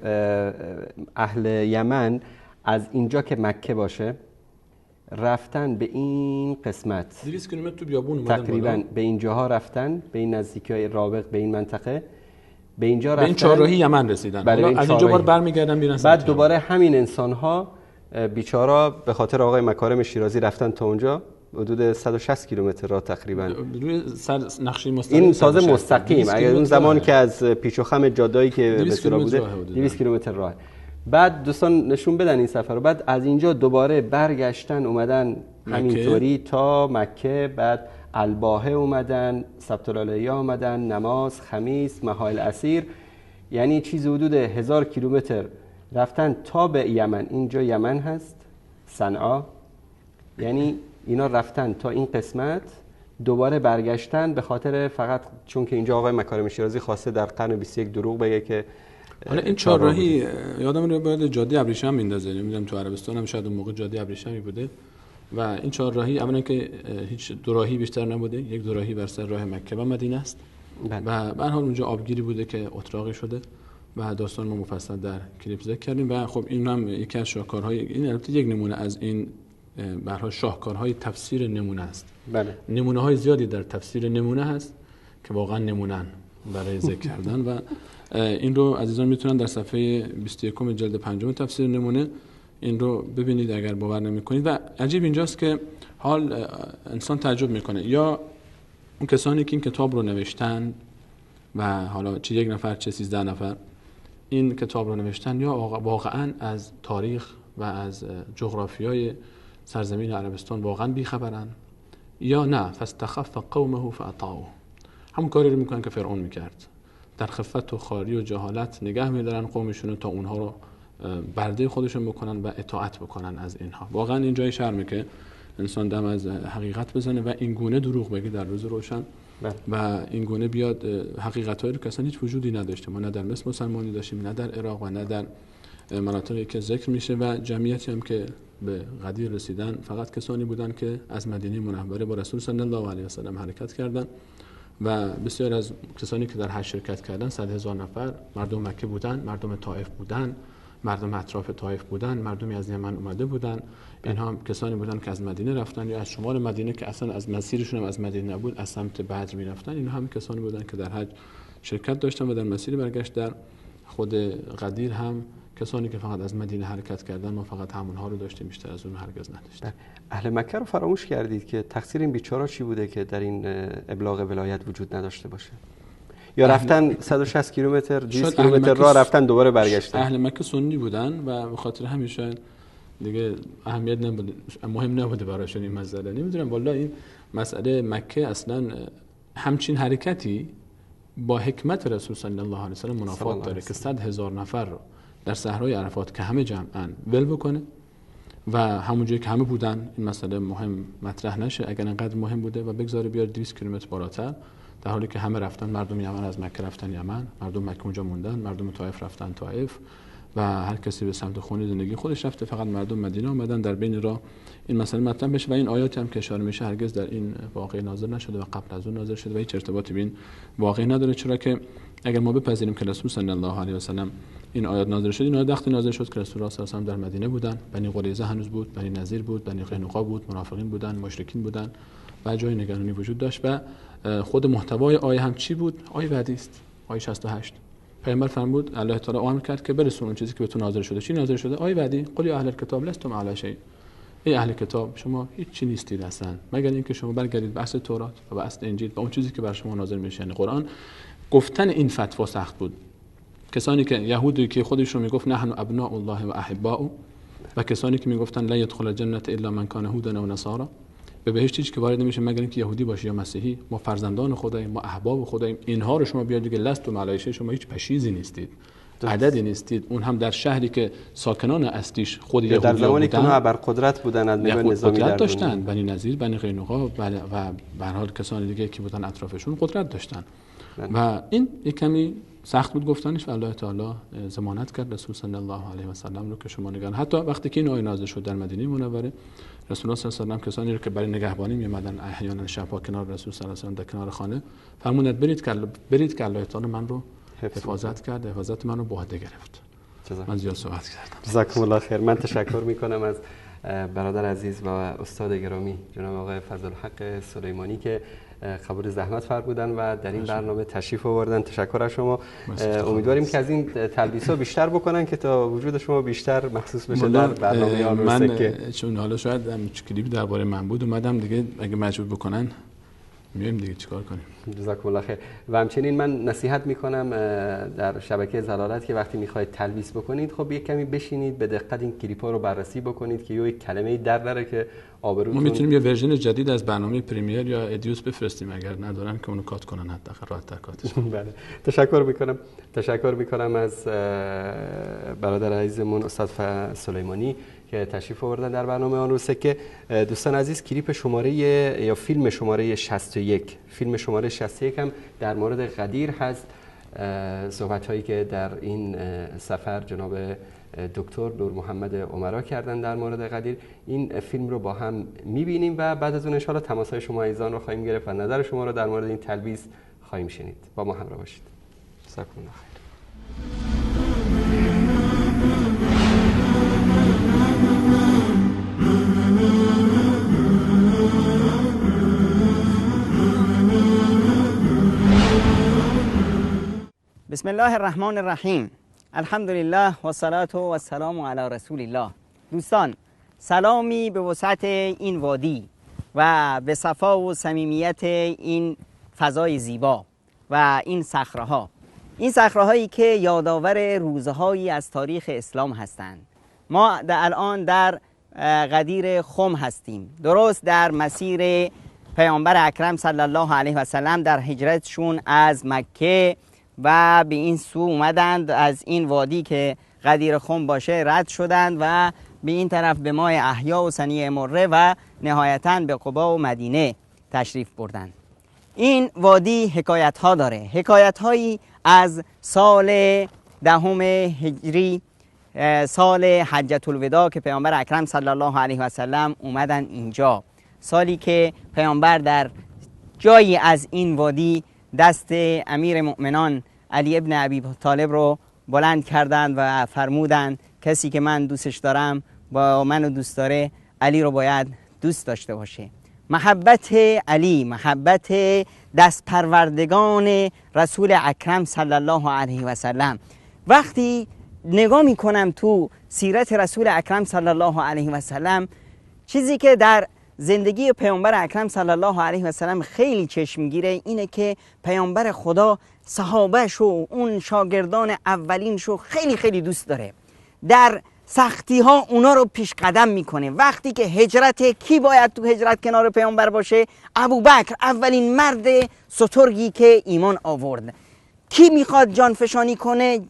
A: اهل یمن از اینجا که مکه باشه رفتن به این قسمت
S: 200 کیلومتر تو بیابون اومدن
A: تقریبا به اینجاها رفتن، به این نزدیکی‌های رابغ، به این منطقه، به اینجا رفتن،
S: به این چهارراهی یمن رسیدن. بله، از اینجا بار برمیگردن میرن.
A: بعد دوباره همین انسان‌ها بیچارا به خاطر آقای مکارم شیرازی رفتن تا اونجا، حدود 160 کیلومتر راه تقریبا
S: روی سر نقشه مستقیم،
A: این تازه مستقیم، اگر اون زمان که از پیچ و خم جاده‌ای که به اصطلاح بوده 200 کیلومتر راه. بعد دوستان نشون بدن این سفر رو. بعد از اینجا دوباره برگشتن اومدن همینطوری تا مکه، بعد الباهه اومدن، سبت العلیه اومدن، نماز، خمیس، محایل اسیر، یعنی چیز حدود 1000 کیلومتر رفتن تا به یمن. اینجا یمن هست، صنعا، یعنی اینا رفتن تا این قسمت، دوباره برگشتن به خاطر فقط چون که اینجا آقای مکارم شیرازی خواسته در قرن 21 دروغ بگه که
S: حالا این چهارراهی یادم میاد باید جاده ابریشم میندازه، نمیدونم تو عربستان هم شاید اون موقع جاده ابریشمی بوده و این چهارراهی اولا که هیچ دوراهی بیشتر نبوده، یک دوراهی بر سر راه مکه و مدینه است و به هر حال اونجا آبگیری بوده که اتراقی شده و داستان ما مفصل در کلیپ ذکر کردیم. و خب این هم یکی از شاهکارهای این، البته یک نمونه از این به هر حال شاهکارهای تفسیر نمونه است.
A: بله.
S: نمونه های زیادی در تفسیر نمونه هست که واقعا نمونن برای ذکر کردن و این رو عزیزان میتونن در صفحه 21 جلد 5 تفسیر نمونه این رو ببینید اگر باور نمیکنید. و عجیب اینجاست که حال انسان تعجب میکنه، یا اون کسانی که این کتاب رو نوشتن و حالا چه یک نفر چه 13 نفر این کتاب رو نوشتن، یا واقعا از تاریخ و از جغرافیای سرزمین عربستان واقعا بیخبرن، یا نه فاستخف قومه فاطاعوه، همون کاری رو میکنن که فرعون میکرد، در خفت و خاری و جهالت نگه میدارن قومشون رو تا اونها رو برده خودشون بکنن و اطاعت بکنن از اینها. واقعا این جای شرمه که انسان دم از حقیقت بزنه و این گونه دروغ بگه در روز روشن و این گونه بیاد حقیقت‌هایی رو که اصلا هیچ وجودی نداشته. ما نه در مصر مسلمانی داشتیم، نه در عراق و نه در مناطقی که ذکر میشه و جمعیتی هم که به غدیر رسیدن فقط کسانی بودن که از مدینه منوره با رسول صلی الله علیه و سلم حرکت کردند و بسیار از کسانی که در حج شرکت کردن 100,000 نفر مردم مکه بودن، مردم طائف بودن، مردم اطراف طائف بودن، مردمی از یمن اومده بودن. اینها کسانی بودن که از مدینه رفتن یا از شمال مدینه که اصلا از مسیرشون هم از مدینه نبود، از سمت بدر میرفتن. اینها هم کسانی بودن که در حج شرکت داشتن و در مسیر برگشت در خود غدیر هم کسانی که فقط از مدینه حرکت کردن، ما فقط همونها رو داشتیم، بیشتر از اون هرگز نداشتیم.
A: اهل مکه رو فراموش کردید که تقصیر این بیچارا چی بوده که در این ابلاغ ولایت وجود نداشته باشه؟ یا رفتن 160 کیلومتر 200 کیلومتر راه رفتن دوباره برگشتن.
S: اهل مکه سنی بودن و به خاطر همین شاید دیگه اهمیت نبوده، مهم نبوده براشون این مسئله. نمیدونم والله این مسئله مکه اصلا همچین حرکتی با حکمت رسول صلی الله علیه و سلم منافات داره که 100,000 نفر رو در صحرای عرفات که همه جمعاً ول بکنه و همونجایی که همه بودن این مسئله مهم مطرح نشه، اگر انقدر مهم بوده، و بگذاره بیار 200 کیلومتر بالاتر، در حالی که همه رفتن، مردم یمن از مکه رفتن یمن، مردم مکه اونجا موندن، مردم طائف رفتن طائف و هر کسی به سمت خونه زندگی خودش رفته، فقط مردم مدینه اومدن. در بین راه این مسئله مطرح بشه و این آیاتی هم که اشاره میشه هرگز در این واقعه نازل نشده و قبل از اون نازل شده و هیچ ارتباطی به این واقعه نداره. چرا که اگر ما بپذیریم که رسول صلی الله علیه و سلم این آیات نازل شد، این آیات وقتی نازل شد که رسول الله صلی الله علیه و سلم در مدینه بودن، بنی قریظه هنوز بود، بنی نظیر بود، بنی قینقاع بود، منافقین بودن، مشرکین بودن و جای نگرانی وجود داشت. و خود محتوای آیه هم چی بود؟ آیه بعدی است، آیه 68. پیامبر فرمود الله تعالی امر کرد که برسون اون چیزی که به تو نازل شده. چی نازل شده؟ آیه بعدی، قل یا اهل الکتاب لستم علی شیء، ای اهل کتاب شما هیچ چی نیستید اصلا مگر اینکه شما برگردید به اصل تورات و به اصل انجیل و اون چیزی که بر شما نازل میشه، یعنی قرآن. گفتن این فتوا سخت بود. کسانی که یهودی که خودشون میگفت نحن ابناء الله و احباؤه و کسانی که میگفتن لا یدخل الجنه الا من کان هودا او نصارا، به بهشت هیچ که وارد نمیشه مگر اینکه یهودی باشه یا مسیحی، ما فرزندان خداییم، ما احباب خداییم. اینها رو شما بیاد دیگه لست ملایشه، شما هیچ پشیزی نیستید، عددی نیستید. اون هم در شهری که ساکنان اصلیش خود یهودی
A: در زمانی که اونها بر قدرت بودن، از نگاه نظامی
S: قدرت داشتن، بنی نظیر، بنی قینقاع و به هر حال کسان دیگه که بودن اطرافشون قدرت داشتن و این یک کمی سخت بود گفتنش و الله تعالی ضمانت کرد رسول صلی الله علیه و سلم رو که شما نگران. حتی وقتی که این آیه نازل شد در مدینه منوره، رسول الله صلی الله علیه و سلم کسانی رو که برای نگهبانی می‌آمدن احیانا شب‌ها کنار رسول صلی الله علیه و سلم در کنار خانه، فرمودند برید که الله تعالی من رو حفاظت کرد، حفاظت من رو به عهده گرفت. من زیاد صحبت کردم.
A: جزاکم الله خیر. من تشکر می‌کنم از برادر عزیز و استاد گرامی جناب آقای فضل الحق سلیمانی که قبول زحمت فرمودن و در این برنامه تشریف آوردن. تشکر از شما. امیدواریم که از این تلبیس‌ها بیشتر بکنن که تا وجود شما بیشتر محسوس بشه در برنامه آن روز.
S: من چون حالا شاید هم کلیپ درباره من بود اومدم دیگه، اگه مجبور بکنن میایم دیگه، چیکار کنیم.
A: جزاکم الله خیر. و همچنین من نصیحت میکنم در شبکه ضلالت که وقتی میخواید تلبیس بکنید، خب یک کمی بشینید به دقت این کلیپ‌ها رو بررسی بکنید که یک کلمه در نره که آبروتون.
S: ما میتونیم یه version جدید از برنامه Premiere یا Edius بفرستیم اگر ندارن که اونو cut کنن، حداقل راحت‌تر cut ش.
A: بله، تشکر میکنم از برادر عزیزمون استاد سلیمانی که تشریف آوردن در برنامه آن روزه. که دوستان عزیز، کلیپ شماره یا فیلم شماره 61، فیلم شماره 61 هم در مورد غدیر هست. صحبت هایی که در این سفر جناب دکتر نور محمد عمرا کردن در مورد غدیر، این فیلم رو با هم میبینیم و بعد از اون ان شاءالله تماس های شما عزیزان رو خواهیم گرفت و نظر شما رو در مورد این تلبیس خواهیم شنید. با ما همراه باشید. جزاکم الله خیر.
C: بسم الله الرحمن الرحیم. الحمدلله و الصلاة و السلام علی رسول الله. دوستان، سلامی به وسعت این وادی و به صفا و صمیمیت این فضای زیبا و این صخره‌ها، این صخره‌هایی که یادآور روزهایی از تاریخ اسلام هستند. ما الان در غدیر خم هستیم، درست در مسیر پیامبر اکرم صلی الله علیه و سلم در هجرتشون از مکه و به این سو اومدند، از این وادی که غدیر خم باشه رد شدند و به این طرف به مای احیا و صنیع مره و نهایتاً به قبا و مدینه تشریف بردند. این وادی حکایت ها داره، حکایت هایی از سال دهم هجری، سال حجة الوداع که پیامبر اکرم صلی الله علیه و سلم اومدن اینجا، سالی که پیامبر در جایی از این وادی دست امیر مؤمنان علی ابن ابی طالب رو بلند کردند و فرمودند کسی که من دوستش دارم با منو دوست داره، علی رو باید دوست داشته باشه. محبت علی، محبت دست پروردگان رسول اکرم صلی الله علیه و سلم. وقتی نگاه میکنم تو سیرت رسول اکرم صلی الله علیه و سلم، چیزی که در زندگی پیامبر اکرم صلی الله علیه و سلم خیلی چشمگیره اینه که پیامبر خدا صحابه‌ش و اون شاگردان اولینشو خیلی خیلی دوست داره. در سختی ها اونا رو پیش قدم میکنه. وقتی که هجرت، کی باید تو هجرت کنار پیامبر باشه؟ ابوبکر، اولین مرد سترگی که ایمان آورد. کی میخواد جانفشانی کنه؟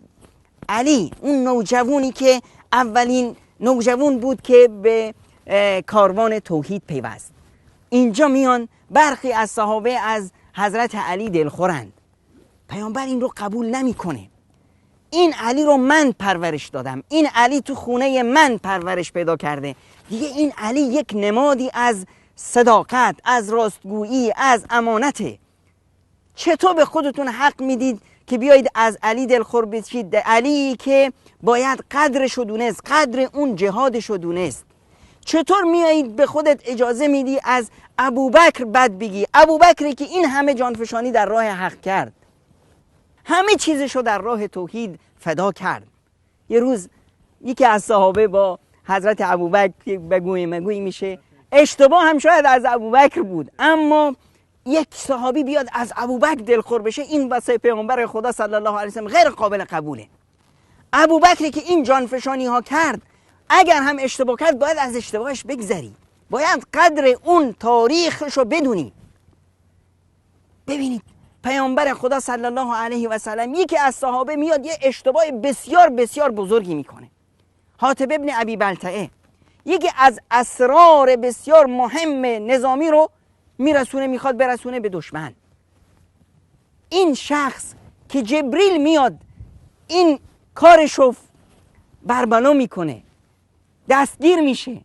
C: علی، اون نوجوانی که اولین نوجوان بود که به کاروان توحید پیوست. اینجا میان برخی از صحابه از حضرت علی دلخورند. پیامبر این رو قبول نمیکنه. این علی رو من پرورش دادم، این علی تو خونه من پرورش پیدا کرده دیگه. این علی یک نمادی از صداقت، از راستگویی، از امانته. چطور به خودتون حق میدید که بیایید از علی دلخور بشید؟ علی که باید قدرشو دونست، قدر اون جهادشو دونست. چطور میایید به خودت اجازه میدی از ابوبکر بد بگی؟ ابوبکری که این همه جانفشانی در راه حق کرد، همه چیزشو در راه توحید فدا کرد. یه روز یکی از صحابه با حضرت ابوبکر بگویی مگویی میشه، اشتباه هم شاید از ابوبکر بود، اما یک صحابی بیاد از ابوبکر دلخور بشه، این واسه پیامبر خدا صلی الله علیه و سلم غیر قابل قبوله. ابوبکری که این جانفشانی ها کرد، اگر هم اشتباه کرد باید از اشتباهش بگذری، باید قدر اون تاریخشو بدونی. ببینید پیامبر خدا صلی الله علیه و سلم، یکی از صحابه میاد یه اشتباه بسیار بسیار بزرگی میکنه. حاطب ابن ابی بلتعه یکی از اسرار بسیار مهم نظامی رو میرسونه، میخواد برسونه به دشمن. این شخص که جبریل میاد این کارشو بربلا میکنه، دستگیر میشه.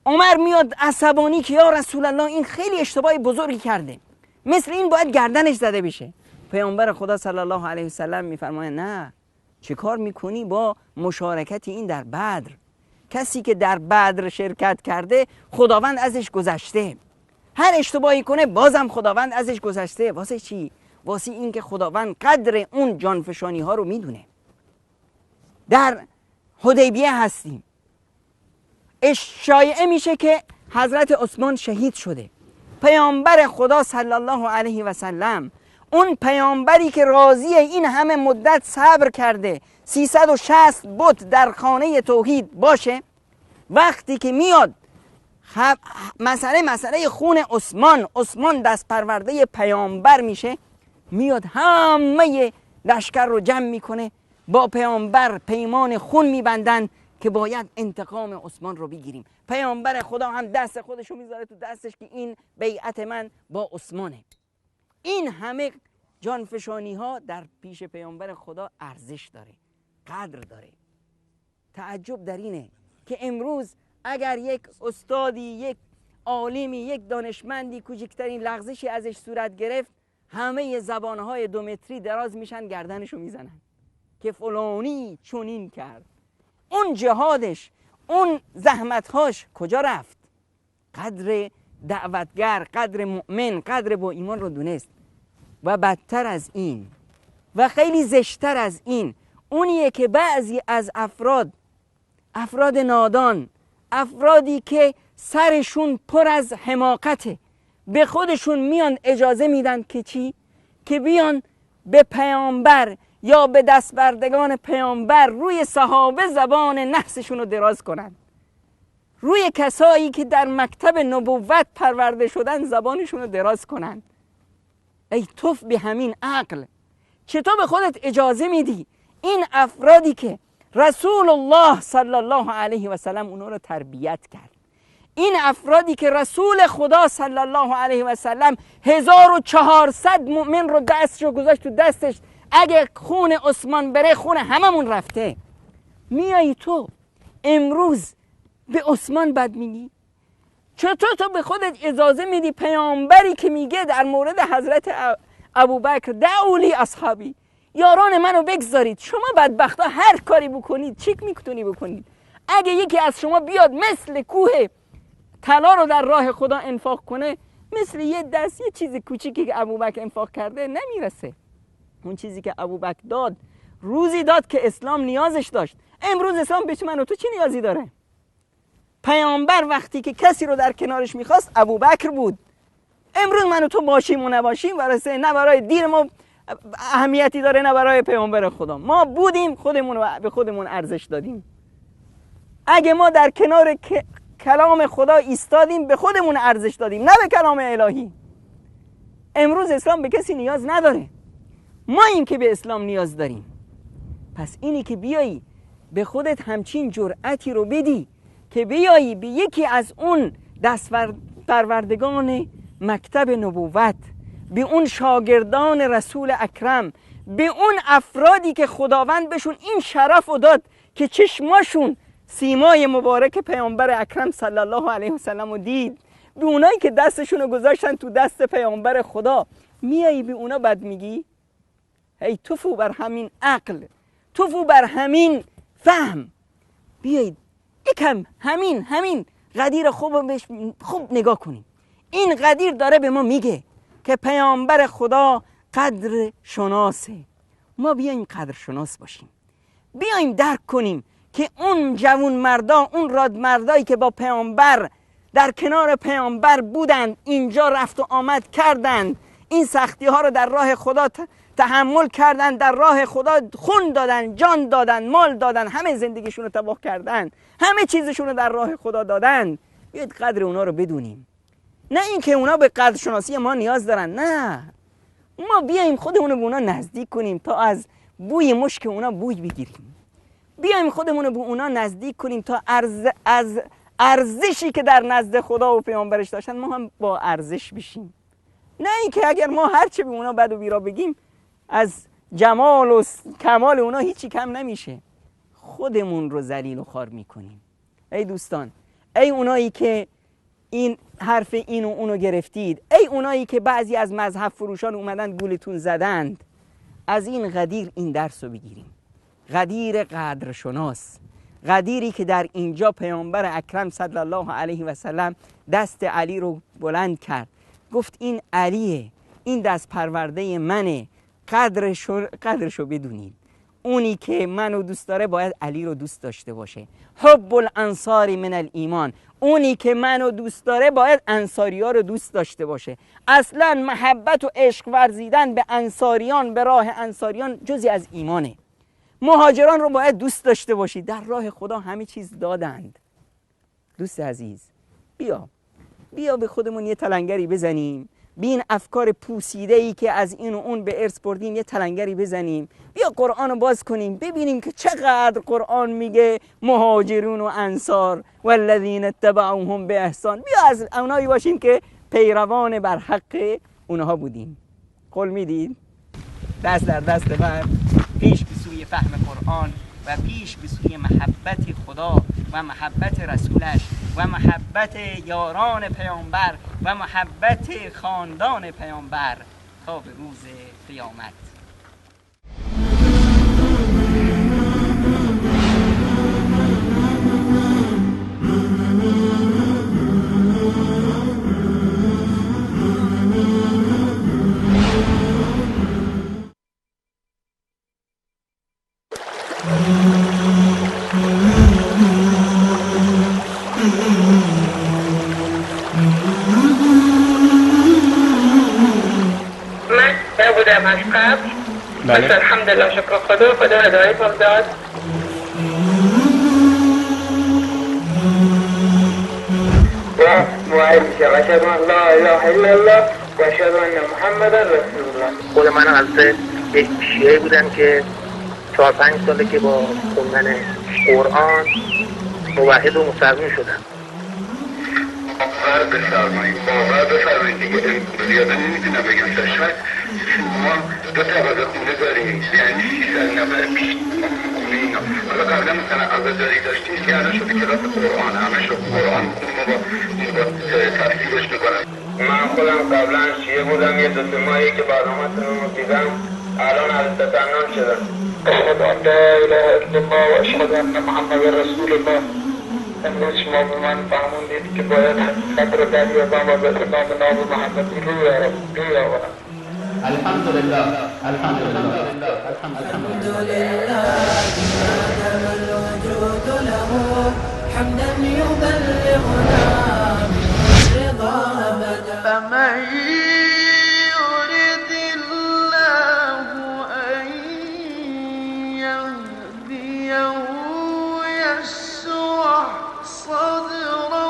C: عمر میاد عصبانی که یا رسول الله این خیلی اشتباه بزرگی کرده، مثل این باید گردنش زده بشه. پیامبر خدا صلی الله علیه و سلم میفرماید نه، چه کار میکنی با مشارکت این در بدر؟ کسی که در بدر شرکت کرده خداوند ازش گذشته، هر اشتباهی کنه بازم خداوند ازش گذشته. واسه چی؟ واسه این که خداوند قدر اون جانفشانی ها رو میدونه. در حدیبیه هستیم، شایعه میشه که حضرت عثمان شهید شده. پیامبر خدا صلی الله علیه و سلم، اون پیامبری که راضی این همه مدت صبر کرده 360 بت در خانه توحید باشه، وقتی که میاد مسئله خون عثمان، عثمان دست پرورده پیامبر میشه، میاد همه لشکر رو جمع میکنه، با پیامبر پیمان خون میبندن که باید انتقام عثمان رو بگیریم. پیامبر خدا هم دست خودش رو میذاره تو دستش که این بیعت من با عثمانه. این همه جانفشانی ها در پیش پیامبر خدا ارزش داره، قدر داره. تعجب در اینه که امروز اگر یک استادی، یک عالمی، یک دانشمندی کوچکترین لغزشی ازش صورت گرفت، همه زبانهای 2 متری دراز میشن گردنشو میزنن که فلانی چنین کرد. اون جهادش، اون زحمتهاش کجا رفت؟ قدر دعوتگر، قدر مؤمن، قدر با ایمان رو دونست. و بدتر از این و خیلی زشتر از این، اونیه که بعضی از افراد نادان، افرادی که سرشون پر از حماقته، به خودشون میان اجازه میدن که چی؟ که بیان به پیامبر یا به دستبردگان پیامبر روی صحابه زبان نحسشون رو دراز کنن، روی کسایی که در مکتب نبوت پرورده شدن زبانشون رو دراز کنن. ای توف به همین عقل، چطور به خودت اجازه میدی این افرادی که رسول الله صلی الله علیه و سلم اونا رو تربیت کرد، این افرادی که رسول خدا صلی الله علیه و سلم 1400 مؤمن رو دستش رو گذاشت تو دستش، اگه خون عثمان بره خون هممون رفته، میایی تو امروز به عثمان بد میگی؟ چطور تو به خودت اجازه میدی پیامبری که میگه در مورد حضرت ابوبکر دعولی اصحابی، یاران منو بگذارید، شما بدبختا هر کاری بکنید چیک میتونی بکنید، اگه یکی از شما بیاد مثل کوه طلا رو در راه خدا انفاق کنه، مثل یه دست یه چیز کوچیکی که ابوبکر انفاق کرده نمیرسه. اون چیزی که ابوبکر داد روزی داد که اسلام نیازش داشت، امروز اسلام به من و تو چی نیازی داره؟ پیامبر وقتی که کسی رو در کنارش میخواست ابوبکر بود. امروز من و تو باشیم و نباشیم ورسه نه برای دین ما اهمیتی داره نه برای پیامبر خدا. ما بودیم، خودمون رو به خودمون ارزش دادیم. اگه ما در کنار کلام خدا ایستادیم به خودمون ارزش دادیم، نه به کلام الهی. امروز اسلام به کسی نیاز نداره، ما این که به اسلام نیاز داریم. پس اینی که بیایی به خودت همچین جرأتی رو بدی که بیایی به یکی از اون دست پروردگان مکتب نبوت، به اون شاگردان رسول اکرم، به اون افرادی که خداوند بهشون این شرف رو داد که چشماشون سیمای مبارک پیامبر اکرم صلی الله علیه و سلم رو دید، به اونایی که دستشون رو گذاشتن تو دست پیامبر خدا، میایی به اونا بد میگی؟ ای توفو بر همین عقل، توفو بر همین فهم. بیایید یکم همین غدیر خوب بهش خوب نگاه کنیم. این غدیر داره به ما میگه که پیامبر خدا قدر شناسه. ما بیاییم قدر شناس باشیم، بیاییم درک کنیم که اون جوون مردا، اون راد مردایی که با پیامبر در کنار پیامبر بودند، اینجا رفت و آمد کردند، این سختی ها رو در راه خدا تحمل کردند، در راه خدا خون دادن، جان دادن، مال دادن، همه زندگیشون رو تباه کردن، همه چیزشون رو در راه خدا دادن. بیاید قدر اونا رو بدونیم. نه اینکه اونا به قدر شناسی ما نیاز دارن، نه، ما بیایم خودمون رو به اونا نزدیک کنیم تا از بوی مشک اونا بوی بگیریم. بیایم خودمون رو به اونا نزدیک کنیم تا از ارزشی که در نزد خدا و پیامبرش داشتن ما هم با ارزش بشیم. نه اینکه اگر ما هرچه به اونا بد و بیرا بگیم از جمال و کمال اونا هیچی کم نمیشه. خودمون رو ذلیل و خوار میکنیم. ای دوستان، ای اونایی که این حرف این و اونو گرفتید، ای اونایی که بعضی از مذهب فروشان اومدن گولتون زدند، از این غدیر این درس رو بگیریم. غدیر قدرشناس، غدیری که در اینجا پیامبر اکرم صلی الله علیه و سلم دست علی رو بلند کرد، گفت این علیه، این دست پرورده منه، قدرشو بدونید. اونی که منو دوست داره باید علی رو دوست داشته باشه. حب الانصار من الایمان، اونی که منو دوست داره باید انصاریا رو دوست داشته باشه. اصلا محبت و عشق ورزیدن به انصاریان، به راه انصاریان، جزئی از ایمانه. مهاجران رو باید دوست داشته باشی، در راه خدا همه چیز دادند. دوست عزیز، بیا به خودمون یه تلنگری بزنیم، بین افکار پوسیده‌ای که از این و اون به ارث بردیم یه تلنگری بزنیم. بیا قرآن رو باز کنیم ببینیم که چقدر قرآن میگه مهاجرون و انصار والذین اتبعوهم به احسان. بیا از اونایی باشیم که پیروان بر حق اونها بودیم. قول میدید دست در دست من پیش به سوی فهم قرآن و پیش به سوی محبت خدا و محبت رسولش و محبت یاران پیامبر و محبت خاندان پیامبر تا به روز قیامت.
J: از قبل بله. الحمدلله شکر خدا، خدا هدایتم داد. و موحد میشم، اشهد ان لا اله الا الله و اشهد ان محمدا رسول الله.
B: خود من البته یک شیعه بودم که 4-5 ساله که با خوندن قرآن موحد و مسلمان شدم.
V: باور بفرمایید، باور بفرمایید دیگه زیاده نمیتونم بگم. شاید ما 2 طبقه خونه داریم، یعنی 600 نفر پیش خونه اینا. حالا قبلا مثلا عزاداری داشتیم که الان شده کلاس قرآن، همه شد قرآن میخونیم و با تفسیرش میکنم.
W: من خودم قبلا شیعه بودم، یه 2-3 ماهی که برنامه‌تون رو دیدم الان از تسنن شدم.
X: اشهد ان لا اله الا الله و اشهد ان محمد رسول الله. امروز شما به من فهموندید که باید حقیقت رو دریابم و به اسلام ناب محمدی روی آورم.
Y: الحمدلله الحمدلله الحمدلله ما دام الوجود له حمدا يبلغنا الرضا ابدا.
G: فمن يرد الله ان يهديه يشرح صدره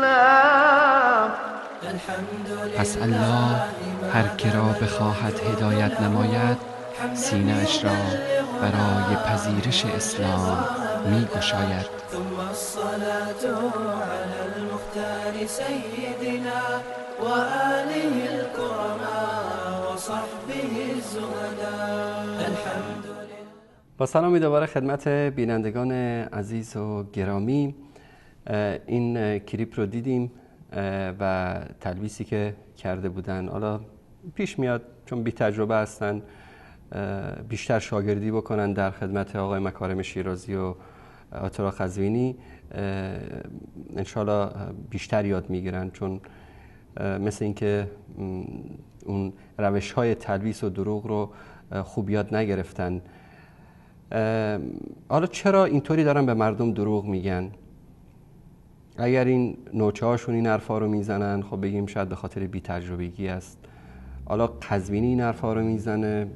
G: للإسلام.
A: پس الله هر که را بخواهد هدایت نماید سینه اش را برای پذیرش اسلام می گشاید.
Q: ثم الصلاة على المختار سيدنا وآله الكرماء وصحبه الزهداء. الحمد.
A: با سلامی دوباره خدمت بینندگان عزیز و گرامی. این کلیپ رو دیدیم و تلبیسی که کرده بودن. حالا پیش میاد چون بی تجربه هستن بیشتر شاگردی بکنن در خدمت آقای مکارم شیرازی و آیت الله قزوینی، انشالله بیشتر یاد میگیرن، چون مثل اینکه اون روش های تلبیس و دروغ رو خوب یاد نگرفتن. حالا چرا اینطوری دارن به مردم دروغ میگن؟ اگر این نوچه هاشون این حرفا رو میزنن، خب بگیم شاید به خاطر بی تجربگی است. حالا قزوینی این حرفا رو میزنه،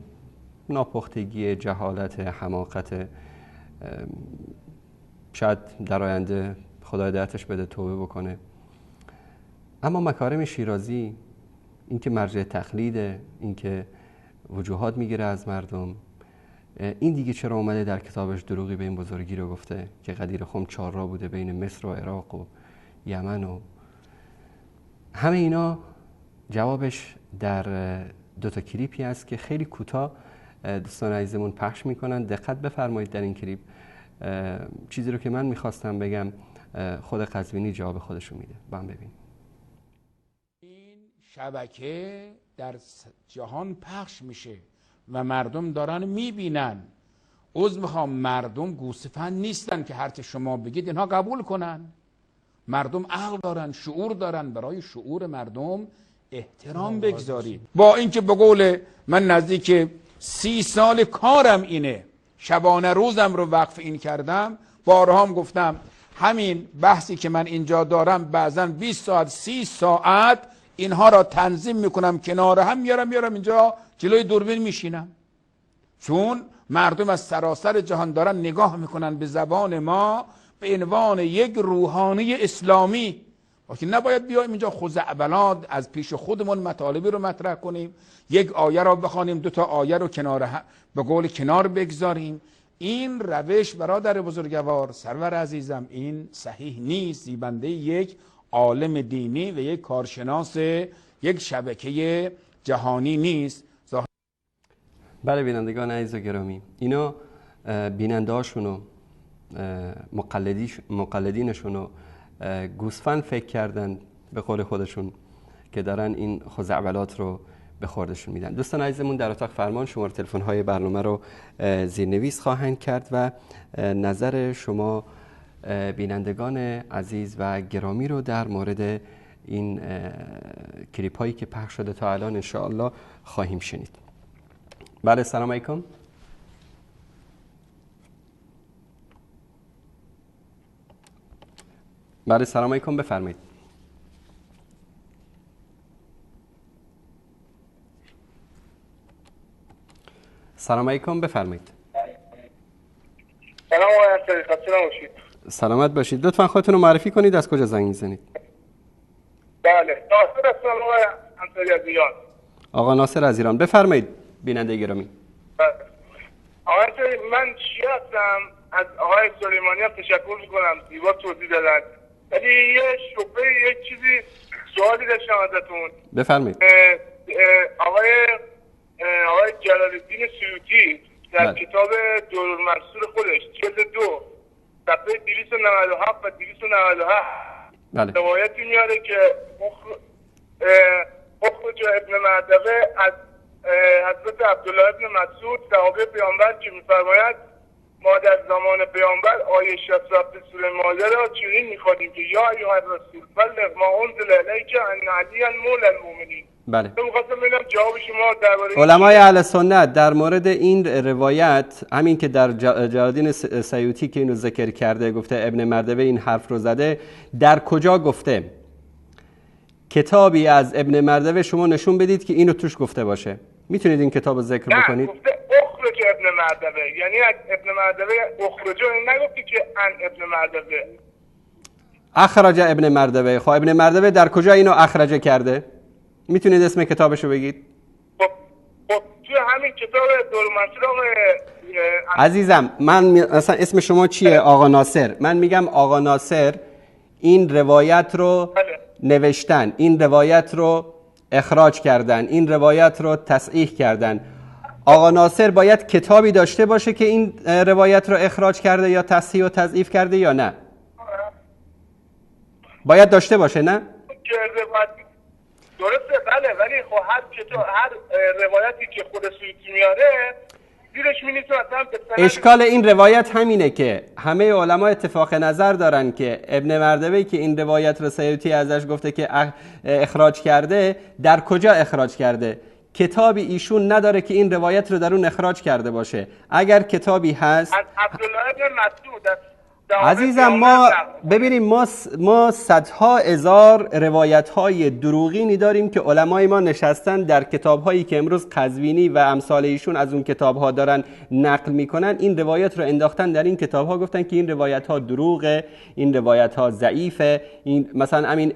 A: ناپختگی، جهالت، حماقت، شاید در آینده خدا هدایتش بده توبه بکنه. اما مکارم شیرازی، این که مرجع تقلیده، این که وجوهات میگیره از مردم، این دیگه چرا اومده در کتابش دروغی به این بزرگی رو گفته که غدیر خم چهارراه بوده بین مصر و عراق و یمن و همه اینا؟ جوابش در 2 تا کلیپی است که خیلی کوتاه دوستان عزیزمون پخش میکنن. دقت بفرمایید در این کلیپ چیزی رو که من میخواستم بگم خود قزوینی جواب خودش رو میده. با هم ببینیم.
F: این شبکه در جهان پخش میشه و مردم دارن میبینن. عذر میخوام، مردم گوسفند نیستن که هرچه شما بگید اینها قبول کنن. مردم عقل دارن، شعور دارن. برای شعور مردم احترام بگذارید. با اینکه به قول من نزدیک 30 سال کارم اینه، شبانه روزم رو وقف این کردم، بارها هم گفتم همین بحثی که من اینجا دارم بعضا 20 ساعت 30 ساعت اینها را تنظیم میکنم، کنار هم میارم اینجا جلوی دوربین میشینم، چون مردم از سراسر جهان دارن نگاه میکنن به زبان ما به عنوان یک روحانی اسلامی. که نباید بیایم اینجا خزعبلات از پیش خودمون مطالبی رو مطرح کنیم، یک آیه رو بخوانیم، دو تا آیه رو کنار به قول کنار بگذاریم. این روش برادر بزرگوار، سرور عزیزم، این صحیح نیست. زیبنده یک عالم دینی و یک کارشناس یک شبکه جهانی نیست.
A: بله بینندگان عزیز و گرامی، اینا بیننده هاشونو مقلدینشونو گوسفند فکر کردن به قول خودشون که دارن این خزعبلات رو به خوردشون میدن. دوستان عزیزمون در اتاق فرمان شماره تلفن های برنامه رو زیرنویس خواهند کرد و نظر شما بینندگان عزیز و گرامی رو در مورد این کلیپ هایی که پخش شده تا الان انشاءالله خواهیم شنید. بله سلام علیکم. بله سلام علیکم، بفرمایید. سلام علیکم، بفرمایید.
J: سلام آقای انصاری، خسته نباشید.
A: سلامت باشید. لطفا خودتون رو معرفی کنید، از کجا زنگ میزنید؟
J: بله، ناصر هستم آقای انصاری از ایران.
A: آقا ناصر از ایران، بفرمایید بیننده گرامی.
J: بله. آقای انصاری، من شیعه هستم. از آقای سلیمانی هم تشکر میکنم، زیبا توضیح دادن. ولی یه شبهه، یه چیزی سوالی داشتم ازتون.
A: بفرمایید.
J: آقای جلال الدین سیوطی در کتاب دورالمنصور خودش جلد 2 صفحه 297 و 298 بله. روایتی میاره که اخرج ابن مردوه از حضرت عبدالله ابن مسعود صحابه پیامبر که میفرماید ما در زمان پیامبر آیه 67 سوره مائده را چنین می‌خوانیم که یا ایها الرسول بلغ ما انزل الیک ان علی مولی المؤمنین.
A: بله.
J: می‌خواستم ببینم جواب شما درباره
A: علمای اهل سنت در مورد این روایت، همین که در جلال‌الدین سیوطی که اینو ذکر کرده گفته ابن مردوه این حرف رو زده، در کجا گفته؟ کتابی از ابن مردوه شما نشون بدید که اینو توش گفته باشه. میتونید این کتاب رو ذکر بکنید؟
J: گفته اخرج ابن مردوه، یعنی از ابن مردوه اخرج، نگفتی که ان ابن مردوه.
A: اخرج ابن مردوه. خب ابن مردوه در کجا اینو اخرج کرده؟ میتونید اسم کتابشو بگید؟
J: خب توی همین کتاب دورالمنصور
A: عزیزم، من مثلا اسم شما چیه؟ آقا ناصر. من میگم آقا ناصر این روایت رو نوشتن، این روایت رو اخراج کردن، این روایت رو تصحیح کردن. آقا ناصر باید کتابی داشته باشه که این روایت رو اخراج کرده یا تصحیح و تضعیف کرده یا نه؟ باید داشته باشه، نه؟
J: درسته بله، ولی خب هر روایتی که خود سیوطی میاره زیرش می‌نویسه مثلا.
A: اشکال این روایت همینه که همه علما اتفاق نظر دارن که ابن مردوه که این روایت رو سیوطی ازش گفته که اخراج کرده، در کجا اخراج کرده؟ کتابی ایشون نداره که این روایت رو در اون اخراج کرده باشه. اگر کتابی هست،
J: از عبدالله ابن مسعود.
A: عزیزم ما ببینیم، ما صدها هزار روایت های دروغینی داریم که علمای ما نشستن در کتاب هایی که امروز قزوینی و امثال ایشون از اون کتاب ها دارن نقل میکنن، این روایت رو انداختن در این کتاب ها، گفتن که این روایت ها دروغه، این روایت ها ضعیفه. این مثلا همین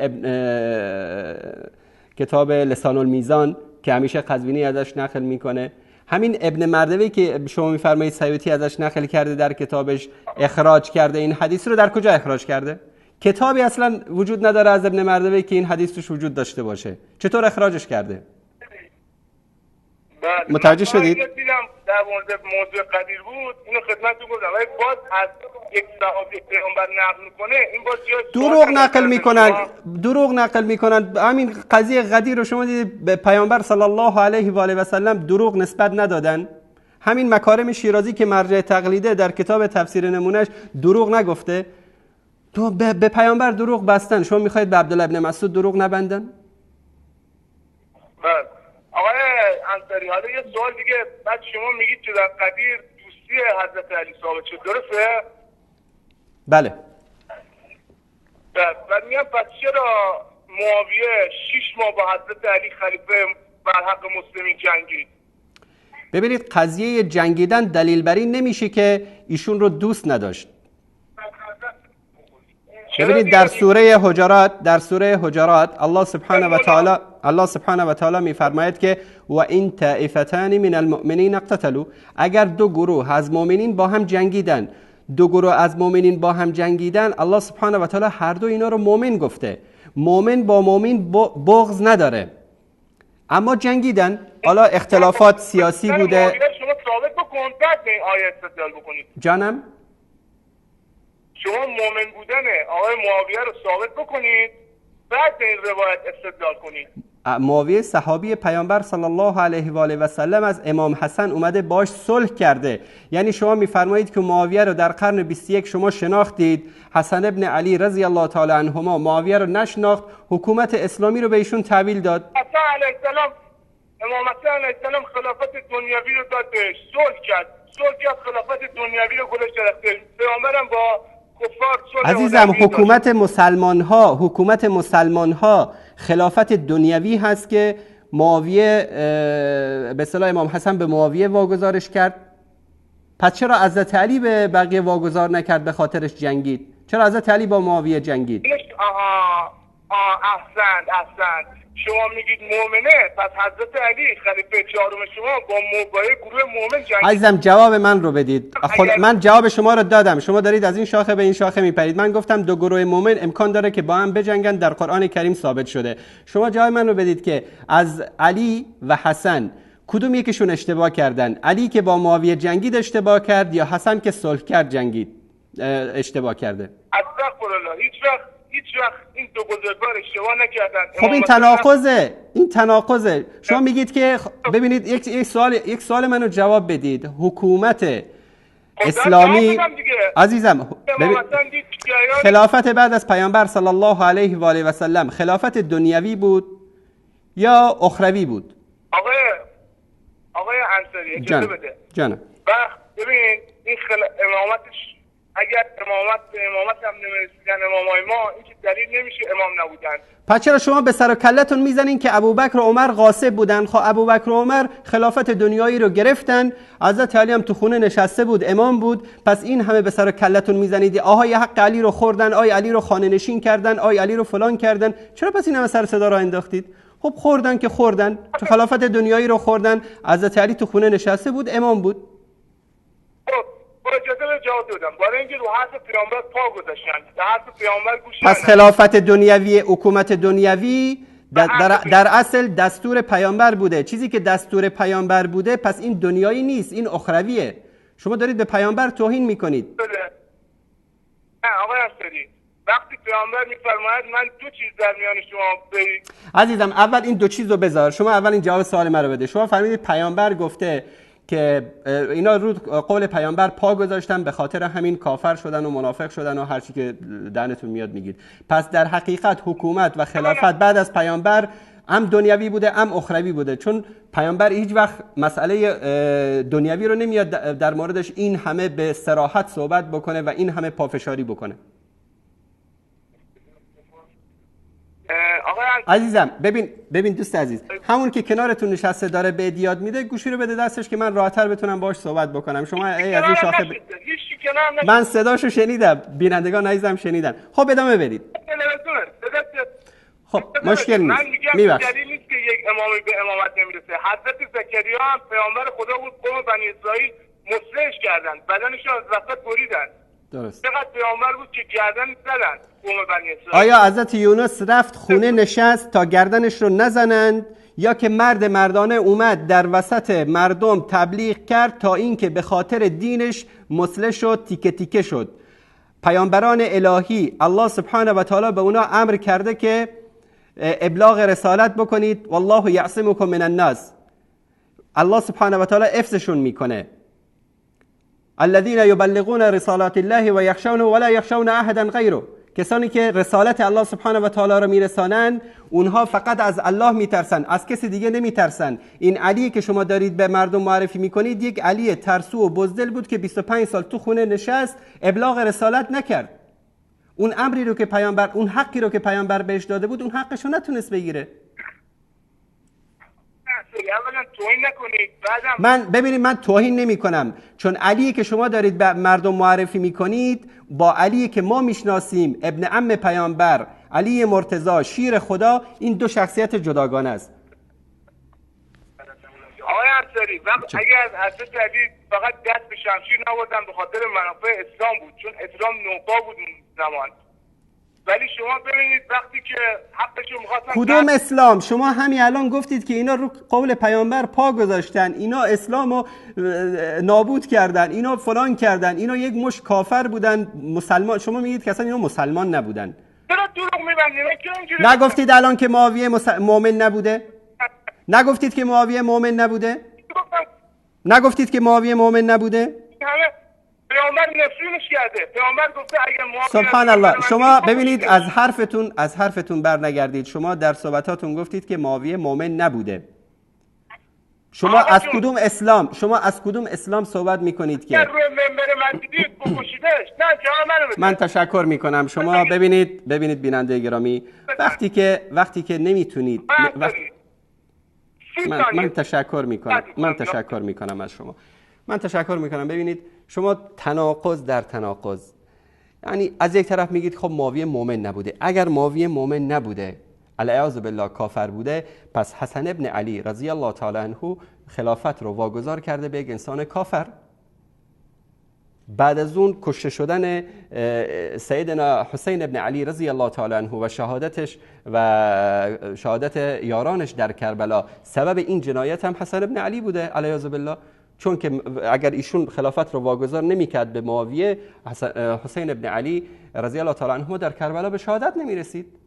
A: کتاب لسان المیزان که همیشه قزوینی ازش نقل میکنه، همین ابن مردوه که شما میفرمایید سیوطی ازش نقل کرده در کتابش اخراج کرده، این حدیث رو در کجا اخراج کرده؟ کتابی اصلا وجود نداره از ابن مردوه که این حدیث توش وجود داشته باشه. چطور اخراجش کرده؟ متوجه شدید؟
J: دیدم در مورد موضوع قدیر بود، اینو خدمتتون گفتم، ولی باز از یک صحابی پیامبر نقل میکنه، این باز
A: دروغ نقل میکنن، دروغ نقل میکنن. همین قضیه غدیر رو شما دیدید، به پیامبر صلی الله علیه و آله و سلم دروغ نسبت ندادن. همین مکارم شیرازی که مرجع تقلیده در کتاب تفسیر نمونهش دروغ نگفته، تو به پیامبر دروغ بستن. شما میخواید به عبدالله ابن مسعود دروغ نبندن؟
J: بله. آقای انصاری، حالا یه سوال دیگه، بعد شما میگید که در قدیر دوستی حضرت علی ثابت شد، درسته؟
A: بله.
J: بعد میگم پس چرا معاویه 6 ماه با حضرت علی خلیفه بر حق مسلمین جنگید؟
A: ببینید قضیه جنگیدن دلیل بر این نمیشه که ایشون رو دوست نداشت. ببینید در سوره حجرات، الله سبحانه و تعالی میفرماید که و این طائفتان من المؤمنین اقتتلوا، اگر دو گروه از مؤمنین با هم جنگیدن، الله سبحانه و تعالی هر دو اینا رو مؤمن گفته. مؤمن با مؤمن بغض نداره، اما جنگیدن. حالا اختلافات سیاسی بوده.
J: شما ثابت بکن بعد به این آیه استدلال بکنید.
A: جانم
J: شما مؤمن بودن آقای معاویه رو ثابت بکنید بعد به این روایت استدلال کنید.
A: معاویه صحابی پیامبر صلی الله علیه و آله و سلم از امام حسن اومده باش صلح کرده. یعنی شما میفرمایید که معاویه رو در قرن 21 شما شناختید، حسن ابن علی رضی الله تعالی عنهما معاویه رو نشناخت، حکومت اسلامی رو به ایشون تحویل داد.
J: حسن علیه السلام، امام حسن علیه السلام خلافت دنیوی رو داد بهش، صلح کرد، خلافت دنیوی رو گذاشت رفته. پیامبرم با
A: عزیزم حکومت مسلمان ها خلافت دنیوی هست که معاویه به اصطلاح امام حسن به معاویه واگذارش کرد. پس چرا حضرت علی به بقیه واگذار نکرد، به خاطرش جنگید؟ چرا حضرت علی با معاویه جنگید؟
J: احسنت. شما میگید مؤمنه، پس حضرت علی خلیفه چهارم شما با گروه مؤمن جنگید.
A: عزیزم جواب من رو بدید. من جواب شما رو دادم. شما دارید از این شاخه به این شاخه میپرید. من گفتم دو گروه مؤمن امکان داره که با هم بجنگن، در قرآن کریم ثابت شده. شما جواب من رو بدید که از علی و حسن کدوم یکیشون اشتباه کردن؟ علی که با معاویه جنگید اشتباه کرد یا حسن که صلح کرد جنگید اشتباه کرده؟
J: استغفرالله، هیچ وقت این دو بزرگوار اشتباه نکردن.
A: خب این تناقضه. شما میگید که ببینید یک سوال منو جواب بدید. حکومت اسلامی عزیزم، خلافت بعد از پیامبر صلی الله علیه و آله و سلم خلافت دنیوی بود یا اخروی بود؟
J: آقای انصاری اجازه بده.
A: جانم.
J: ببین این امامتش، اگر امامت هم نمی‌رسیدن امامای ما، این که دلیل نمیشه امام نبودن.
A: پس چرا شما به سر و کلتون میزنین که ابوبکر و عمر غاصب بودن؟ خب ابوبکر و عمر خلافت دنیایی رو گرفتن، حضرت علی هم تو خونه نشسته بود، امام بود. پس این همه به سر و کلتون میزنید آهای حق علی رو خوردن، آی علی رو خانه نشین کردن، آی علی رو فلان کردن. چرا پس این همه سر صدا رو انداختید؟ خب خوردن که خوردن، تو خلافت دنیایی رو خوردن، حضرت علی تو خونه نشسته بود، امام بود.
J: اجازه به جواب دادم. برای اینکه رو حرف پیامبر پا گذاشتن، حرف پیامبر گوش.
A: پس خلافت دنیوی، حکومت دنیوی در اصل دستور پیامبر بوده. چیزی که دستور پیامبر بوده پس این دنیایی نیست، این اخرویه. شما دارید به پیامبر توهین میکنید.
J: نه آقای انصاری، وقتی پیامبر میفرماید من دو چیز در میان شما
A: عزیزم اول این دو چیز رو بذار. شما اول این جواب سوال من رو بده. شما فرمودید پیامبر گفته که اینا رو قول پیامبر پا گذاشتن، به خاطر همین کافر شدن و منافق شدن و هر چی که دهنتون میاد میگید. پس در حقیقت حکومت و خلافت بعد از پیامبر هم دنیوی بوده هم اخروی بوده، چون پیامبر هیچ وقت مسئله دنیوی رو نمیاد در موردش این همه به صراحت صحبت بکنه و این همه پافشاری بکنه. عزیزم ببین دوست عزیز، همون که کنارتون نشسته داره به یاد میده، گوشی رو بده دستش که من راحت‌تر بتونم باهاش صحبت بکنم. شما ای از این شاخه من صداشو شنیدم، بینندگان عزیزم شنیدن. خب ادامه بدید. خب مشکل نیست.
J: من میگم دلیل نیست که یک امامی به امامت نمیرسه. حضرت زکریا هم پیامبر خدا بود، قوم بنی اسرائیل مسلمش کردن، بدنش از وسط بریدن.
A: درست.
J: چقدر پیامبر بود که گردن زدن قوم بنی اسرائیل.
A: آیا حضرت یونس رفت خونه نشست تا گردنش رو نزنند، یا که مرد مردانه اومد در وسط مردم تبلیغ کرد تا اینکه به خاطر دینش مسله شد، تیکه تیکه شد؟ پیامبران الهی الله سبحانه و تعالی به اونا امر کرده که ابلاغ رسالت بکنید، والله یعصمکم من الناس. الله سبحانه و تعالی حفظشون میکنه. الذين يبلغون رسالات الله و یخشون ولا یخشون احدا غیره. کسانی که رسالت الله سبحانه و تعالی را میرسانند اونها فقط از الله میترسن، از کسی دیگه نمیترسن. این علی که شما دارید به مردم معرفی میکنید یک علی ترسو و بزدل بود که 25 سال تو خونه نشست، ابلاغ رسالت نکرد. اون امری رو که پیامبر، اون حقی رو که پیامبر بهش داده بود، اون حقش رو نتونست بگیره.
J: اولا توهین نکنید. بعدم
A: من ببینید، من توهین نمی کنم، چون علی که شما دارید به مردم معرفی میکنید با علی که ما میشناسیم، ابن عم پیامبر، علی مرتضی، شیر خدا، این دو شخصیت جداگانه است.
J: آقای انصاری، اگر از حضرت علی فقط دست به شمشیر نبردن به خاطر منافع اسلام بود، چون اسلام نوپا بود زمان. ولی شما ببینید وقتی که حقشو می‌خواستن،
A: کدوم اسلام؟ شما همین الان گفتید که اینا رو قول پیامبر پا گذاشتن، اینا اسلامو نابود کردن، اینا فلان کردن، اینا یک مش کافر بودن، مسلمان. شما میگید که اصلا اینا مسلمان نبودن.
J: چرا دروغ می‌بندید؟
A: نگفتید الان که معاویه مؤمن نبوده؟ نگفتید که معاویه مؤمن نبوده؟ نگفتید که معاویه مؤمن نبوده؟
J: پیامبر نفرینش کرده. پیامبر گفته اگه معاویه،
A: سبحان الله. شما ببینید، از حرفتون بر نگردید. شما در صحبتاتون گفتید که معاویه مؤمن نبوده. شما از کدوم اسلام، شما از کدوم اسلام صحبت میکنید که
J: روی منبر من دیدید بکشیدش؟ نه، جواب منو بده.
A: من تشکر میکنم. شما ببینید بیننده گرامی، وقتی که نمیتونید، من تشکر میکنم. من تشکر میکنم از شما. من تشکر میکنم. ببینید شما تناقض در تناقض. یعنی از یک طرف میگید خب معاویه مؤمن نبوده. اگر معاویه مؤمن نبوده، العیاذ بالله کافر بوده، پس حسن ابن علی رضی الله تعالی عنه خلافت رو واگذار کرده به یک انسان کافر. بعد از اون کشته شدن سیدنا حسین ابن علی رضی الله تعالی عنه و شهادتش و شهادت یارانش در کربلا، سبب این جنایت هم حسن ابن علی بوده العیاذ بالله، چون که اگر ایشون خلافت رو واگذار نمیکرد به معاویه، حسین ابن علی رضی الله تعالی عنه در کربلا به شهادت نمیرسید.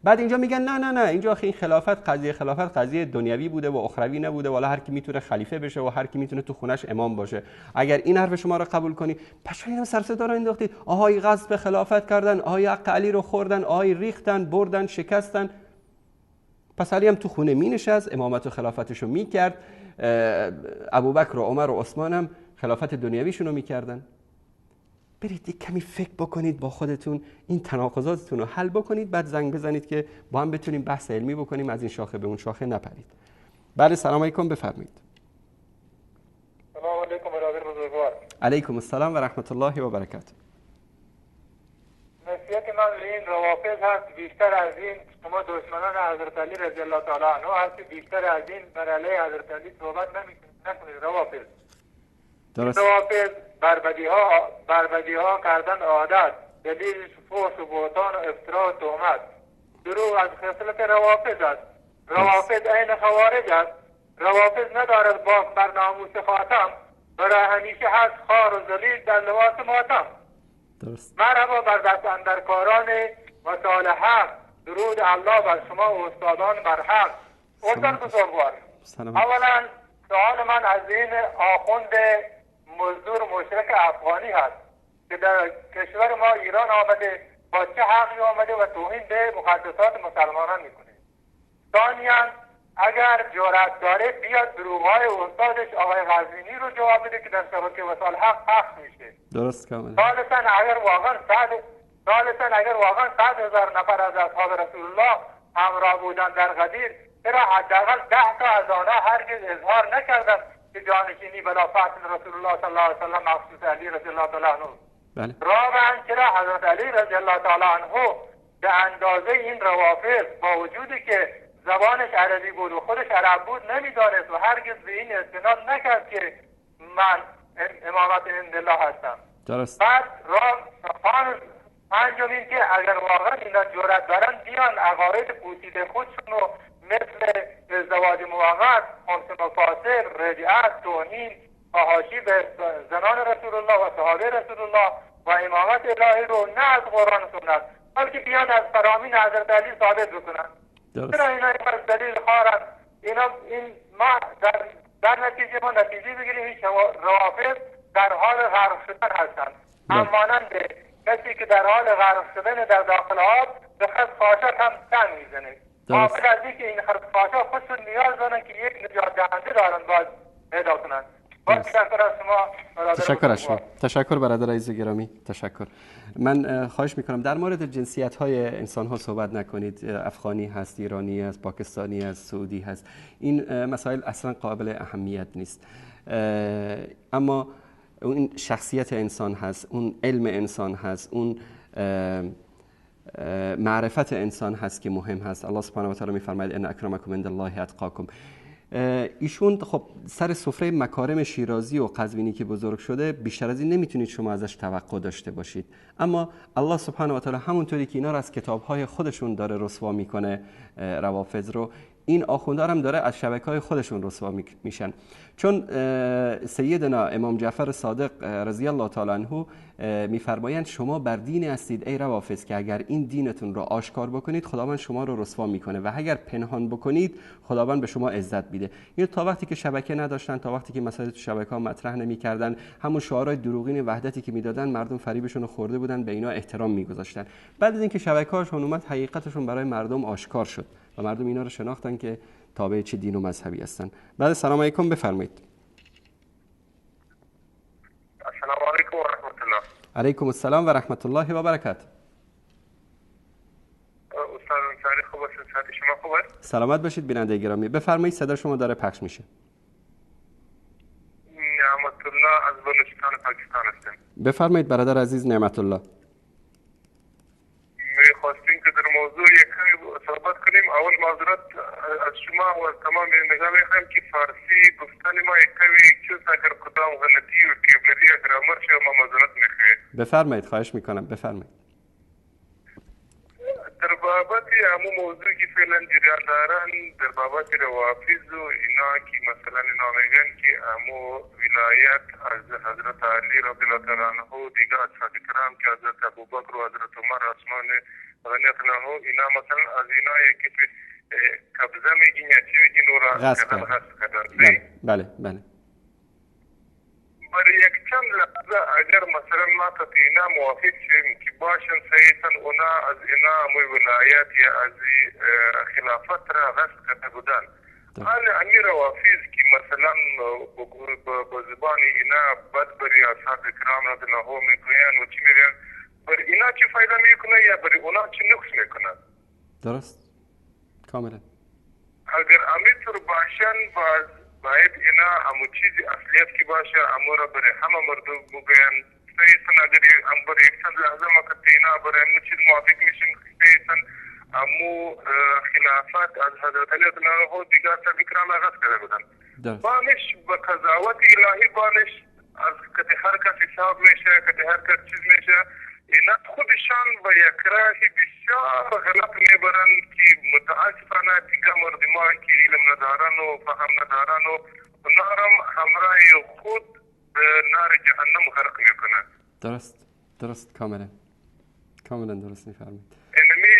A: بعد اینجا میگن نه نه نه، اینجا این خلافت، قضیه خلافت قضیه دنیوی بوده و اخروی نبوده، والا هر کی میتونه خلیفه بشه و هر کی میتونه تو خونش امام باشه. اگر این حرف شما رو قبول کنی، پس اینا سر صدا رو انداختید، آهای غصب خلافت کردن، آهای حق علی رو خوردن، آهای ریختن، بردن، شکستن. پس علی هم تو خونه مینشست، امامت و خلافتش رو میکرد، ابوبکر و عمر و عثمان هم خلافت دنیویشون رو میکردن. برید یک کمی فکر بکنید با خودتون، این تناقضاتتون رو حل بکنید، بعد زنگ بزنید که با هم بتونیم بحث علمی بکنیم، از این شاخه به اون شاخه نپرید. بله، سلام علیکم، بفرمایید.
X: سلام علیکم برادر بزرگوار.
A: علیکم السلام و رحمت الله و برکاته.
X: نصیحت من این روافض هست، بیشتر از این شما دشمنان حضرت علی رضی الله تعالی عنه هستید، بیشتر از این بر علیه حضرت علی صحبت نکنید. روافض،
A: درست.
X: روافض بربدی ها کردن عادت، دلیلش فحش و بهتان و افترا و تهمت، دروغ از خصلت روافض است. روافض عین خوارج است. روافض ندارد باک بر ناموس خاتم، برای همیشه هست خار و ذلیل در لباس ماتم.
A: درست.
X: مرحبا بر دست اندرکاران و صالح حق، درود الله بر شما و استادان بر حق. استاد بزرگوار، اولا سوال من از این آخوند مزدور مشرک افغانی هست که در کشور ما ایران آمده، با چه حقی آمده و توهین به مقدسات مسلمانان میکنه. ثانیا اگر جرأت داره بیاد دروغ‌های استادش آقای قزوینی رو جواب بده که در شبکه وصال حق پخش میشه.
A: درست کاملا.
X: ثالثا اگر واقعا 100,000 نفر از اصحاب رسول الله همراه بودن در غدیر، چرا حداقل 10 تا از آنها هرگز اظهار نکردن که جانشینی بلا فصل رسول الله صلی الله علیه و سلم مخصوص علی رضی الله تعالی عنه؟
A: بله.
X: رابعا چرا حضرت علی رضی الله تعالی عنه به اندازه این روافض با وجودی که زبانش عربی بود و خودش عرب بود نمیدانست و هرگز به این استناد نکرد که من امامت عندالله هستم؟
A: درست.
X: بعد پنجم این که اگر واقعا اینا جرأت دارن بیان عقاید پوسیده خودشون رو مثل ازدواج موقت، خمس مفاصل، رجعت، توهین، فحاشی به زنان رسول الله و صحابه رسول الله و امامت الهی رو نه از قرآن و سنت بلکه بیان از فرامین حضرت علی ثابت بکنن. چرا اینا اینقدر دلیل خارن؟ اینا این ما در نتیجه ما نتیجه بگیریم این روافض در حال غرق شدن هستند، همانند کسی که در حال غرق شدن در داخل آب به خس خاشاک هم تن میزنه. قابل از اینکه این خس خاشاک خودشون نیاز دارن که یک نجات دهنده دارن باید پیدا کنن.
A: تشکر از شما. تشکر برادر عزیز گرامی. تشکر. من خواهش میکنم در مورد جنسیت های انسان ها صحبت نکنید. افغانی هست، ایرانی هست، پاکستانی هست، سعودی هست. این مسائل اصلا قابل اهمیت نیست. اما اون شخصیت انسان هست، اون علم انسان هست، اون معرفت انسان هست که مهم هست. الله سبحانه و تعالی میفرماید ان اکرمکم عند الله اتقاکم. ایشون خب سر سفره مکارم شیرازی و قزوینی که بزرگ شده، بیشتر از این نمیتونید شما ازش توقع داشته باشید. اما الله سبحانه و تعالی همونطوری که اینا رو از کتاب‌های خودشون داره رسوا میکنه، روافض رو، این آخوندار هم داره از شبکه‌های خودشون رسوا میشن. چون سیدنا امام جعفر صادق رضی الله تعالی عنه میفرمایند شما بر دین هستید ای روافض که اگر این دینتون رو آشکار بکنید خداوند شما رو رسوا میکنه و اگر پنهان بکنید خداوند به شما عزت میده. یعنی تا وقتی که شبکه نداشتن، تا وقتی که مسائل تو شبکه‌ها مطرح نمیکردن، همون شعارهای دروغین وحدتی که میدادن مردم فریبشون رو خورده بودن، به اینا احترام میگذاشتن. بعد از اینکه شبکه‌هاشون اومد حقیقتشون برای مردم آشکار شد و مردم اینا رو شناختن که تابع چه دین و مذهبی هستن. بعد سلام علیکم، بفرمایید.
J: السلام علیکم و رحمت الله.
A: علیکم السلام و رحمت الله و برکات.
J: استاد انصاری خوب هستید؟ شما خوب هستید؟
A: سلامت باشید بیننده گرامی. بفرمایید، صدا شما داره پخش میشه.
J: نعمت الله از بلوچستان پاکستان هستم.
A: بفرمایید برادر عزیز نعمت الله.
J: میخواستیم که در موضوع یک کمی صحبت کنیم. اول معذرت از شما و از تمام بینندگان میخوایم که فارسی گفتن ما یک کمی چیز اگر کدام غلطی و کیبلری یا گرامر شد ما معذرت میخوایم.
A: بفرمایید، خواهش میکنم، بفرمایید.
J: در بابت همون موضوع که فعلا جریان دارن، در بابت روافض و اینا که مثلا اینا میگن که همو ولایت از حضرت علی رضی الله تعالی عنه دیگه اصحاب کرام که حضرت ابوبکر و حضرت عمر عثمان غنی عنه اینا مثلا از اینا یکی قبضه میگین یا چی میگین او را غصب کردن.
A: بله بله.
J: بر یک چند لحظه اگر مثلا ما تا اینا موافق شیم که باشن صحیحاً اونا از اینا موی ولایت یا از خلافت را غصب کرده بودن، حال امیر روافض که مثلا با زبان اینا بد بری اصحاب کرام رضی الله عنهم میگوین و چی میگن، بر اینا چی فایده میکنه یا بر اونا چی نقص میکنه؟
A: درست، کاملا.
J: اگر امیر باشن باز باید اینا همو چیزی اصلیت که باشه امو را برای همه مردم بگوین. صحیحاً اگر بر یک چند لحظه ما که اینا برای همو چیز موافق میشیم، صحیحاً امو خلافت از حضرت علی رضی الله عنه دیگر اصحاب کرام آغاز کرده بودن. بانش به قضاوت الهی، بانش از که هر کس حساب میشه، که هر کس چیز میشه، اینا خودشان به یک راه بسیار غلط میبرن که متاسفانه دیگه مردمان که علم ندارن و فهم ندارن و نارم همراه خود به نار جهنم غرق میکنن.
A: درست، درست، کاملا کاملا درست میفرمایید.
J: اینمی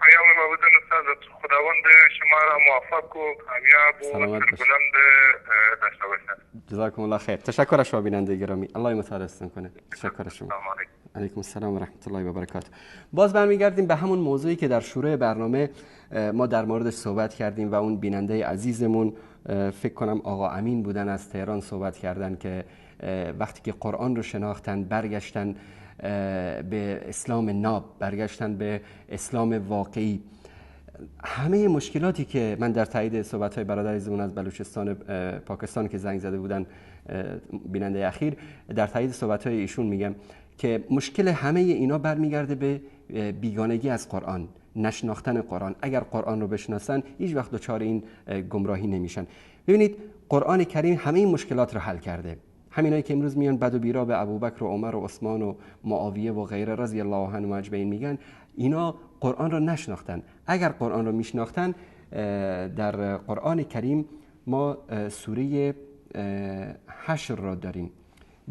J: پیام ما بودن استاد، خداوند شما را موفق و کامیاب و سربلند داشته باشد.
A: جزاکم الله خیر. تشکر از شما بیننده گرامی. الله متعال کنه. تشکر از شما. علیکم السلام و رحمت الله و برکاته. باز برمیگردیم به همون موضوعی که در شروع برنامه ما در موردش صحبت کردیم و اون بیننده عزیزمون فکر کنم آقا امین بودن از تهران صحبت کردن که وقتی که قرآن رو شناختن برگشتن به اسلام ناب، برگشتن به اسلام واقعی. همه مشکلاتی که من در تایید صحبت‌های برادر عزیزمون از بلوچستان پاکستان که زنگ زده بودن بیننده اخیر، در تایید صحبت‌های ایشون میگم که مشکل همه اینا برمیگرده به بیگانگی از قرآن، نشناختن قرآن. اگر قرآن رو بشناسن هیچ وقت دچار این گمراهی نمیشن. ببینید قرآن کریم همه این مشکلات رو حل کرده. همینایی که امروز میان بد و بیرا به ابوبکر و عمر و عثمان و معاویه و غیره رضی الله عنهم اجمعین میگن، اینا قرآن رو نشناختن. اگر قرآن رو میشناختن، در قرآن کریم ما سوره حشر را داریم.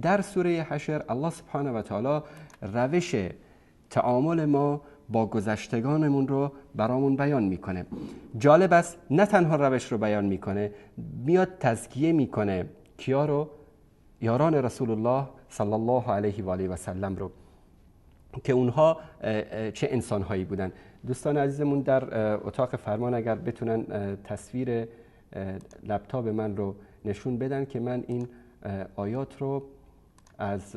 A: در سوره حشر الله سبحانه و تعالی روش تعامل ما با گذشتگانمون رو برامون بیان میکنه. جالب است نه تنها روش رو بیان میکنه، میاد تزکیه میکنه کیا رو؟ یاران رسول الله صلی الله علیه و آله و سلم رو، که اونها چه انسانهایی بودن. دوستان عزیزمون در اتاق فرمان اگر بتونن تصویر لپتاپ من رو نشون بدن که من این آیات رو از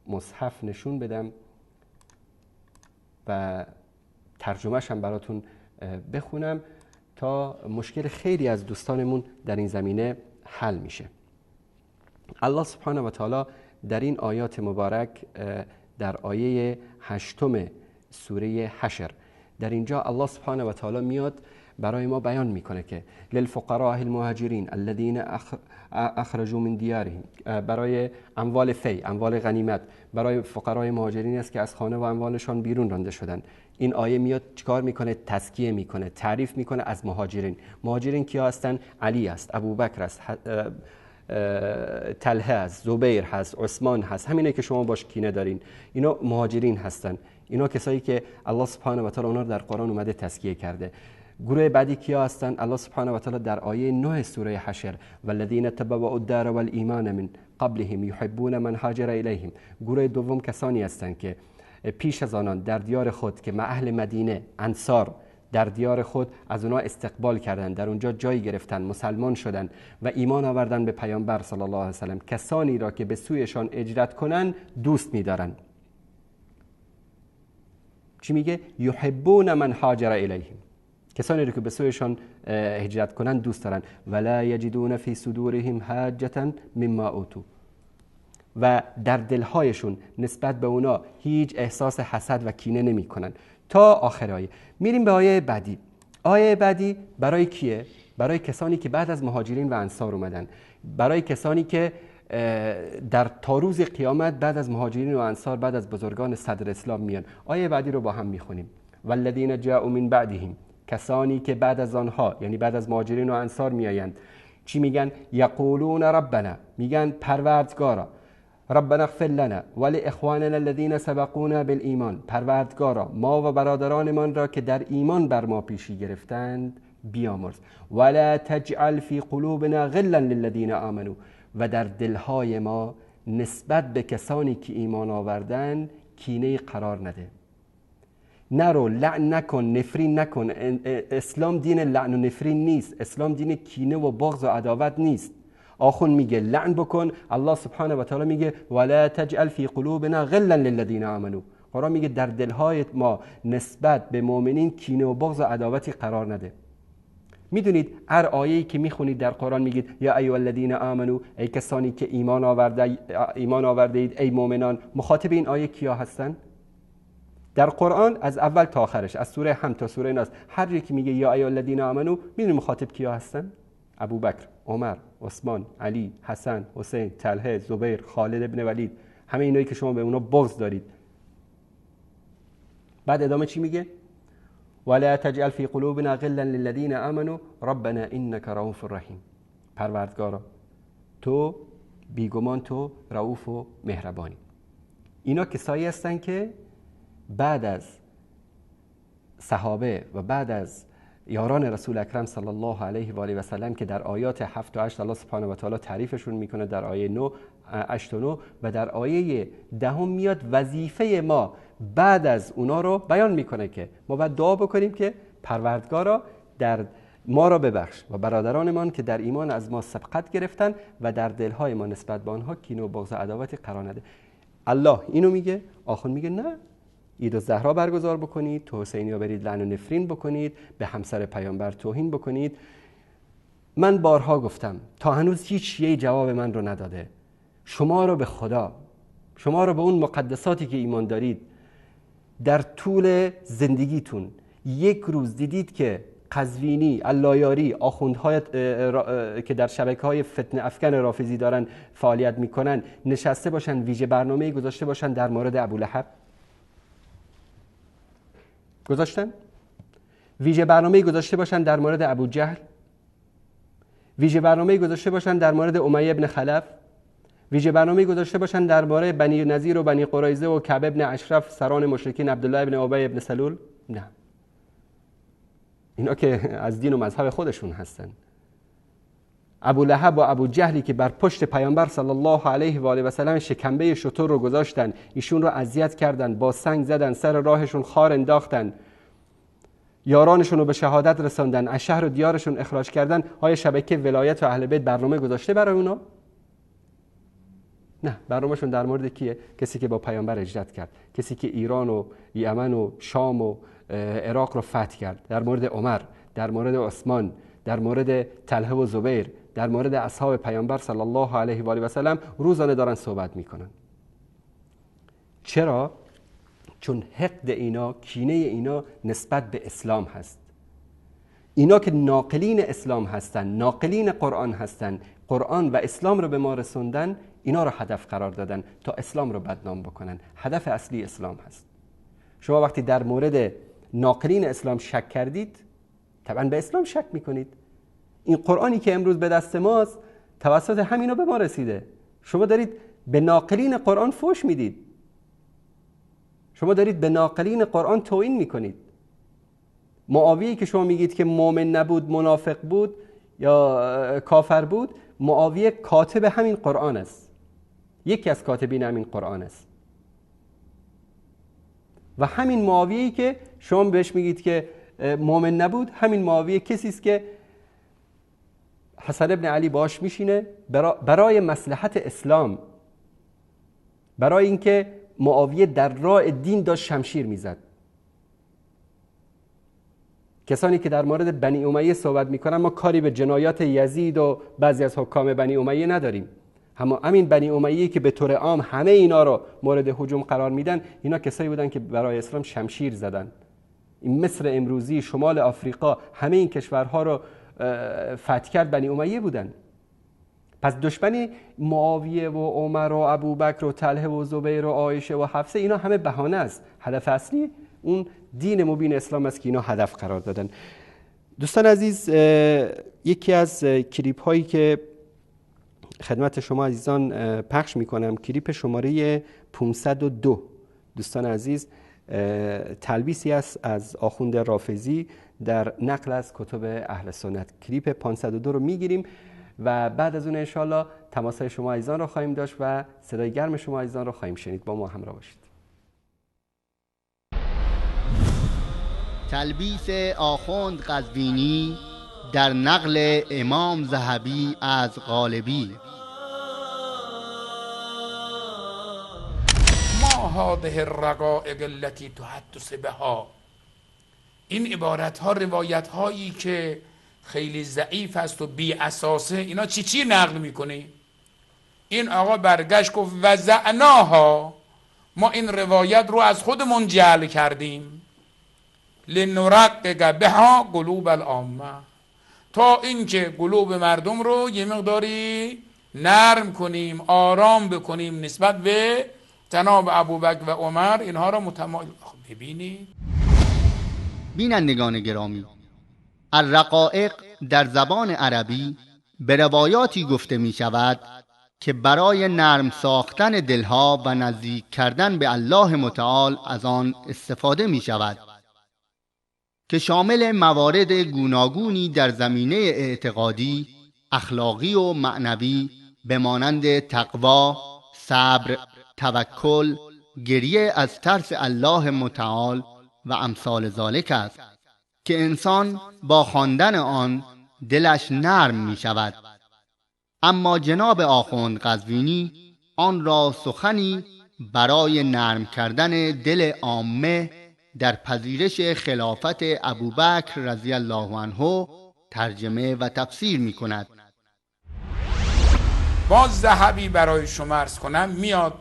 A: مصحف نشون بدم و ترجمه‌ش هم براتون بخونم تا مشکل خیلی از دوستانمون در این زمینه حل میشه. الله سبحانه و تعالی در این آیات مبارک، در آیه 8 سوره حشر، در اینجا الله سبحانه و تعالی میاد برای ما بیان میکنه که للفقراء المهاجرین الذين اخرجوا من دیارهم، برای اموال فی، اموال غنیمت، برای فقرای مهاجرین است که از خانه و اموالشان بیرون رانده شدن. این آیه میاد چیکار میکنه؟ تزکیه میکنه، تعریف میکنه از مهاجرین. مهاجرین کیا هستن؟ علی است، ابوبکر است، طلحه است، زبیر هست، عثمان هست، همینه که شما باش کینه دارین. اینا مهاجرین هستن، اینا کسایی که الله سبحانه و تعالی اونا رو در قرآن اومده تزکیه کرده. گروه بعدی کیا هستن؟ الله سبحانه و تعالی در آیه 9 سوره حشر، والذین تبوأوا الدار والایمان من قبلهم یحبون من هاجر الیهم. گروه دوم کسانی هستند که پیش از آنان در دیار خود، که مع اهل مدینه، انصار، در دیار خود از اونا استقبال کردند، در اونجا جای گرفتن، مسلمان شدند و ایمان آوردن به پیامبر صلی الله علیه و سلم. کسانی را که به سویشان اجرت کنند دوست می‌دارند. چی میگه؟ یحبون من هاجر الیهم، کسانی را که به سویشان هجرت کنند دوست دارند. ولا یجدون فی صدورهم حاجة مما اوتوا، و در دلهایشون نسبت به اونا هیچ احساس حسد و کینه نمی کنن. تا آخر آیه. میریم به آیه بعدی. آیه بعدی برای کیه؟ برای کسانی که بعد از مهاجرین و انصار اومدن، برای کسانی که در تا روز قیامت بعد از مهاجرین و انصار، بعد از بزرگان صدر اسلام میان. آیه بعدی رو با هم میخونیم. والذین جاءوا من بعدهم، کسانی که بعد از آنها، یعنی بعد از مهاجرین و انصار میآیند، چی میگن؟ یقولون ربنا، میگن پروردگارا، ربنا اغفر لنا ولاخواننا الذين سبقونا بالایمان، پروردگارا ما و برادرانمان را که در ایمان بر ما پیشی گرفتند بیامرز. ولا تجعل فی قلوبنا غلا للذین آمنوا، و در دلهای ما نسبت به کسانی که ایمان آوردند کینه قرار نده. نرو، لعن نکن، نفرین نکن. اسلام دین لعن و نفرین نیست، اسلام دین کینه و بغض و عداوت نیست. آخون میگه لعن بکن، الله سبحانه و تعالی میگه ولا تجعل فی قلوبنا غلا للذین آمنوا. قرآن میگه در دلهای ما نسبت به مؤمنین کینه و بغض و عداوتی قرار نده. میدونید هر آیه‌ای که میخونید در قرآن میگید یا ایها الذین آمنو، ای کسانی که ایمان آورده اید، ای مؤمنان، مخاطب این آیه کیا هستن؟ در قرآن از اول تا آخرش، از سوره هم تا سوره ناس، هر یکی میگه یا ایها الذین آمنو، میدونید مخاطب کیا هستن؟ ابوبکر، عمر، عثمان، علی، حسن، حسین، طلحه، زبیر، خالد ابن ولید، همه اینایی که شما به اونا بغض دارید. بعد ادامه چی میگه؟ ولا تجعل فی قلوبنا غلا للذین آمنوا ربنا انک رؤوف رحیم. پروردگارا تو بیگمان تو رؤوف و مهربانی. اینا کسایی هستن که بعد از صحابه و بعد از یاران رسول اکرم صلی الله علیه و آله و سلم که در آیات 7 و 8 الله سبحانه و تعالی تعریفشون میکنه، در آیه 9 8 و 9 و در آیه 10 میاد وظیفه ما بعد از اونا رو بیان میکنه که ما باید دعا بکنیم که پروردگارا در ما را ببخش و برادرانمان که در ایمان از ما سبقت گرفتن و در دلهای ما نسبت به آنها کینه و بغض و عداوتی قرار نده. الله اینو میگه، آخوند میگه نه، عید الزهرا برگزار بکنید، تو حسینی ها برید لعن و نفرین بکنید، به همسر پیامبر توهین بکنید. من بارها گفتم تا هنوز هیچ شیعه جواب من رو نداده. شما رو به خدا، شما رو به اون مقدساتی که ایمان دارید، در طول زندگیتون یک روز دیدید که قزوینی، اللایاری، آخوندهای که در شبکه‌های فتنه افکن رافضی دارن فعالیت میکنن نشسته باشن، ویژه برنامه‌ای گذاشته باشن در مورد ابولهب؟ گذاشتن؟ ویژه برنامه‌ای گذاشته باشن در مورد ابو جهل؟ ویژه برنامه‌ای گذاشته باشن در مورد امیه ابن خلف؟ ویژه برنامه‌ای گذاشته باشن درباره بنی نظیر و بنی قریظه و کعب ابن اشرف، سران مشرکین، عبدالله ابن ابی ابن سلول؟ نه، اینا که از دین و مذهب خودشون هستن. ابو لهب و ابو جهلی که بر پشت پیامبر صلی الله علیه و آله و سلم شکمبه شتر رو گذاشتن، ایشون رو اذیت کردن، با سنگ زدن، سر راهشون خار انداختن، یارانشون رو به شهادت رساندن، از شهر و دیارشون اخراج کردن. های شبکه ولایت و اهل بیت برنامه گذاشته برای اونا؟ نه، برنامه‌شون در مورد کیه؟ کسی که با پیامبر هجرت کرد، کسی که ایران و یمن و شام و عراق رو فتح کرد، در مورد عمر، در مورد عثمان، در مورد طلحه و زبیر، در مورد اصحاب پیامبر صلی الله علیه و آله و سلم روزانه دارن صحبت میکنن. چرا؟ چون حقد اینا، کینه اینا نسبت به اسلام هست. اینا که ناقلین اسلام هستن، ناقلین قرآن هستن، قرآن و اسلام رو به ما رسوندن، اینا رو هدف قرار دادن تا اسلام رو بدنام بکنن. هدف اصلی اسلام هست. شما وقتی در مورد ناقلین اسلام شک کردید، طبعا به اسلام شک میکنید. این قرآنی که امروز به دست ماست توسط همینا به ما رسیده. شما دارید به ناقلین قرآن فوش میدید، شما دارید به ناقلین قرآن توهین میکنید. معاویه که شما میگید که مؤمن نبود، منافق بود یا کافر بود، معاویه کاتب همین قرآن است، یکی از کاتبین همین قرآن است. و همین معاویه‌ای که شما بهش میگید که مؤمن نبود، همین معاویه کسی است که حسن ابن علی باش میشینه برای مصلحت اسلام، برای اینکه معاویه در راه دین داشت شمشیر میزد. کسانی که در مورد بنی امیه صحبت میکنن، ما کاری به جنایات یزید و بعضی از حکام بنی امیه نداریم. اما همین بنی امیه که به طور عام همه اینا رو مورد هجوم قرار میدن، اینا کسایی بودن که برای اسلام شمشیر زدن. این مصر امروزی، شمال آفریقا، همه این کشورها رو فتح کرد بنی امیه بودن. پس دشمنی معاویه و عمر و ابوبکر و طلحه و زبیر و عایشه و حفصه، اینا همه بهانه است. هدف اصلی اون دین مبین اسلام است که اینا هدف قرار دادن. دوستان عزیز، یکی از کلیپ هایی که خدمت شما عزیزان پخش میکنم، کلیپ شماره 502 دوستان عزیز، تلبیسی است از آخوند رافضی در نقل از کتب اهل سنت. کلیپ 502 رو میگیریم و بعد از اون انشالله تماس شما عزیزان رو خواهیم داشت و صدای گرم شما عزیزان رو خواهیم شنید. با ما همراه باشید.
N: تلبیس آخوند قزوینی در نقل امام ذهبی از غالبی.
F: ما هذه الرقائق التي تحدث بها، این عبارت ها، روایت هایی که خیلی ضعیف است و بی اساسه، اینا چی نقل میکنی؟ این آقا برگشت گفت وضعناها، ما این روایت رو از خودمون جعل کردیم، لنرقق بها قلوب العامه، تا اینکه قلوب مردم رو یه مقداری نرم کنیم، آرام بکنیم نسبت به جناب ابوبکر و عمر، اینها رو متمایل. ببینید
N: بینندگان گرامی، الرقائق در زبان عربی به روایاتی گفته می شود که برای نرم ساختن دلها و نزدیک کردن به الله متعال از آن استفاده می شود، که شامل موارد گوناگونی در زمینه اعتقادی، اخلاقی و معنوی به مانند تقوا، صبر، توکل، گریه از ترس الله متعال و امثال ذالک است که انسان با خواندن آن دلش نرم می شود. اما جناب آخوند قزوینی آن را سخنی برای نرم کردن دل عامه در پذیرش خلافت ابوبکر رضی الله عنه ترجمه و تفسیر می کند.
F: باز ذهبی برای شما عرض کنم میاد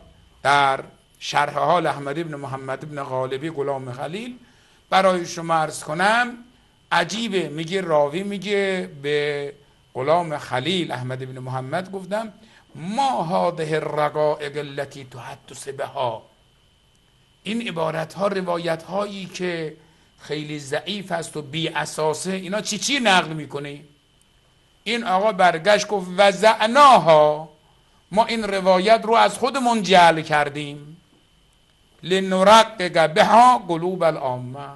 F: در شرح حال احمد ابن محمد ابن غالبی غلام خلیل برای شما عرض کنم عجیبه، میگه راوی میگه به غلام خلیل احمد ابن محمد گفتم ما هذه الرقائق التي تحدث بها، این عبارت ها، روایت هایی که خیلی ضعیف است و بی اساسه، اینا چی نقل میکنی؟ این آقا برگشت گفت وضعناها، ما این روایت رو از خودمون جعل کردیم، لنرقق بها قلوب العامه،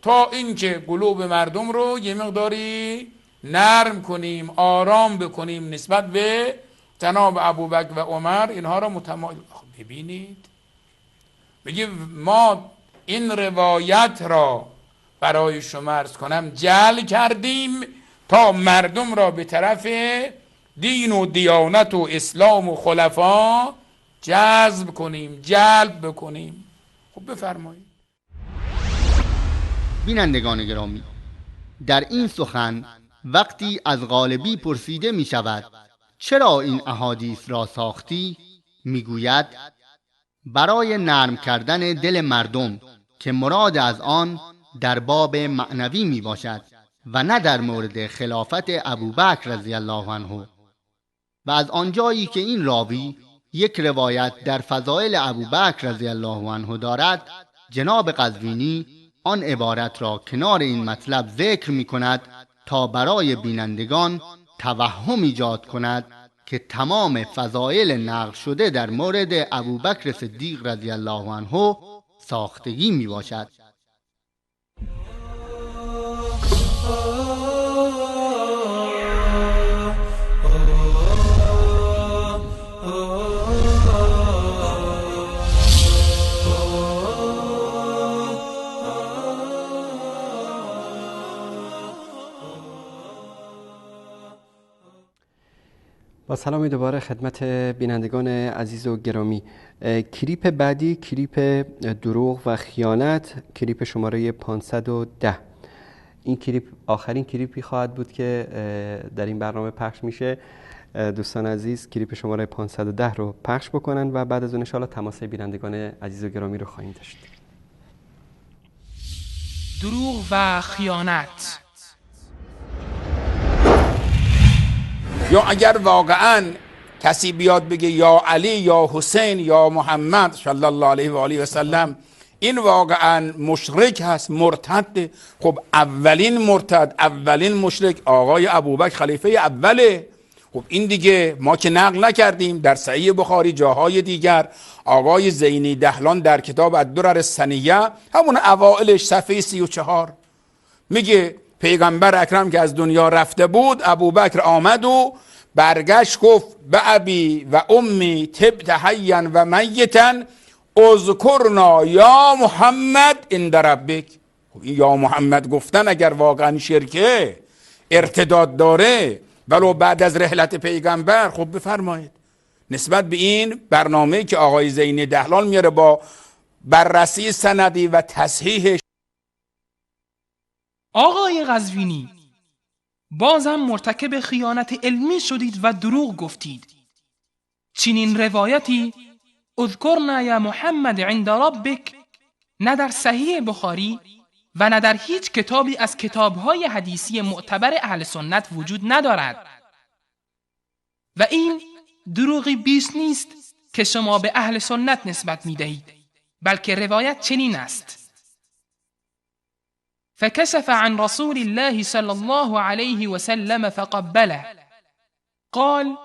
F: تا اینکه قلوب مردم رو یه مقداری نرم کنیم، آرام بکنیم نسبت به جناب ابوبکر و عمر، اینها رو متمایل. ببینید میگه ما این روایت را برای شما عرض کنم جعل کردیم تا مردم را به طرف دین و دیانت و اسلام و خلفا جذب کنیم، جلب بکنیم. خب بفرمایید.
N: بینندگان گرامی، در این سخن وقتی از غالبی پرسیده می شود چرا این احادیث را ساختی، می گوید برای نرم کردن دل مردم که مراد از آن در باب معنوی می باشد و نه در مورد خلافت ابوبکر رضی الله عنه. و از آنجایی که این راوی یک روایت در فضائل ابوبکر رضی الله عنه دارد، جناب قزوینی آن عبارت را کنار این مطلب ذکر می کند تا برای بینندگان توهم ایجاد کند که تمام فضایل نقل شده در مورد ابوبکر صدیق رضی الله عنه ساختگی می باشد.
A: با سلام دوباره خدمت بینندگان عزیز و گرامی. کلیپ بعدی کلیپ دروغ و خیانت، کلیپ شماره 510. این کلیپ آخرین کلیپی خواهد بود که در این برنامه پخش میشه. دوستان عزیز کلیپ شماره 510 رو پخش بکنن و بعد از اون انشاءالله تماس بینندگان عزیز و گرامی رو خواهیم داشت.
E: دروغ و خیانت.
F: یا اگر واقعا کسی بیاد بگه یا علی یا حسین یا محمد صلی الله علیه و آله و سلم، این واقعا مشرک هست، مرتد. خب اولین مرتد، اولین مشرک آقای ابوبکر خلیفه اوله. خب این دیگه ما که نقل نکردیم، در صحیح بخاری جاهای دیگر آقای زینی دهلان در کتاب الدرر السنیه همون اوائلش صفحه 34 میگه پیغمبر اکرم که از دنیا رفته بود، ابوبکر آمد و برگشت گفت به ابی و امی طبت حیا و میتا اذکرنا یا محمد عند ربک. این یا محمد گفتن اگر واقعا شرکه، ارتداد داره، ولو بعد از رحلت پیغمبر. خب بفرمایید نسبت به این برنامه‌ای که آقای زینی دهلان میاره با بررسی سندی و تصحیح.
E: آقای قزوینی، بازم مرتکب خیانت علمی شدید و دروغ گفتید. چنین روایتی اذکرنا یا محمد عند ربک نه در صحیح بخاری و نه در هیچ کتابی از کتابهای حدیثی معتبر اهل سنت وجود ندارد و این دروغی بیش نیست که شما به اهل سنت نسبت می دهید، بلکه روایت چنین است: فكشف عن رسول الله صلى الله عليه وسلم فقبله قال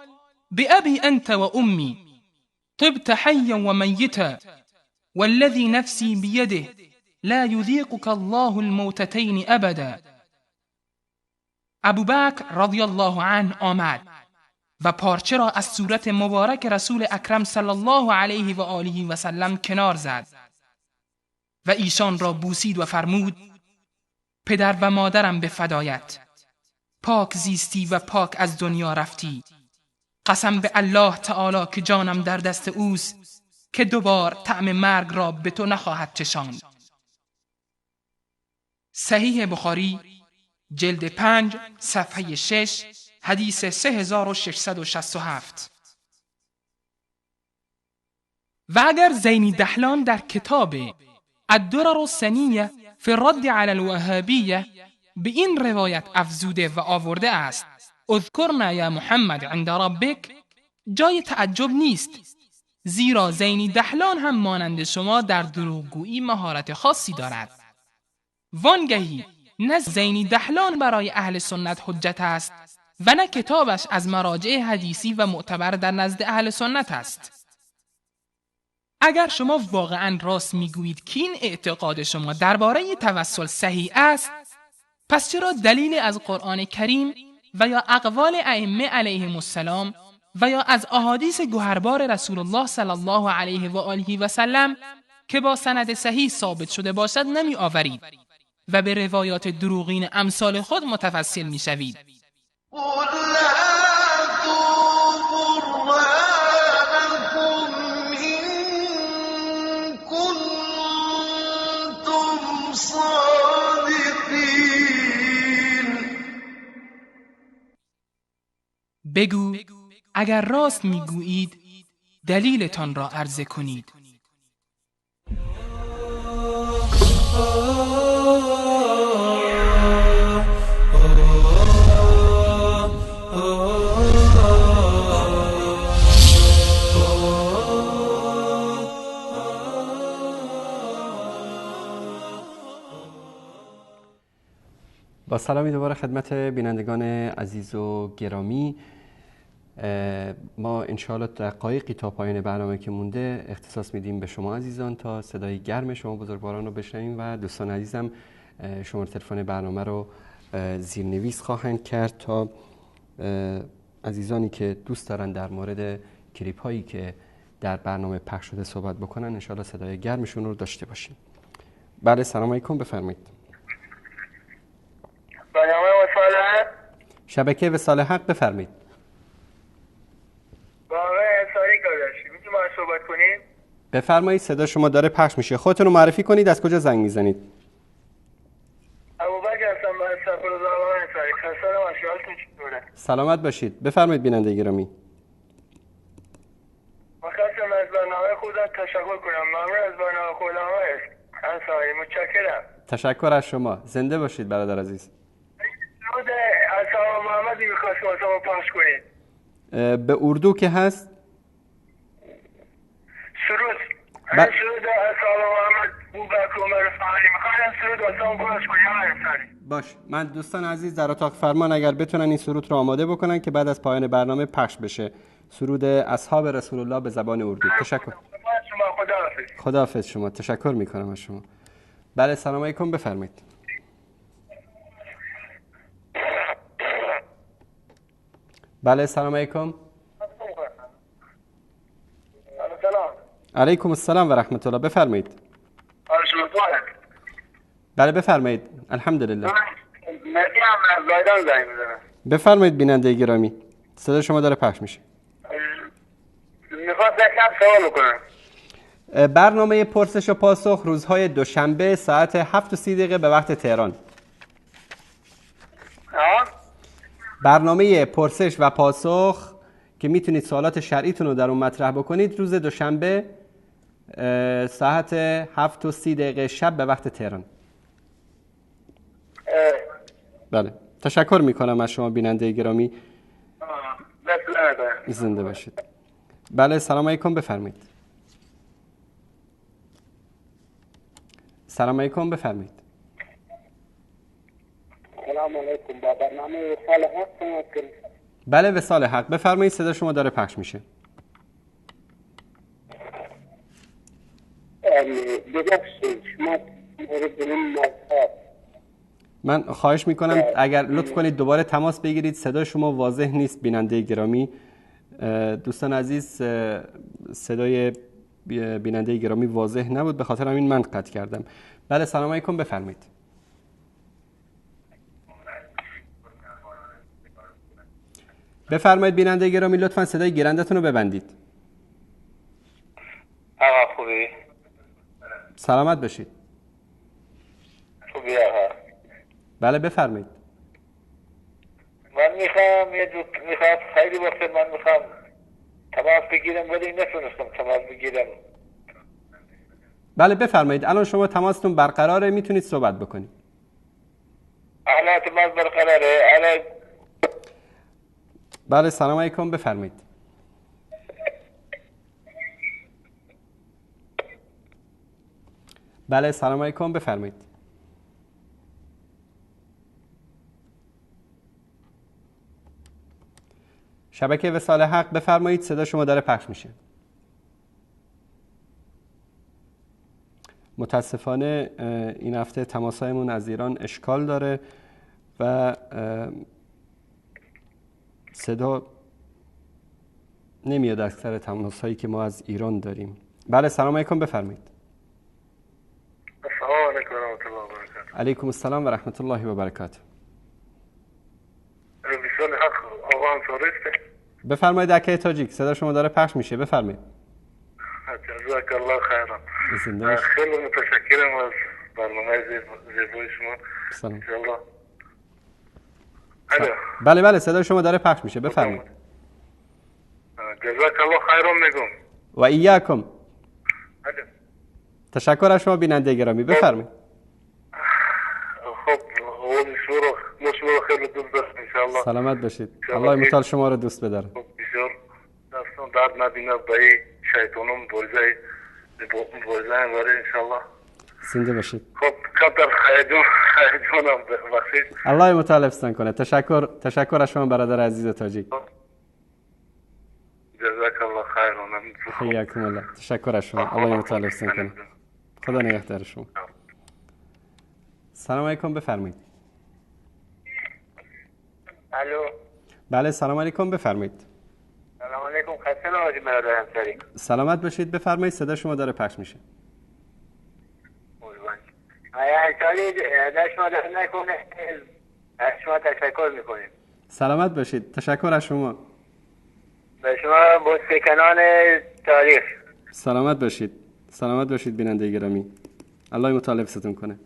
E: بأبي أنت وأمي طبت حيا وميتا والذي نفسي بيده لا يذيقك الله الموتتين أبدا. ابوبکر رضی الله عنه آمد و پارچه را از صورت مبارک رسول اکرم صلی الله علیه و آله و سلم کنار زد و ایشان را بوسید و فرمود: پدر و مادرم به فدایت، پاک زیستی و پاک از دنیا رفتی. قسم به الله تعالی که جانم در دست اوست که دوبار طعم مرگ را به تو نخواهد چشاند. صحیح بخاری جلد 5 صفحه 6 حدیث 3667. و اگر زینی دحلان در کتاب الدرر السنیه فی الرد علی الوهابیه به این روایت افزوده و آورده است اذکرنا یا محمد عند ربک، جای تعجب نیست، زیرا زینی دحلان هم مانند شما در دروغگویی مهارت خاصی دارد. وانگهی نه زینی دحلان برای اهل سنت حجت است و نه کتابش از مراجع حدیثی و معتبر در نزد اهل سنت است. اگر شما واقعا راست میگویید که این اعتقاد شما درباره توسل صحیح است، پس چرا دلیل از قرآن کریم و یا اقوال ائمه علیهم السلام و یا از احادیث گوهربار رسول الله صلی الله علیه و آله و سلم که با سند صحیح ثابت شده باشد نمی آورید و به روایات دروغین امثال خود متوسل می شوید؟ بگو اگر راست میگویید دلیلتان را عرضه کنید.
A: با سلامی دوباره خدمت بینندگان عزیز و گرامی، ما انشاءالله دقایقی تا پایان برنامه که مونده اختصاص میدیم به شما عزیزان تا صدای گرم شما بزرگواران رو بشنویم و دوستان عزیزم شماره تلفن برنامه رو زیرنویس خواهند کرد تا عزیزانی که دوست دارن در مورد کلیپ هایی که در برنامه پخش شده صحبت بکنن انشاءالله صدای گرمشون رو داشته باشیم. بله، سلام علیکم، بفرمایید.
J: برنامه وصال حق،
A: شبکه وصال حق، بفرمایید.
J: با آقای انصاری کار داشتیم، میتونیم با صحبت کنیم؟
A: بفرمایید، صدا شما داره پخش میشه. خودتون رو معرفی کنید، از کجا زنگ میزنید؟
J: ابوبکر هستم، از سفرزاده انصاری. خسته نباشید، حالتون چطوره؟
A: سلامت باشید. بفرمایید بیننده گرامی.
J: می‌خواستم از برنامه خودم تشکر کنم. ممنون از برنامه خودم انصاری، متشکرم.
A: تشکر از شما، زنده باشید برادر عزیز.
J: سرود اصحاب محمدی می‌خواستم واسه پخش کنید.
A: به اردو که هست؟
J: سرود سرود اصحاب محمد ابوبکر عمر علی، می‌خوام سرود واسه پخش کنید.
A: باش، من دوستان عزیز در اتاق فرمان اگر بتونن این سرود رو آماده بکنن که بعد از پایان برنامه پخش بشه، سرود اصحاب رسول الله به زبان اردو. تشکر.
J: خداحافظ.
A: خداحافظ شما، تشکر میکنم از شما. بله، سلام علیکم، بفرمایید. بله، سلام علیکم.
J: سلام.
A: علیکم السلام و رحمت الله، بفرمایید. بله بفرمایید. الحمدلله. بفرمایید بیننده گرامی، صدا شما داره پخش میشه.
J: میخواستم سوال بکنم.
A: برنامه پرسش و پاسخ روزهای دوشنبه ساعت 7:30 به وقت تهران. برنامه پرسش و پاسخ که میتونید سوالات شرعیتون رو در اون مطرح بکنید روز دوشنبه ساعت 7:30 شب به وقت تهران. بله، تشکر میکنم از شما بیننده گرامی. زنده باشید. بله، سلام علیکم، بفرمایید. سلام علیکم، بفرمایید.
H: سلام علیکم، با برنامه وصال حق تماس گرفتم.
A: بله، وصال حق، بفرمایید، صدا شما داره پخش میشه. من خواهش میکنم اگر لطف کنید دوباره تماس بگیرید، صدا شما واضح نیست بیننده گرامی. دوستان عزیز، صدای بیننده گرامی واضح نبود، به خاطر همین من قطع کردم. بله، سلام علیکم، بفرمایید. بفرمایید بیننده گرامی، لطفا صدای گیرندتون رو ببندید.
J: آقا خوبی؟
A: سلامت باشید.
J: خوبی آقا؟
A: بله بفرمایید.
J: من میخوام خیلی وقت من میخوام تماس بگیرم ولی نتونستم تماس بگیرم.
A: بله بفرمایید، الان شما تماستون برقراره، میتونید صحبت بکنید.
J: الان تماس برقراره. الان
A: بله، سلام علیکم، بفرمایید. بله، سلام علیکم، بفرمایید. شبکه وصال حق، بفرمایید، صدا شما داره پخش میشه. متاسفانه این هفته تماسایمون از ایران اشکال داره و صدا نمیاد اکثر تماسهایی که ما از ایران داریم. بله، سلام علیکم، بفرمایید.
J: السلام علیکم و رحمت الله و برکاته.
A: علیکم السلام و رحمت الله و برکاته. بفرمایید اکه تاجیک، صدا شما داره پخش میشه، بفرمایید.
J: جزاک الله خیرا. خیلی متشکرم از برنامه زیبای شما. سلام.
A: بله بله، صدای شما داره پخش میشه، بفرمایید.
V: جزاک الله خیرا میگم.
A: و ایاکم. تشکر از شما بیننده گرامی، بفرمایید.
V: خب ما شما رو خیلی دوست داریم انشاءالله.
A: سلامت باشید. الله متعال شما رو دوست بداره.
V: بسیار دستون درد نبینه با این شیطانم مبارزه برای انشاءالله.
A: زنده باشید.
V: خب کمتر خیجونم ببخشید.
A: الله متعال حفظتان کنه. تشکر از شما برادر عزیز تاجیک.
V: جزاک الله خیرا.
A: حیاکم الله. تشکر از شما. الله متعال حفظتان کنه. خدا نگهدار شما. سلام علیکم، بفرمایید.
I: الو.
A: بله سلام علیکم، بفرمایید.
I: سلام علیکم، خسته نباشید برادر انصاری.
A: سلامت باشید، بفرمایید، صدا شما داره پخش میشه.
I: قربان. آیا انصاری دست شما درد نکنه، از شما تشکر میکنیم.
A: سلامت باشید، تشکر از شما.
I: به شما بستکنان تاریخ.
A: سلامت باشید. سلامت باشید بیننده گرامی. الله متعال حفظتون کنه.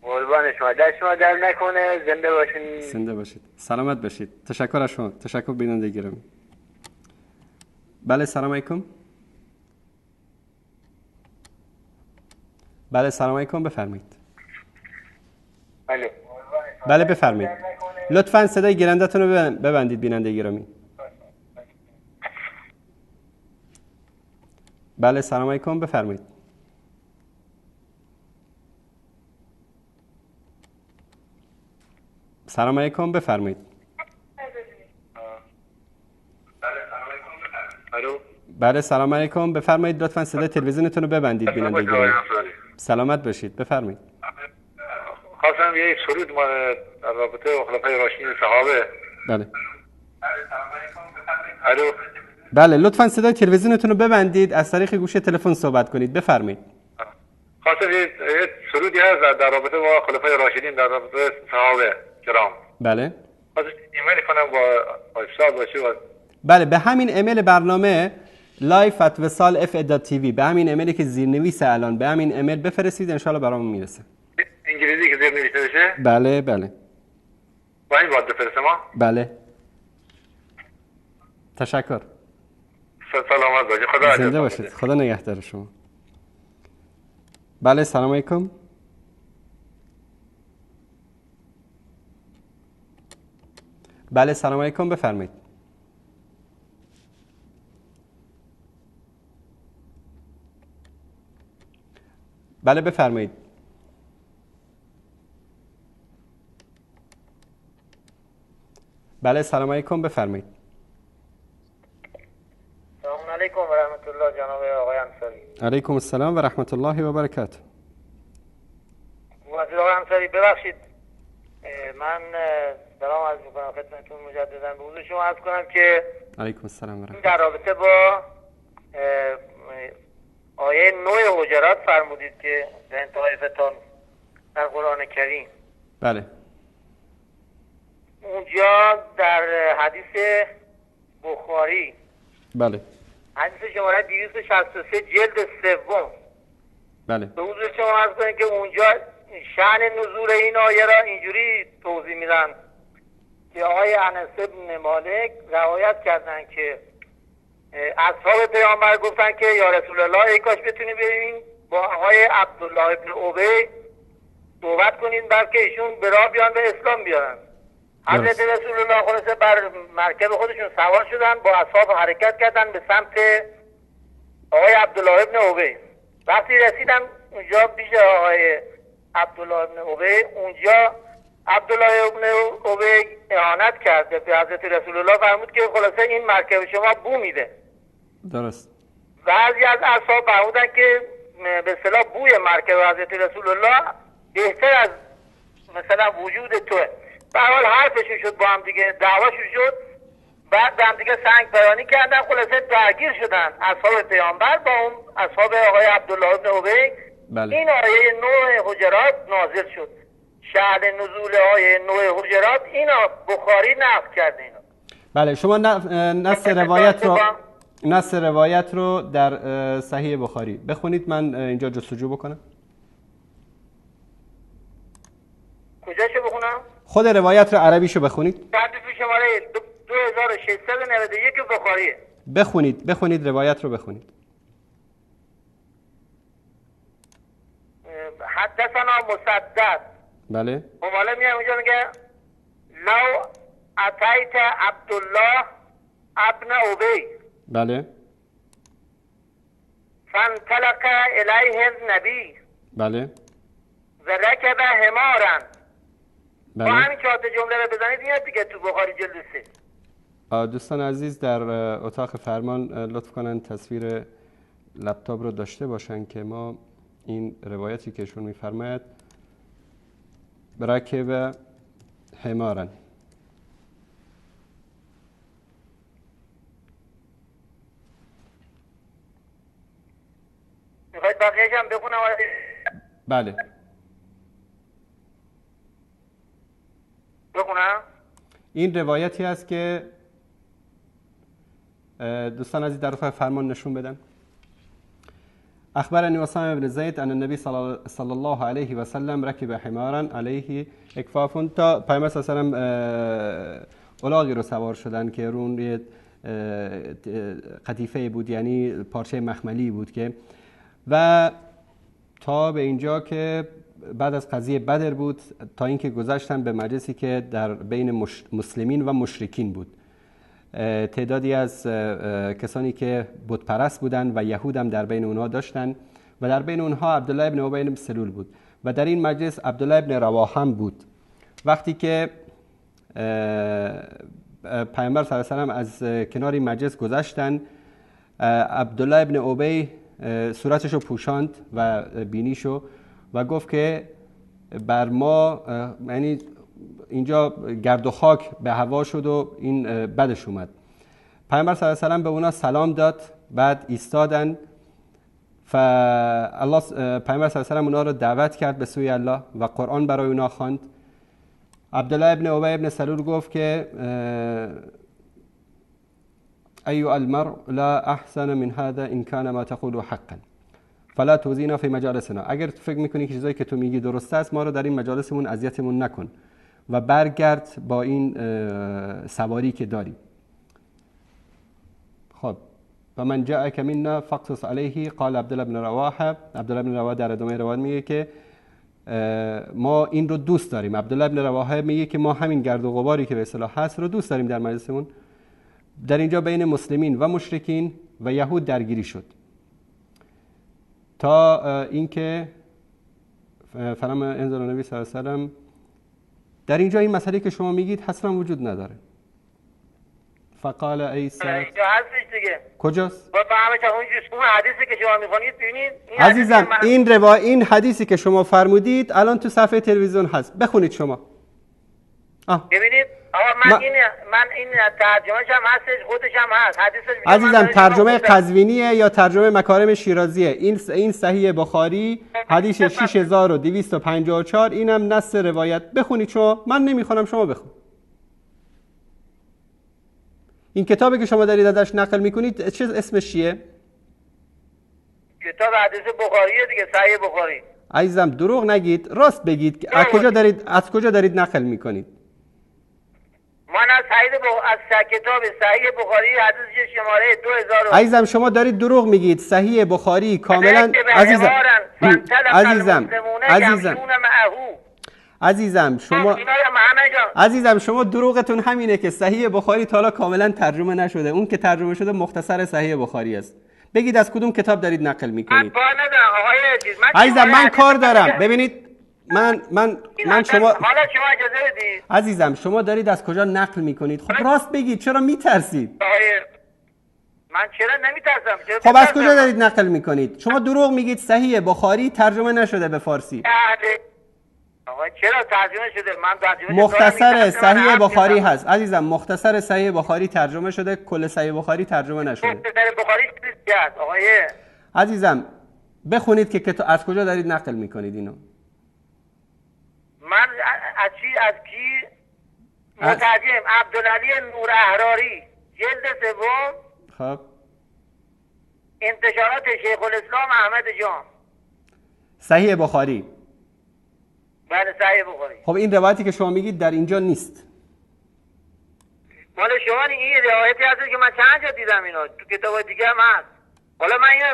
I: قربان شما، دست شما درد نکنه، زنده باشین.
A: زنده باشید، سلامت باشید. تشکر از شما، تشکر بیننده گرامی. بله سلام علیکم. بله سلام علیکم، بفرمایید.
I: بله.
A: بله بفرمایید. لطفاً صدای گیرنده‌تون رو ببندید بیننده گرامی. بله سلام علیکم، بفرمایید. سلام علیکم، بفرمایید. بله سلام علیکم، بفرمایید. لطفاً صدای تلویزیونتون رو ببندید بیننده گرامی. سلامت باشید، بفرمایید.
V: خواستم یه سرود ما در رابطه با خلفای راشدین صحابه.
A: بله.
V: الو.
A: بله لطفاً صدای تلویزیونتون رو ببندید، از طریق گوشه تلفن صحبت کنید، بفرمایید.
V: خواستم یه سرودی هست در رابطه با خلفای راشدین، در رابطه صحابه کرام.
A: بله.
V: خواستم ایمیل کنم با ارسال باشه.
A: بله به همین ایمیل برنامه live@vesalf.tv، به همین ایمیلی که زیرنویس الان، به همین ایمیل بفرستید، ان شاءالله برامون میرسه.
V: انگلیسی که زیرنویس بشه؟
A: بله بله.
V: با این باید بفرستم ما؟
A: بله. تشکر.
V: سلامت باشید، خدا
A: زنده باشید، خدا نگهدار شما. بله سلام علیکم. بله سلام علیکم، بفرمایید. بله بفرمایید. بله سلام علیکم، بفرمایید.
I: سلام علیکم و رحمت الله جناب آقای انصاری.
A: علیکم السلام و رحمت الله و برکاته.
I: آقای انصاری ببخشید من سلام عرض میکنم خدمتتون مجددا. به حضور شما عرض کنم که
A: علیکم السلام و رحمت
I: در رابطه با آیه 9 حجرات فرمودید که در انتهای فتان در قرآن کریم.
A: بله.
I: اونجا در حدیث بخاری،
A: بله،
I: حدیث شماره 263 جلد سوم،
A: بله،
I: به حضور شما عرض کنیم که اونجا شأن نزول این آیه را اینجوری توضیح میدن که آقای انس بن مالک روایت کردن که اصحاب پیامبر گفتن که یا رسول الله ای کاش بتونیم بریم با آقای عبدالله ابن ابی صحبت کنیم بلکه ایشون به راه بیان به اسلام بیارن. حضرت رسول الله خلاصه بر مرکب خودشون سوار شدن، با اصحاب حرکت کردن به سمت آقای عبدالله ابن ابی. وقتی رسیدن اونجا پیش آقای عبدالله ابن ابی، اونجا عبدالله ابن ابی اهانت کرد به حضرت رسول الله، فرمود که خلاصه این مرکب شما بو میده.
A: درست.
I: بعضی از اصحاب فرمودن که به اصطلاح بوی مرکب حضرت رسول الله بهتر از مثلا وجود توه. به هر حال حرفشون شد با هم دیگه، دعواشون شد، بعد با هم دیگه سنگ پرانی کردن، خلاصه درگیر شدن اصحاب پیامبر با اون اصحاب آقای عبدالله ابن ابی.
A: بله.
I: این آیه 9 حجرات نازل شد. شأن نزول آیه 9 حجرات اینا بخاری نقل کرده اینا.
A: بله شما نص روایت رو در صحیح بخاری بخونید، من اینجا جستجو بکنم.
I: کجاشو بخونم؟
A: خود روایت رو عربیشو بخونید.
I: حدیث شماره 2691 بخاریه.
A: بخونید، بخونید روایت رو بخونید.
I: حدثنا مسدد.
A: بله.
I: خب حالا میاد اونجا میگه لو اتیت عبدالله ابن ابی.
A: بله.
I: فانطلق الیه النبی.
A: بله.
I: و رکب حمارا.
A: بله.
I: با همین چهار تا جمله رو بزنید میاد دیگه تو بخاری جلد 3.
A: دوستان عزیز در اتاق فرمان لطف کنن تصویر لپتاپ رو داشته باشن که ما این روایتی که ایشون میفرماید رکب حمارا.
I: میخواید بقیه‌اش هم بخونم؟
A: بله
I: بخونم.
A: این روایتی است که دوستان عزیز در اتاق فرمان نشون بدن. اخبرني اسامه بن زید ان النبي صلی الله علیه و سلم ركب حمارا علیه اکفاف. تا پیامبر صلی الله علیه و سلم الاغی رو سوار شدن که رون یه قطیفه بود، یعنی پارچه مخملی بود که، و تا به اینجا که بعد از قضیه بدر بود تا اینکه گذشتن به مجلسی که در بین مسلمین و مشرکین بود. تعدادی از کسانی که بت پرست بودند و یهود هم در بین اونها داشتن و در بین اونها عبدالله ابن ابی بن سلول بود و در این مجلس عبدالله ابن رواحه هم بود. وقتی که پیامبر صلی الله علیه و سلم از کنار این مجلس گذشتن، عبدالله ابن ابی صورتشو پوشاند و بینیشو و گفت که بر ما، یعنی اینجا گرد و خاک به هوا شد و این بدش اومد. پیامبر صلی الله علیه و سلم به اونا سلام داد، بعد ایستادن. فالله پیامبر صلی الله علیه و سلم اونا رو دعوت کرد به سوی الله و قرآن برای اونا خواند. عبدالله ابن ابی ابن سلول گفت که ایها المرء لا احسن من هذا ان كان ما تقول حقا فلا توزینا فی مجالسنا. اگر فکر میکنی که چیزایی که تو میگی درست است، ما رو در این مجالسمون اذیتمون نکن و برگرد با این سواری که داری. خب و من جاءک منا فاقصص علیه قال عبدالله بن رواحه. عبدالله بن رواحه در ادامه روایت میگه که ما این رو دوست داریم. عبدالله بن رواحه میگه که ما همین گرد و غباری که به اصطلاح هست رو دوست داریم در مجلسمون. در اینجا بین مسلمین و مشرکین و یهود درگیری شد تا اینکه فرمان انزل النبی صلی الله علیه و سلم. در اینجا این مسئله که شما میگید اصلا وجود نداره. فقال عیسی
I: اینجا هستش دیگه.
A: کجاست؟
I: با اون حدیثی که شما میخونید ببینید.
A: عزیزم این این حدیثی که شما فرمودید الان تو صفحه تلویزیون هست، بخونید شما.
I: ببینید آقا من این ترجمه‌ش هم هستش، خودش هم هست حدیثش.
A: عزیزم ترجمه قزوینیه یا ترجمه مکارم شیرازیه؟ این صحیح بخاری حدیث 6254، اینم نص روایت. بخونید شما، من نمیخونم، شما بخون. این کتابی که شما دارید ازش نقل میکنید چه اسمش چیه؟
I: کتاب حدیث بخاریه دیگه، صحیح بخاری.
A: عزیزم دروغ نگید، راست بگید. از کجا دارید نقل میکنید؟
I: من از کتاب صحیح بخاری حدیث شماره 2000.
A: عزیزم شما دارید دروغ میگید. صحیح بخاری کاملا عزیزم عزیزم عزیزم عزیزم شما عزیزم شما دروغتون همینه که صحیح بخاری تا حالا کاملا ترجمه نشده. اون که ترجمه شده مختصر صحیح بخاری است. بگید از کدوم کتاب دارید نقل میکنید؟ عزیزم من کار دارم. ببینید من من من شما
I: حالا شما اجازه بدید.
A: عزیزم شما دارید از کجا نقل میکنید؟ خب راست بگید، چرا میترسید؟
I: من چرا نمیترسم؟
A: خب از کجا دارید نقل میکنید؟ شما دروغ میگید. صحیح بخاری ترجمه نشده به فارسی.
I: آقا چرا ترجمه شده؟ من ترجمه
A: مختصر صحیح بخاری هست عزیزم. مختصر صحیح بخاری ترجمه شده، کل صحیح بخاری ترجمه نشده.
I: مختصر بخاری چیست آقای
A: عزیزم؟ بخونید که از کجا دارید نقل میکنید اینو.
I: من از کی مترجم؟ عبدالعلی نور احراری، جلد سوم.
A: خب
I: انتشارات شیخ الاسلام احمد جام.
A: صحیح بخاری.
I: بله صحیح بخاری.
A: خب این روایتی که شما میگید در اینجا نیست.
I: مال شما این روایتی هست که من چند جا دیدم، اینا تو کتاب‌های دیگه هم هست. حالا من اینو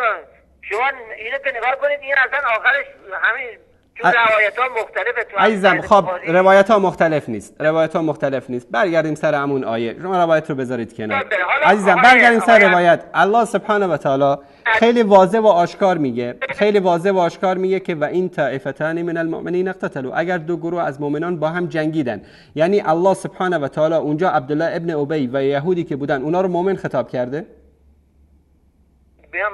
I: شما اینو که نگاه کنید، این اصلا آخرش همین چون روایت ها مختلفه تو
A: عزیزم. خب روایت ها مختلف نیست، روایت ها مختلف نیست. برگردیم سر همون آیه، شما روایت رو بذارید کنار عزیزم، برگردیم سر روایت. الله سبحانه و تعالی خیلی واضح و آشکار میگه، خیلی واضح و آشکار میگه که و این طائفتان من المؤمنین اقتتلوا، اگر دو گروه از مؤمنان با هم جنگیدن، یعنی الله سبحانه و تعالی اونجا عبدالله ابن ابی و یهودی که بودن اونا رو مؤمن خطاب کرده؟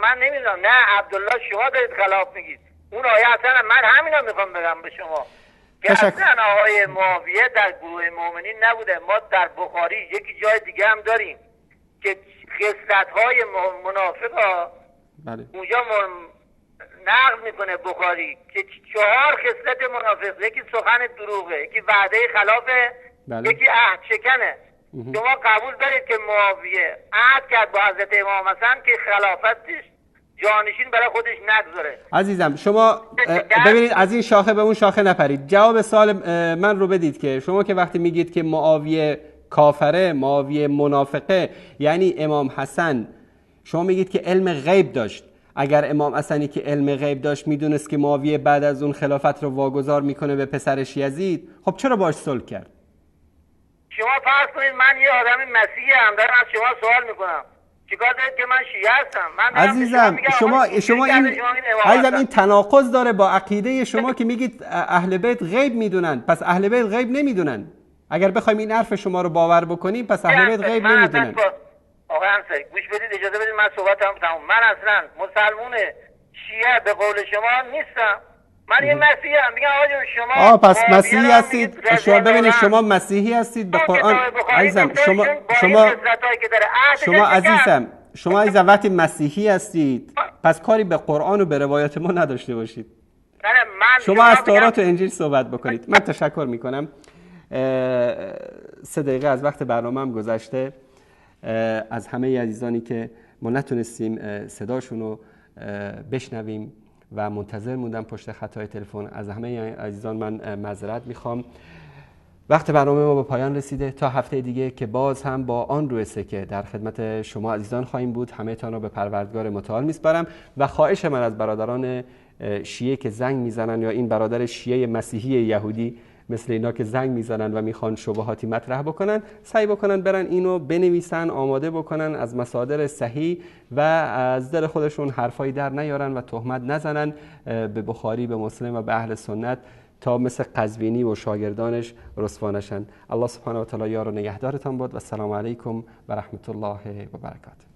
I: من نمیدونم، نه عبدالله شما دارید خلاف میگید. اون آیه اصلا من همینا میخوام بگم به شما که اصلا آقای معاویه در گروه مؤمنین نبوده. ما در بخاری یکی جای دیگه هم داریم که خصلت‌های منافق ها بله. اونجا نقل میکنه بخاری که 4 خصلت منافق، یکی سخن دروغه، یکی وعده خلافه، بله. یکی عهد شکنه. شما قبول دارید که معاویه عهد کرد با حضرت امام حسن که خلافتش جانشین برای خودش نگذاره؟
A: عزیزم شما ببینید از این شاخه به اون شاخه نپرید. جواب سوال من رو بدید که شما که وقتی میگید که معاویه کافره، معاویه منافقه، یعنی امام حسن، شما میگید که علم غیب داشت. اگر امام حسنی که علم غیب داشت میدونست که معاویه بعد از اون خلافت رو واگذار میکنه به پسرش یزید، خب چرا باش صلح کرد؟
I: شما فرض کنید من یه آدم مسیحی ام، دارم از شما سوال میکنم، چیکار دارید که من شیعه هستم؟ من
A: عزیزم شما این عزیزم این تناقض داره با عقیده شما که میگید اهل بیت غیب میدونن. پس اهل بیت غیب نمیدونن. اگر بخوایم این حرف شما رو باور بکنیم پس اهل بیت غیب نمیدونن.
I: آقای انصاری گوش بدید، اجازه بدید من صحبتم تموم. من اصلا مسلمون شیعه به قول شما نیستم، من یه مسیحی ام. میگم آقا جون شما
A: پس مسیحی هستید. شما ببینید شما مسیحی هستید به قرآن. عزیزم شما شما شما عزیزم شما عزیزم وقتی مسیحی هستید پس کاری به قرآن و به روایات ما نداشته باشید. شما از تورات و انجیل صحبت بکنید. من تشکر میکنم. 3 دقیقه از وقت برنامه هم گذشته. از همه عزیزانی که ما نتونستیم صداشون رو بشنویم و منتظر موندم پشت خطای تلفن، از همه عزیزان من معذرت میخوام. وقت برنامه ما به پایان رسیده. تا هفته دیگه که باز هم با آن روی سکه در خدمت شما عزیزان خواهیم بود. همه تان رو به پروردگار متعال میسپارم و خواهش من از برادران شیعه که زنگ میزنن یا این برادر شیعه مسیحی یهودی مثل اینا که زنگ میزنن و میخوان شبهاتی مطرح بکنن، سعی بکنن برن اینو بنویسن، آماده بکنن از مصادر صحیح و از دل خودشون حرفایی در نیارن و تهمت نزنن به بخاری، به مسلم و به اهل سنت تا مثل قزوینی و شاگردانش رسوا نشن. الله سبحانه و تعالی یار و نگهدارتان باد و السلام علیکم و رحمت الله و برکاته.